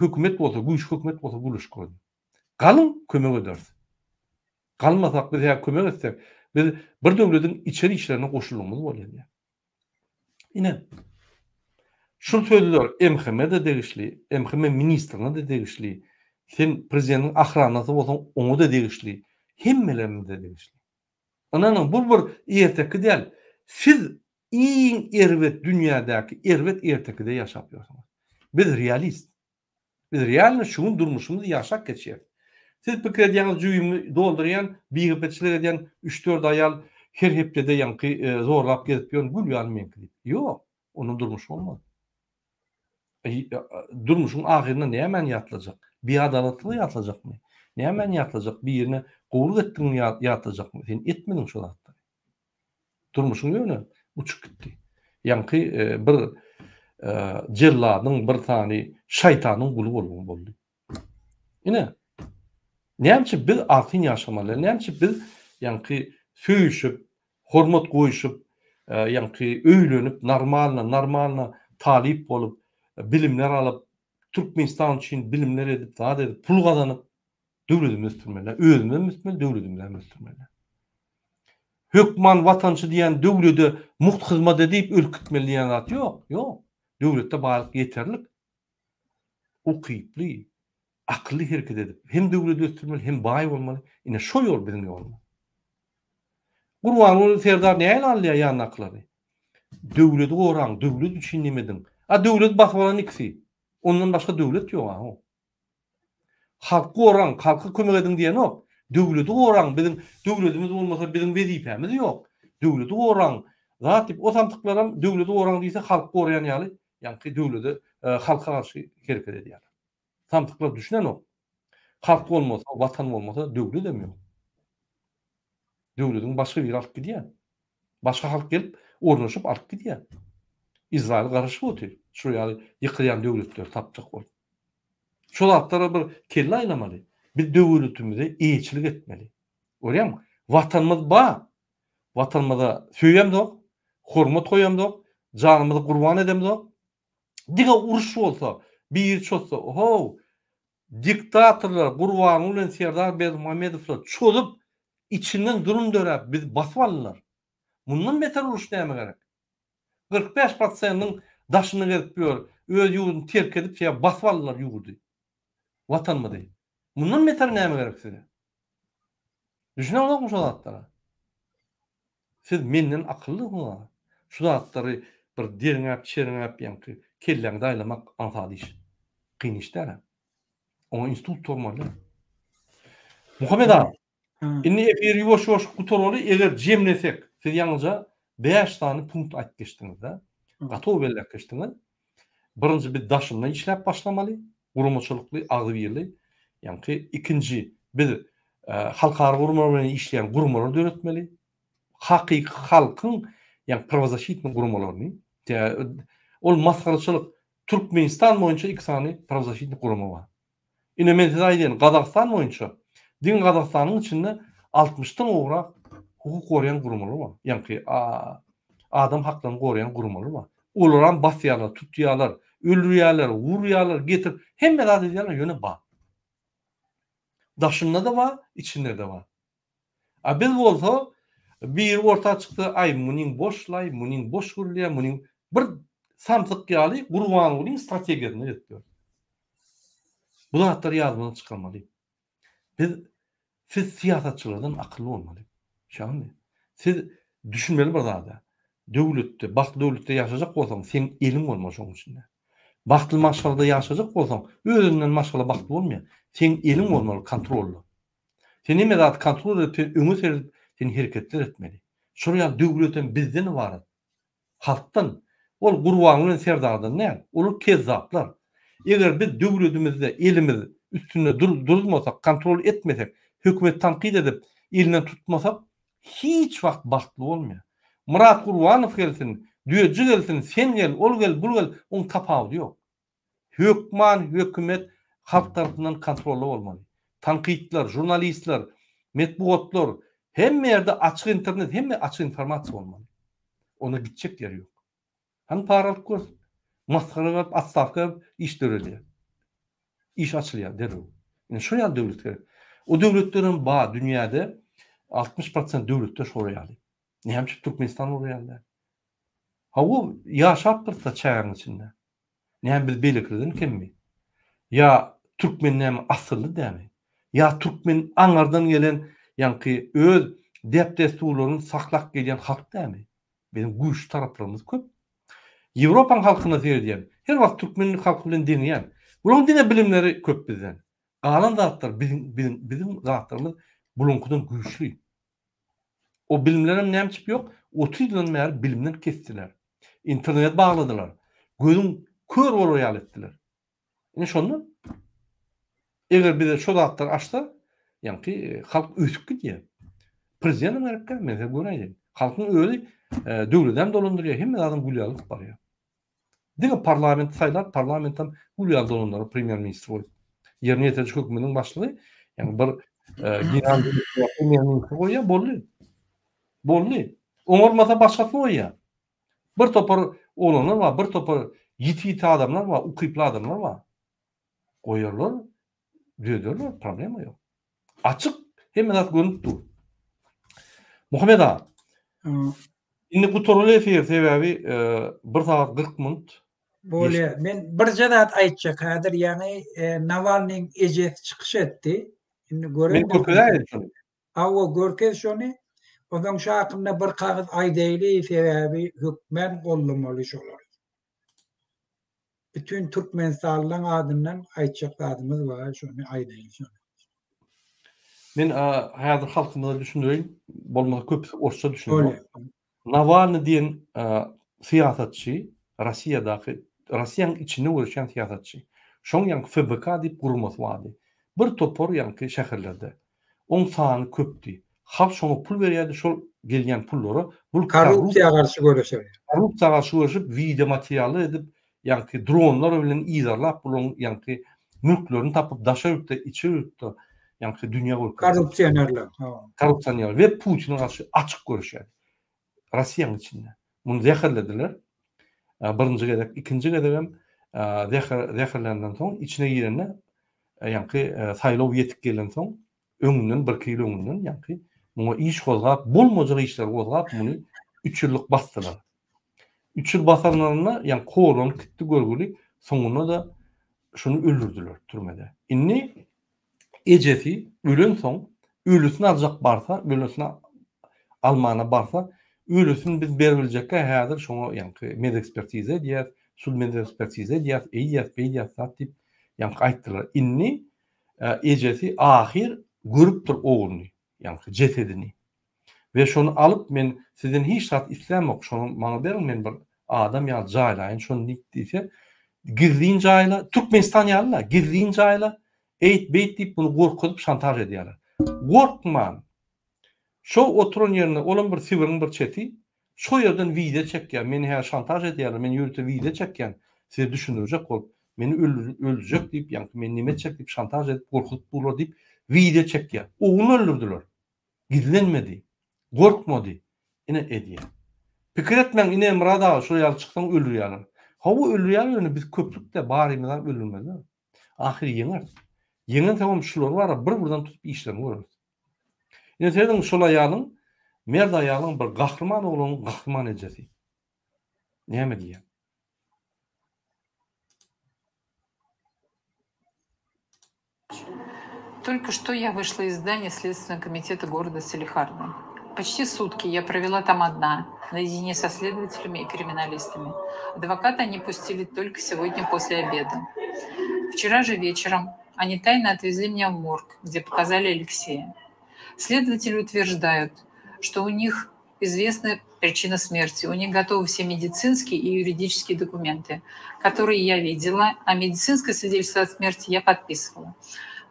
hökümet bolsa, güýçli hökümet bolsa gürleşip gördüm. Galyň, kömek ederis. Galmasak, biz hä kömek etsek, biz bir döwlediň içeri işlerine goşuldygymyz bolýar diýýär. Ine, şu sözler MHM-de degişli, MHM ministrine-de degişli, sen prezidentiň ahranasy bolsaň, oňa-da degişli, hemmelerimize degişli. Ynanyň, bu bir erteki däl. Siz iň erbet dünýädäki erbet ertekide ýaşap ýörsüňiz. Biz realist. Biz realno şu gün durmuşymyzy ýaşap geçýäris. Siz pikir edýäňiz jübimi doldurýan, bigepeçilik edýän üç-dört aýal her hepdede ýaňky zorlap gezip ýörün gül ýaly meňki diýip. Ýok, onda durmuş bolmaz. Durmuşyň ahyrynda nämäni ýatlajak? Biadalatlygy ýatlajakmy? Nämäni ýatlajak? Birine gowulyk etdigiňi ýatlajakmy? Sen etmediň şo zatlary. Durmuşyň ýöne uçup gitdi. Ýaňky bir jelladyň, bir sany şaýtanyň guly bolduň boldy. Ine, näme üçin biz artyn ýaşamaly? Näme üçin biz ýaňky söýüşip, hormat goýuşyp, ýaňky öýlenip, normalno, normalno talyp bolup, bilimler alyp, Türkmenistan üçin bilimler edip, zat edip, pul gazanyp, döwletimizi ösdürmeli. Özümizem ösmeli, döwletimizem ösdürmeli. Hökman watançy diýen döwlede mugt hyzmat edip ölüp gitmeli diýen zat ýok, ýok. Döwletde baýlyk ýeterlik. Ukyply, akylly hereket edip, hem döwleti ösdürmeli, hem baý bolmaly. Ine şo ýol biziň ýolumyz. Gurbanguly Serdar nähili alýar ýanyndakylary? Döwleti goraň, döwlet üçin neme ediň. A döwleti basyp alan ikisi. Ondan başga döwlet ýok a. Halky goraň, halka kömek ediň diýenok. Döwleti goraň, biziň döwletimiz bolmasa biziň wezipämiz ýok. Döwleti goraň, zat diýip, o samsyklaram döwleti goraň diýse halky goraýan ýaly, ýaňky döwlete, halka garşy hereket edýärler. Samsyklar düşünenok. Halk bolmasa, watan bolmasa döwledem ýok. Döwlediň başga biri alyp gidýär. Başga halk gelip, ornaşyp alyp gidýär. Izraýyl garaşyp otyr, şol ýaly ýykylýan döwletleri tapjak bolup. Şo zatlara bir kelle aýlamaly. Biz döwletimize eýeçilik etmeli. Görýäňmi? Watanymyz bar. Watanymyza söýemzok, hormat goýamzok, janymyzy gurban edemzok. Diňe uruş bolsa, Biri çozsa, how, diktatorlar Gurbanguly bilen Serdar Berdimuhamedowlar çozup, içinden zulum döräp, bizi basyp aldylar. Mundan beter uruş näme gerek? 45 prosentiniň daşynda gezip ýör, öz ýurduny terk edip, sebäbi basyp aldylar ýurdy, Watanymyzy. Mundan beter näme gerek size? Düşüneňizokmy şo zatlara? Siz menden akyllysyňyz-a. Şu zatlary bir derňäp-çerňäp ýaňky kelläňde aýlamak aňsat iş. Kyn iş däl-ä. Oňa institut gurmaly. Muhammet aga, indi efiri ýuwaş-ýuwaş gutaraly, eger jemlesek, siz ýaňyja bäş sany punkt aýdyp geçdiňiz-de. Gaty gowy belläp geçdiňiz. Birinji biz daşynda işläp başlamaly, guramaçylykly, agzybirli. Ýaňky ikinji biz halkara guramalar bilen işleýän guramalar döretmeli. Hakyky halkyň ýagny prawozasitnyý guramalaryny. Ol masgaraçylyk Türkmenistan boýunça iki sany prawozasitnyý gurama bar. Ine men size aýdaýyn, Gazagystan boýunça diňe Gazagystanyň içinde altmyşdan gowrak hukuk goraýan guramalar bar. Ýaňky adam haklaryny goraýan guramalar bar. Olaram basýarlar, tutýarlar, öldürýärler, urýarlar, getirip hemme zat edýärler, ýöne bar. Daşynda-da bar, içinde-de bar. A biz bolsa biri orta çyksa aý munyň boşlaý, munyň boş gürleýär, munyň bir samsyk ýaly Gurbangulyň strategiýasyna gezip ýör. Bu zatlary ýadymyzdan çykarmaly. Biz siz syýasatçylardan akylly bolmaly. Şaňmy? Siz düşünmeli bir zada. Döwletde, bagtly döwletde ýaşajak bolsaň, seň eliň bolmaly şoň içinde. Bagtly maşgalada ýaşajak bolsaň, öz-özünden maşgala bagtly bolmaýar. Seň eliň bolmaly kontrolda. Sen hemme zady kontrol edip, sen öňe seredip, sen hereketler etmeli. Şol ýaly döwlet hem bizden ybarat. Halkdan. Ol Gurbanguly bilen Serdardan däl. Olar kezzaplar. Eger biz döwledimizde elimiz üstünde durmasak, kontrol etmesek, hökümeti tankyt edip, elinden tutmasak, hiç wagt bagtly bolmaýar. Myrat Gurbanow gelsin, Düýeji gelsin, sen gel, ol gel, bul gel, oň tapawudy ýok. Hökman hökümet halk tarapyndan kontrolda bolmaly. Tankytlar, žurnalistler, metbugatlar, hemme ýerde açyk internet, hemme açyk informasiýa bolmaly. Onda gitjek ýeri ýok. Hany para alyp görsün. Masgara galyp, otstawka berip iş döredýär. Iş açylýar derrew. Ine şo ýaly döwlet gerek. O döwletlerem bar dünýäde 60 prosent döwletler şolar ýaly. Näme üçin Türkmenistan olar ýaly däl? Hawa, ýaşapdyrys-da çägiň içinde. Näme biz beýlekilerden kemmi? Ýa türkmen näme asylly dämi? Ýa türkmen aňardan gelen ýaňky öz däp-dessurlaryny saklap gelýän halk dämi? Biziň güýçli taraplarymyz köp. Ýewropaň halkyna seredýän, her wagt türkmen halky bilen deňeýän. Bularyň diňe bilimleri köp bizden. Galan zatlar biziň biziň biziň zatlarymyz bulaňkydan güýçli. O bilimlerem näme üçin ýok? 30 ýyldan bäri bilimden kesdiler. Internet bagladylar. Gözüň kör bolar ýaly etdiler. Ine şonda eger bize şo zatlar açsa, ýaňky e, halk ösüp gidýär. Prezidentim gerek däl, men size göräýin. Halkyň özi e, döwledem dolandyrýar, hemme zadyň gül ýaly barýar. Diňe parlament saýlap, parlamentem gül ýaly dolandyrar premýer-ministr bolup. Ýerine ýetiriji hökümetiň başlygy, ýagny bir general premýer-ministr goýýar, boldy. Boldy. Oňarmasa başgasyny goýýar. Bir topar oglanlar bar, bir topar ýiti-ýiti adamlar bar, ukyply adamlar bar. Goýarlar, düzederler, problema ýok. Açyk, hemme zat görnüp dur. Muhammet aga. Indi gutaraly efir, sebäbi 1 sagat 40 minut. Bolýar. Men birje zat aýtjak häzir, ýagny Nawalnyň ejesi çykyş etdi. Indi gören. Men görkezäýin şony. Hawa, görkez şony. Onsoň şu hakynda bir kagyz aýdaýly, sebäbi hökmän gollamaly şolary. Bütin türkmenistanlylaň adyndan aýtjak zadymyz bar, şony aýdaýly şony. Men häzir halkymyza düşündireýin, bolmasa köpüsi orsça düşüner. Nawalny diýen syýasatçy Rossiýadaky, Rossiýanyň içinde göreşýän syýasatçy. Şoň ýaňky FBK diýip gurmasy bardy. Bir topar ýaňky şäherlerde. Oň sany köpdi. Halk şoňa pul berýärdi, şol gelýän pullara bul korrupsiýa garşy göreşer. Korrupsiýa garşy göreşip, wideo materiallar edip, ýaňky dronlar bilen yzarlap bularyň ýaňky mülklerini tapyp daşary ýurtda, içeri ýurtda ýaňky dünýä görkezdi. Korrupsionerler. Korrupsionerler we Putine garşy açyk göreşýärdi. Rossiýanyň içinde. Muny zäherlediler. Birinji gezek, ikinji gezegem zäher zäherländen soň içine girende ýaňky saýlaw ýetip gelensoň öňünden birki ýyl öňünden ýaňky muňa iş gozgap bolmajak işleri gozgap muny üç ýyllyk basdylar. Üç ýyl basanlarynda ýaňky horlanyp gitdi görgüli soňunda-da şuny öldürdiler türmede. Indi ejesi ölensoň ölüsini aljak barsa, ölüsini almana barsa, ölüsini biz beribiljekkä häzir şoňa ýaňky medekspertiza edýäs, sudmedekspertiza edýäs, eýdýäs, beýdýäs zat diýip ýaňky aýtdylar. Indi ejesi ahyr görüpdir ogluny, ýaňky jesedini. We şony alyp men sizden hiç zat islämok, şony maňa beriň men bir adam ýaly jaýlaýyn şony diýip diýse, gizlin jaýla, Türkmenistan ýaly-la, gizlin jaýla, eýt beýt diýip muny gorkuzyp şantaž edýärler. Gorkman, şo oturan ýerinde, olam bir Sibiriň bir çeti, şo ýerden wideo çekýär, meni häzir şantaž edýärler, men ýörite wideo çekýän, size düşündirjek bolup, meni öldürjek diýip, ýaňky meni neme etjek diýip şantaž edip gorkuzyp durlar diýip wideo çekýär. Ogluny öldürdiler. Gizlenmedi. Gorkmady. Ine edýär. Pikir etmäň ine Myrat aga şol ýaly çyksaň öldürýärler. Hawa öldürýärler ýöne biz köplükdä barymyzam öldürmezler. Ahyry ýeňeris. Ýeňensoňam şulary bara bir birden tutup işlerini göreris. Ine serediň şol aýalyň mert aýalyň bir gahryman oglanyň gahryman ejesi. Näme diýýär? Только что я вышла из здания Следственного комитета города Салехарда. Почти сутки я провела там одна, наедине со следователями и криминалистами. Адвоката они пустили только сегодня после обеда. Вчера же вечером они тайно отвезли меня в морг, где показали Алексея. Следователи утверждают, что у них известна причина смерти. У них готовы все медицинские и юридические документы, которые я видела, а медицинское свидетельство о смерти я подписывала.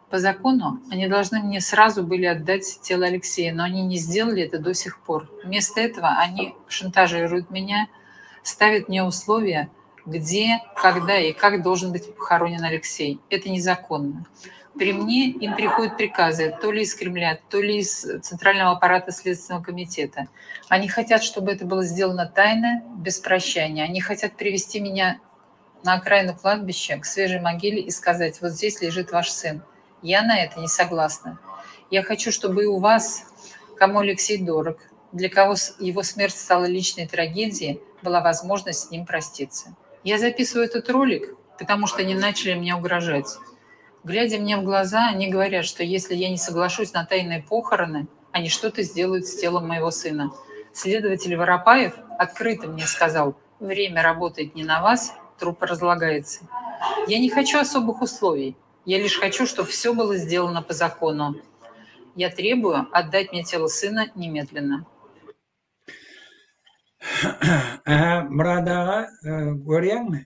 По закону они должны мне сразу были отдать тело Алексея, но они не сделали это до сих пор. Вместо этого они шантажируют меня, ставят мне условия, где, когда и как должен быть похоронен Алексей. Это незаконно. При мне им приходят приказы то ли из Кремля, то ли из Центрального аппарата Следственного комитета. Они хотят, чтобы это было сделано тайно, без прощания. Они хотят привести меня на окраину кладбища, к свежей могиле и сказать, вот здесь лежит ваш сын. Я на это не согласна. Я хочу, чтобы и у вас, кому Алексей дорог, для кого его смерть стала личной трагедией, была возможность с ним проститься. Я записываю этот ролик, потому что они начали мне угрожать. Глядя мне в глаза, они говорят, что если я не соглашусь на тайные похороны, они что-то сделают с телом моего сына. Следователь Воропаев открыто мне сказал, время работает не на вас, труп разлагается. Я не хочу особых условий. Я лишь хочу, чтобы все было сделано по закону. Я требую отдать мне тело сына немедленно. Ähä, Myrat aga, görýäňmi?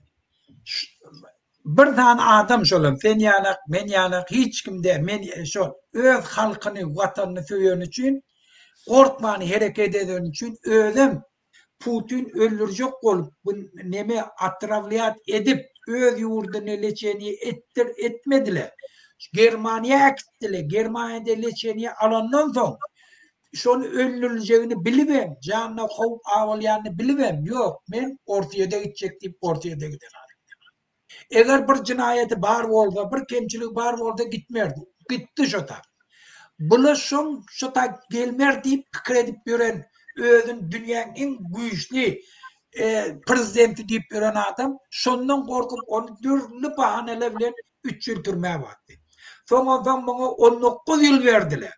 Bir sany adam şolam, sen ýalak, men ýalak, hiç kim däl, men şol öz halkyny, watanyny söýeni üçin, gorkman hereket edeni üçin özem Putin öldürjek bolup bu neme otrawlýat edip öz ýurduny leçeniýe etdir etmediler. Germaniýa äkitdiler. Germaniýada leçeniýe alandan soň şony öldüriljegini bilibem, janyna howp abalýanyny bilibem, ýok men Orsýede gitjek diýip Orsýede giden adam. Eger bir jynaýaty bar bolsa, bir kemçiligi bar bolsa gitmerdi. Gitdi şo tak. Bula şoň şo tak gelmer diýip pikir edip ýören, özüni dünýäň iň güýçli prezidenti diýip ýören adam şondan gorkup ony dürli bahaneler bilen üç ýyl türmä batdy. Soň onsoň muňa 19 ýyl berdiler.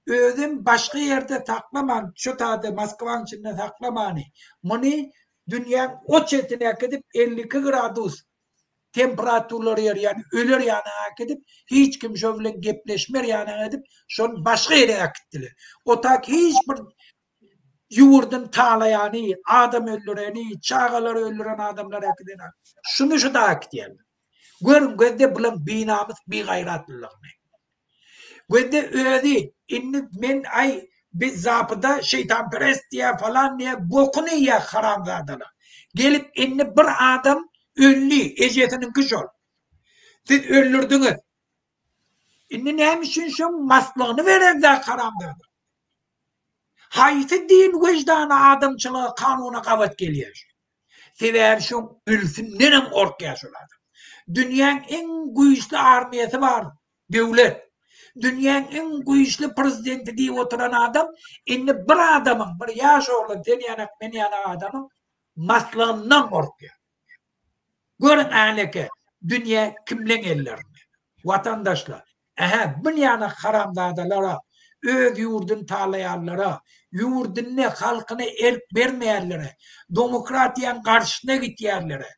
Özem başga ýerde saklaman, şo taýda Moskwaň içinde saklamany, muny dünýäň o çetine äkidip 52 gradus temperaturlar ýer, ýagny öler ýanyna äkidip, hiç kim şo bilen gepleşmer ýanyna edip, şony başga ýere äkitdiler. O tak hiç bir ýurduny talaýany, adam öldüreni, çagalary öldüren adamlar äkiden. Şuny şu da äkidýärler. Görüň gözde bulaň binamys, bigaýratlylygyny. Gözde özi indi men aý biz zapyda şeýtanperest diýýär falan diýýär bokuny iýýär haramzadalar. Gelip indi bir adam öldi ejesiniňki şol. Siz öldürdiňiz. Indi näme üçin şoň maslygyny bererdi haramzada. Haýsy din wejdana adamçylyga kanuna gabat gelýär şu. Sebäbi şoň ölsündenem gorkýar şol adam. Dünýäň iň güýçli armiýasy bar döwlet. Dünýäň iň güýçli prezidenti diýip oturan adam indi bir adamyň, bir ýaş oglan sen ýanak, men ýanak adamyň maslygyndan gorkýar. Görüň äneke dünýä kimleň ellerinde. Watandaşlar, ähä bunýanak haramzadalara, öz ýurduny talaýanlara, ýurduny halkyna erk bermeýänlere, domokratiýaň garşysyna gitýänlere,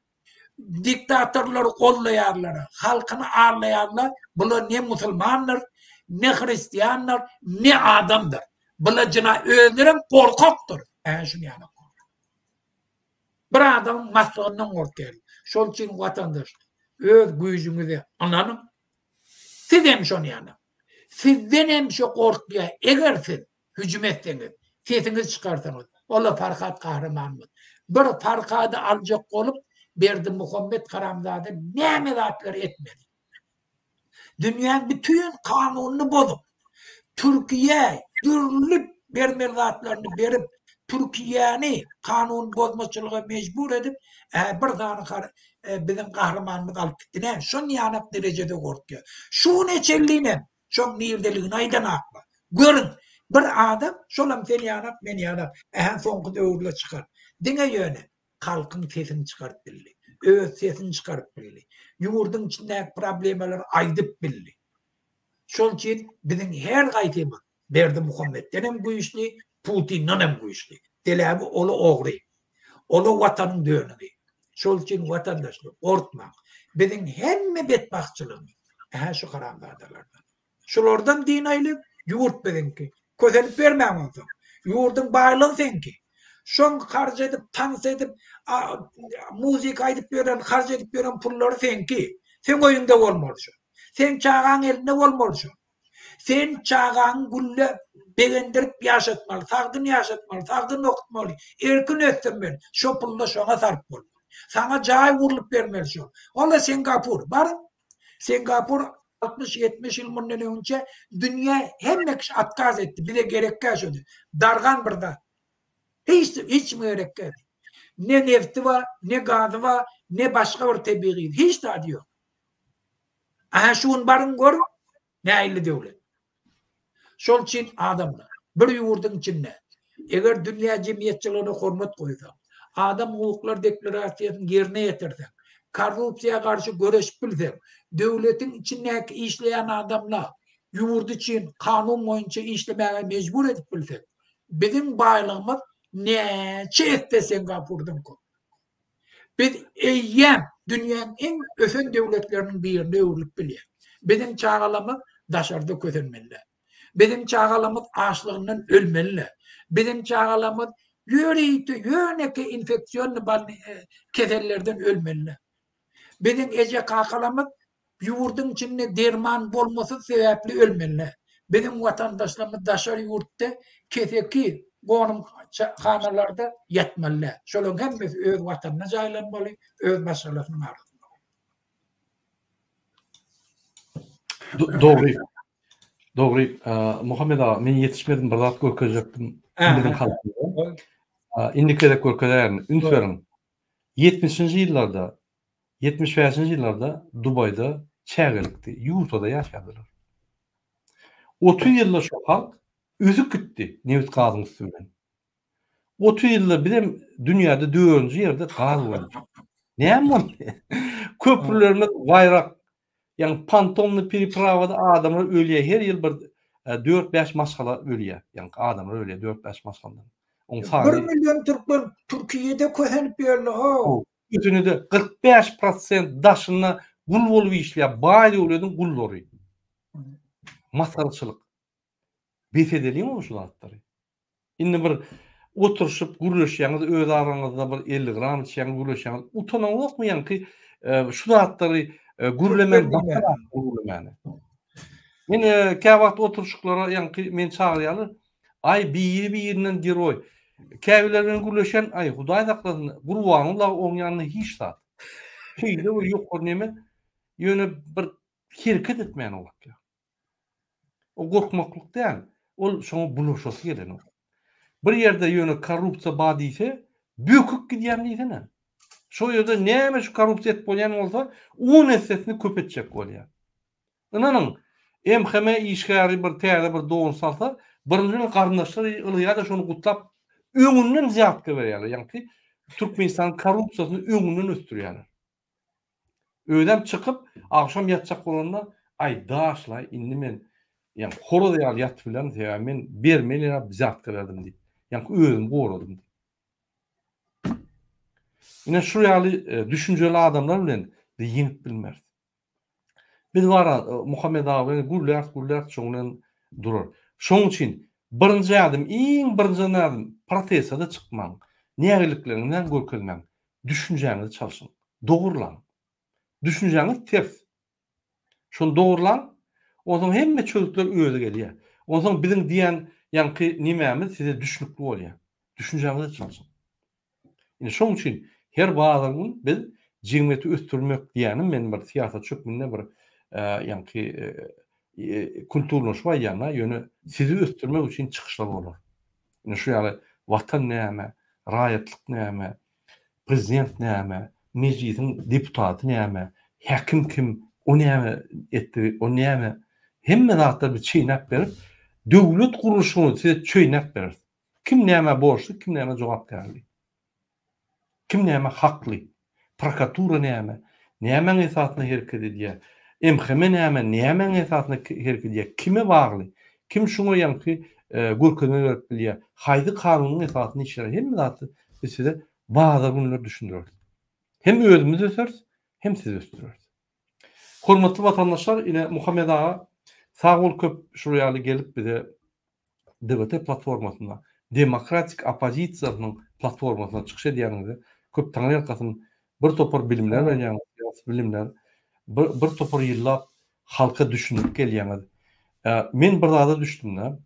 diktatorlary gollaýanlara, halkyny aldaýanlar bular ne musulmandyr, ne hristiandyr, ne adamdyr. Bular jyna özlerem gorkakdyr. Ähä şunýanak. Bir adamyň maslygyndan gorkýarlar. Şol üçin watandaşlar, öz güýjüňize ynanyň. Siz hem şony ýaly. Sizden hem şo gorkýar. Eger siz hüjüm etseňiz, sesiňizi çykarsaňyz, ol-a Farhat gahrymanymyz. Bir Farhady aljak bolup Berdimuhammet haramzada näme zatlar etmedi. Dünýäň bütin kanunyny bozup, Türkiýä dürli bermeli zatlaryny berip, Türkiýäni kanun bozmaçylyga mejbur edip, bir sany biziň gahrymanymyz alyp gitdi. Näme, şon ýanak derejede gorkýar. Şu güne çenlinem şoň nirdeligini aýdanaklar. Görüň, bir adam, şolam sen ýanak, men ýanak, ähä soňky döwürde çykan. Diňe ýöne halkyň sesini çykaryp bildi. Öz sesini çykaryp bildi. Ýurduň içindäki problemalary aýdyp bildi. Şol üçin biziň her gaýsymyz Berdimuhametden hem güýçli, Putinden hem güýçli. Sebäbi ol ogry. Ol watanyň dönügi. Şol üçin watandaşlar gorkmaň. Biziň hemme betbagtçylygymyz ähä şu haramzadalardan. Şulardan dynaýly, ýurt biziňki. Kösenip bermäň onsoň. Ýurduň baýlygy seňki. Şoň harç edip, tans edip, muzyka aýdyp ýören, harç edip ýören pullary seňki. Seň öýüňde bolmaly şo. Seň çagaň elinde bolmaly şo. Sen çagaňy gülle begendirip ýaşatmaly, sagdyn ýaşatmaly, sagdyn okutmaly, erkin ösdürmeli. Şo pulda şoňa sarp bolmaly. Saňa jaý gurlup bermeli şo. Ol-a Singapur. Baryň, Singapur 60-70 ýyl mundan öňçe dünýä hemme kişi otkaz etdi. Bize gerekkä şo diýip. Dargan bir zat. Hiç hiç kime gerekkä. Ne nefti bar, ne gazy bar, ne başga bir tebigy. Hiç zady ýok. Aha şu gün baryň görüň, nähili döwlet. Şol üçin adamlar, bir ýurduň içinde eger dünýä jemgyýetçiligine hormat goýsaň, adam hukuklary deklarasiýasyny ýerine ýetirseň, korrupsiýa garşy göreşip bilseň, döwletiň içindäki işleýän adamlar ýurdy üçin kanun boýunça işlemäge mejbur edip bilseň, biziň baýlygymyz näçe esse Singapurdan köp. Biz eýýäm dünýäň iň ösen döwletleriniň birine öwrülip bilýäris. Biziň çagalarymyz daşarda kösenmeliler. Biziň çagalarymyz açlygyndan ölmeliler. Biziň çagalarymyz ýörite ýönekeý infeksionnyý kesellerden ölmeliler. Biziň eje-kakalarymyz Ýurduň içinde derman bolmasy sebäpli ölmeli. Biziň watandaşlarymyz daşary ýurtda keseki gonamhanalarda ýatmaly däl. Şolaryň hemmesi öz watanynda jaýlanmaly, öz maşgalasynyň arasynda. Dogry. Dogry. Muhammet aga, men ýetişmedim, bir zat görkezjekdim. Biziň halkymyza. Indiki gezek görkezärin. Üns beriň. Ýetmişinji ýyllarda 75-nji ýyllarda Dubaýda çägelikdi, ýurtada ýaşaýardylar. 30 ýylda şo halk ösüp gitdi nebit-gazyň üsti bilen. 30 ýylda bizem dünýäde dördünji ýerde gaz boýunça. Näme boldy? Köprülerimiz baýrak, ýagny pantomny perepravada adamlar ölýär, her ýyl bir 4-5 maşgala ölýär. Ýagny adamlar ölýär 4-5 maşgaladan. Oň sany 1 million türkmen Türkiýede kösenip ýörler, how. Üstüne-de 45 prosent daşynda gul bolup işleýär, baý döwlediň gullary. Masgaraçylyk. Bes edeliň şu zatlary. Indi bir oturyşyp gürleşýäňiz öz araňyzda bir 50 gram içýäňiz gürleşýäňiz. Utanaňyzokmy ýaňky e, şu zatlary e, gürlemän gürlemäne. Men e, käwagt oturyşyklara ýaňky meni çagyrýarlar. Aý biri-birinden geroý. Käbirleri bilen gürleşen, aý Hudaý saklasyn, Gurbanguly aga oň ýanynda hiç zat. Şeýle bir ýokary neme, ýöne bir hereket etmäne gorkýar. O gorkmaklyk däl, ol şoňa bulaşasy gelenok. Bir ýerde ýöne korrupsiýa bar diýse, böküp gidýän diýsene. Şo ýerde näme şu korrupsiýa edip bolýan bolsa, on essesini köp etjek bolýar. Ynanyň, MHM işgäri bir täze bir don salsa, birinji bilen garyndaşlary ylgaýar-da şony gutlap, öňünden wzýatka berýärler. Ýaňky Türkmenistanyň korrupsiýasyny öňünden ösdürýärler. Özem çykyp, agşam ýatjak bolanda, Aý, daşlaý, indi men, ýaňky horaz ýaly ýatyp bilerin, sebäbi men bermeli ýaly wzýatka berdim diýip. Ýaňky özümi goradym diýip. Ine şu ýaly düşünjeli adamlar bilen biz ýeňip bilmeris. Biz bara Muhammet aga bilen gürläris, gürläris, şoň bilen durar. Şoň üçin birinji ädim, iň birinji ädim protesta-da çykmaň. Nägilikleriňizi görkezmäň. Düşünjäňizi çalşyň. Dogurlaň. Düşünjäňiz ters. Şony dogurlaň, onsoň hemme çözgütler özi gelýär. Onsoň biziň diýýän ýaňky nimämiz size düşnükli bolýar. Düşünjäňize çalşyň. Indi şoň üçin her bazar gün biz jemgyýeti ösdürmek diýýänim men bir syýasatçy hökmünde bir ýaňky kulturlaşyp aýdýan-da, ýöne sizi ösdürmek üçin çykyşlar bolar. Indi şu ýaly Watan näme, raýatlyk näme, prezident näme, mejlisiň deputaty näme, häkim kim, o näme etdi, o näme, hemme zatlary biz çeýnäp berip, döwlet gurluşygyny size çeýnäp bereris. Kim nämä borçly, kim nämä jogapkärli. Kim nämä hakly. Prokuratura näme, nämäň esasynda hereket edýär, MHM näme, nämäň esasynda hereket edýär, kime bagly, kim şuňa ýaňky görkezme berip bilýär, haýsy kanunyň esasynda işleýär, hemme zatdy biz size bazar günleri düşündireris. Hem özümiz öseris, hem sizi ösdüreris. Hormatly watandaşlar, ine Muhammet aga sag bol köp şul ýaly gelip bize DWT platformasynda demokratik oppozisiýasynyň platformasynda çykyş edýäniňize köp taňryýalkasyn. Bir topar bilimler berýäňiz, syýasy bilimler. Bir, bir topar ýyllap halka düşündirip gelýäňiz. Men bir zada düşdüm-de.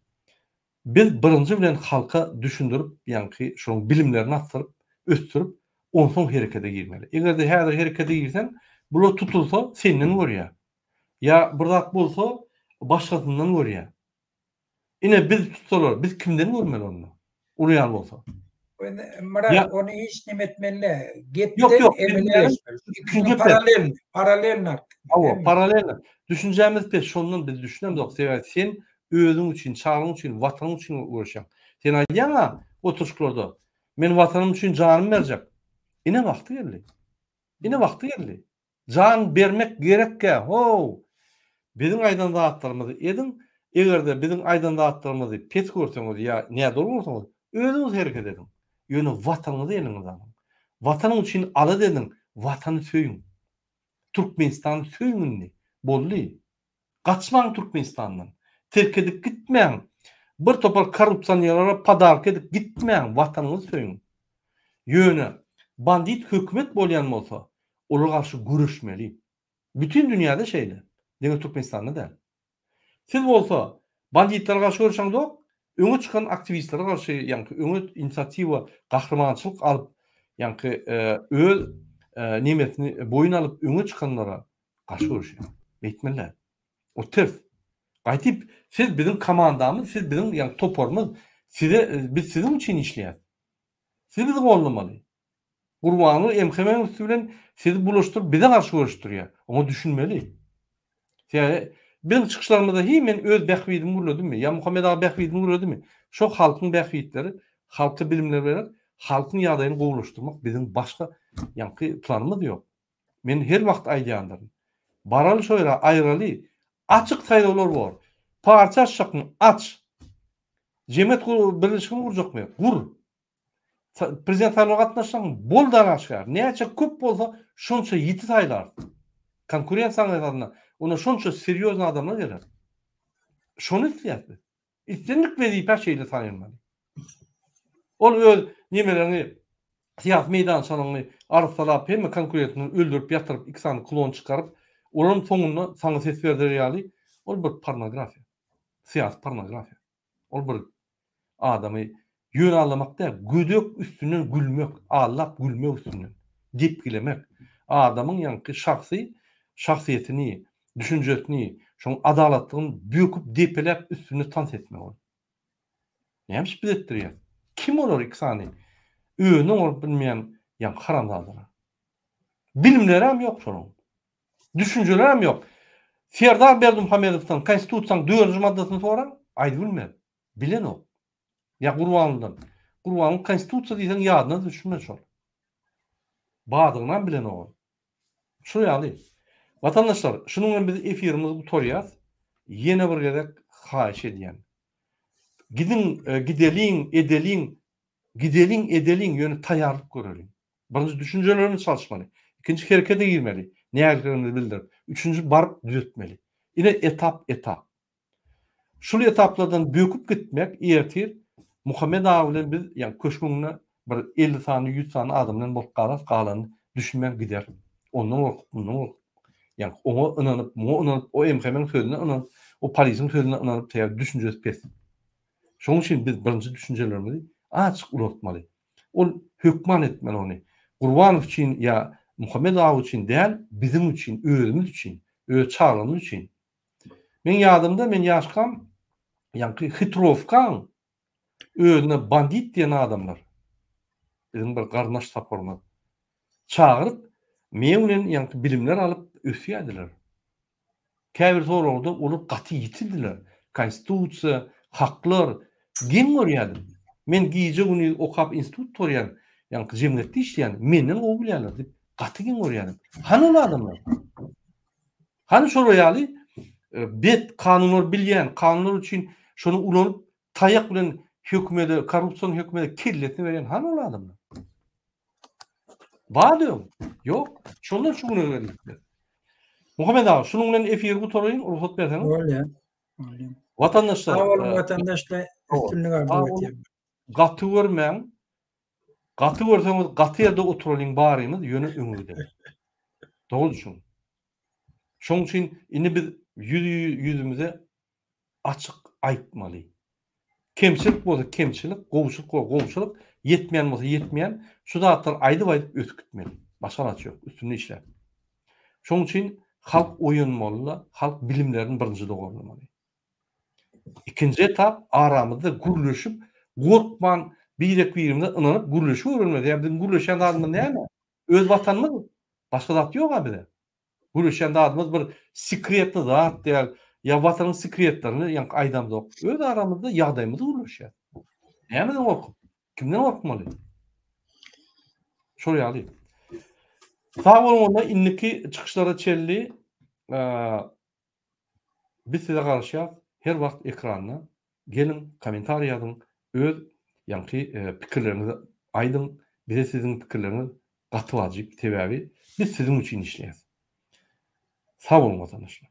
Biz birinji bilen halka düşündirip, ýaňky şonuň bilimlerini artdyryp, ösdürip, onsoň herekete girmeli. Eger-de häzir herekete girseň, bular tutulsa senden görýär. Ýa bir zat bolsa başgasyndan görýär. Ine biz tutsalar, biz kimden görmeli onda? Uly ýaly bolsa. Myrat, ony hiç neme etmeli. Gepden emele geçmeli. Paralel, paralel Hawa, paralel. Düşünjämiz pes, şondan biz düşünemzok. Sebäbi sen özüň üçin, çagaň üçin, watanyň üçin göreşýäň. Sen aýdýaň-a oturyşyklarda, men watanym üçin janymy berjek. Ine wagty geldi. Ine wagty geldi. Jan bermek gerekkä how! Biziň aýdan zatlarymyzy ediň, eger-de biziň aýdan zatlarymyzy pes görseňiz ýa nädogry görseňiz, özüňiz hereket ediň. Ýöne Watanyňyzy eliňize alyň. Watanyň üçin alada ediň, Watany söýüň. Türkmenistany söýüň indi. Boldy. Gaçmaň Türkmenistandan. Terk edip gitmäň. Bir topar korrupsionerlere podarka edip gitmäň, Watanyňyzy söýüň. Ýöne bandit hökümet bolýan bolsa, olara garşy göreşmeli. Bütin dünýäde şeýle. Diňe Türkmenistanda däl. Siz bolsa banditlere garşy göreşeňzok, öňe çykan aktiwistlere garşy, ýaňky öňe inisiatiwa, gahrymançylyk alyp, ýaňky öz nemesini boýun alyp öňe çykanlara garşy göreşýär. Beýtmeli däl. O ters. Gaýtyp siz biziň komandamyz, siz biziň ýaňky toparymyz, size biz siziň üçin işleýäs. Siz bizi goldamaly. Gurbanguly MHM-niň üsti bilen sizi bulaşdyryp bize garşy göreşdirýär. Oňa düşünmeli. Sebäbi biziň çykyşlarymyzda hiý men öz bähbidimi gürledimmi ýa Muhammet aga bähbidini gürledimi? Şo halkyň bähbitleri, halka bilimler berek, halkyň ýagdaýyny gowulaşdyrmak biziň başga ýaňky planymyz ýok. Men her wagt aýdýandyryn. Baraly şo ýere aýraly. Açyk saýlawlar bor. Partiýa açjakmy? Aç. Jemgyýet birleşigini gurjakmy? Gur. Prezident saýlawyna gatnaşsaň, bol dalaşgär. Näçe köp bolsa, şonça ýiti saýlarys. Konkurensiýanyň esasynda onda şonça serýoznyý adamlar geler. Şony isleýäris biz. Islendik wezipä şeýle saýlanmaly. Ol öz nemeleriňi, syýasy meýdançalaryňy arassalap, hemme konkurentini öldürip ýatyryp, iki sany klon çykaryp, olaryň soňunda saňa ses berder ýaly, ol bir pornografiýa. Syýasy pornografiýa. Ol bir adamy ýöne aldamak däl, gödek üstünden gülmek, aldap gülmek üstünden, depgilemek. Adamyň ýaňky şahsy şahsyýetini, düşünjesini, şoň adalatlygyny böküp depeläp üstünde tans etmek ol. Näme üçin biz etdirýäs? Kim olar iki sany özüni oňaryp bilmeýän ýaňky haramzadalar? Bilimlerem ýok şolaryň. Düşünjelerem ýok. Serdar Berdimuhamedowdan Konstitusiýanyň dördünji maddasyny soraň, aýdyp bilmez. Bilenok. Ýa Gurbangulydan. Gurbanguly Konstitusiýa diýseň ýadyna düşmez şol. Badygynam bilenok ol. Şu ýaly. Watandaşlar, şunuň bilen biz efirimizi gutarýas. Ýene bir gezek haýyş edýän. Gidiň, gideliň, edeliň, gideliň, edeliň, ýöne taýýarlyk göreliň. Birinji düşünjelerimizi çalyşmaly. Ikinji herekete girmeli, nägileligimizi bildirip. Üçünji baryp düzetmeli. Ine etap-etap. Şul etaplardan böküp gitmek ertir Muhammet aga bilen biz ýa köşgüň öňünde bir 50 sany 100 sany adam bilen bolup galarys galany düşünmän gider. Ondan gorkup mundan gorkup ýa oňa ynanyp muňa ynanyp o MHM-iň sözüne ynanyp o polisiň sözüne ynanyp sebäbi düşünjesi pes. Şonuň üçin biz birinji düşünjelerimizi azajyk ulaltmaly. Ol hökman etmeli ony. Gurbanow üçin ýa Muhammet aga üçin däl biziň üçin özümiz üçin öz çagalarymyz üçin. Meň ýadymda men ýaşkam ýaňky hitrowkaň özüne bandit diýen adamlar biziň bir garyndaş saparymyz çagyryp meň bilen ýaňky bilimler alyp ösýärdiler. Käbir soragda olar gaty ýitidiler. Konstitusiýa, haklar geň görýärdim. Men gije gündiz okap institut gutarýan, ýaňky jemgyýetde işleýän, menden gowy bilýärler diýip gaty geň görýärdim. Hany ol adamlar? Hany şolar ýaly bet kanunlary bilýän, kanunlar üçin şony ulanyp taýak bilen hökümede, korrupsion hökümede kellesini berýän hany ol adamlar? Bar öň. Ýok. Şondan şu güne geldik. Muhammet aga, şunuň bilen efiri gutaraýyn, rugsat berseňiz. Bolýar. Bolýar. Watandaşlar. Sag boluň watandaşlar. Üstünlik arzuw edýän. Gaty görmäň. Gaty görseňiz gaty ýerde oturalyň barymyz ýöne öňe gideliň. Dogry düşün. Şoň üçin indi biz ýüz ýüzümize açyk aýtmaly. Kemçilik bolsa kemçilik, gowşulyk bolsa gowşulyk, ýetmeýän bolsa ýetmeýän, şu zatlary aýdyp-aýdyp ösüp gitmeli. Başga alaç ýok, üstünde işläp. Şoň üçin halk oýanmaly-da, halk bilimlerini birinji dogurlamaly. Ikinji etap aramyzda gürleşip, gorkman birek-birimize ynanyp gürleşip öwrenmeli. Ýa biziň gürleşýän zadymyz näme? Öz watanymyz, başga zat ýok-a bize. Gürleşýän zadymyz bir sekretli zat däl, ýa watanyň sekretlerini ýaňky aýdamzok. Öz aramyzda ýagdaýymyzy gürleşýäs. Nämeden gorkup? Kimden gorkmaly? Şol ýaly. Sag boluň onda indiki çykyşlara çenli Biz size garaşýas her wagt ekranda geliň komentariý ýazyň öz ýaňky pikirleriňizi aýdyň bize siziň pikirleriňiz gaty wajyp sebäbi biz siziň üçin işleýäs. Sag boluň watandaşlar.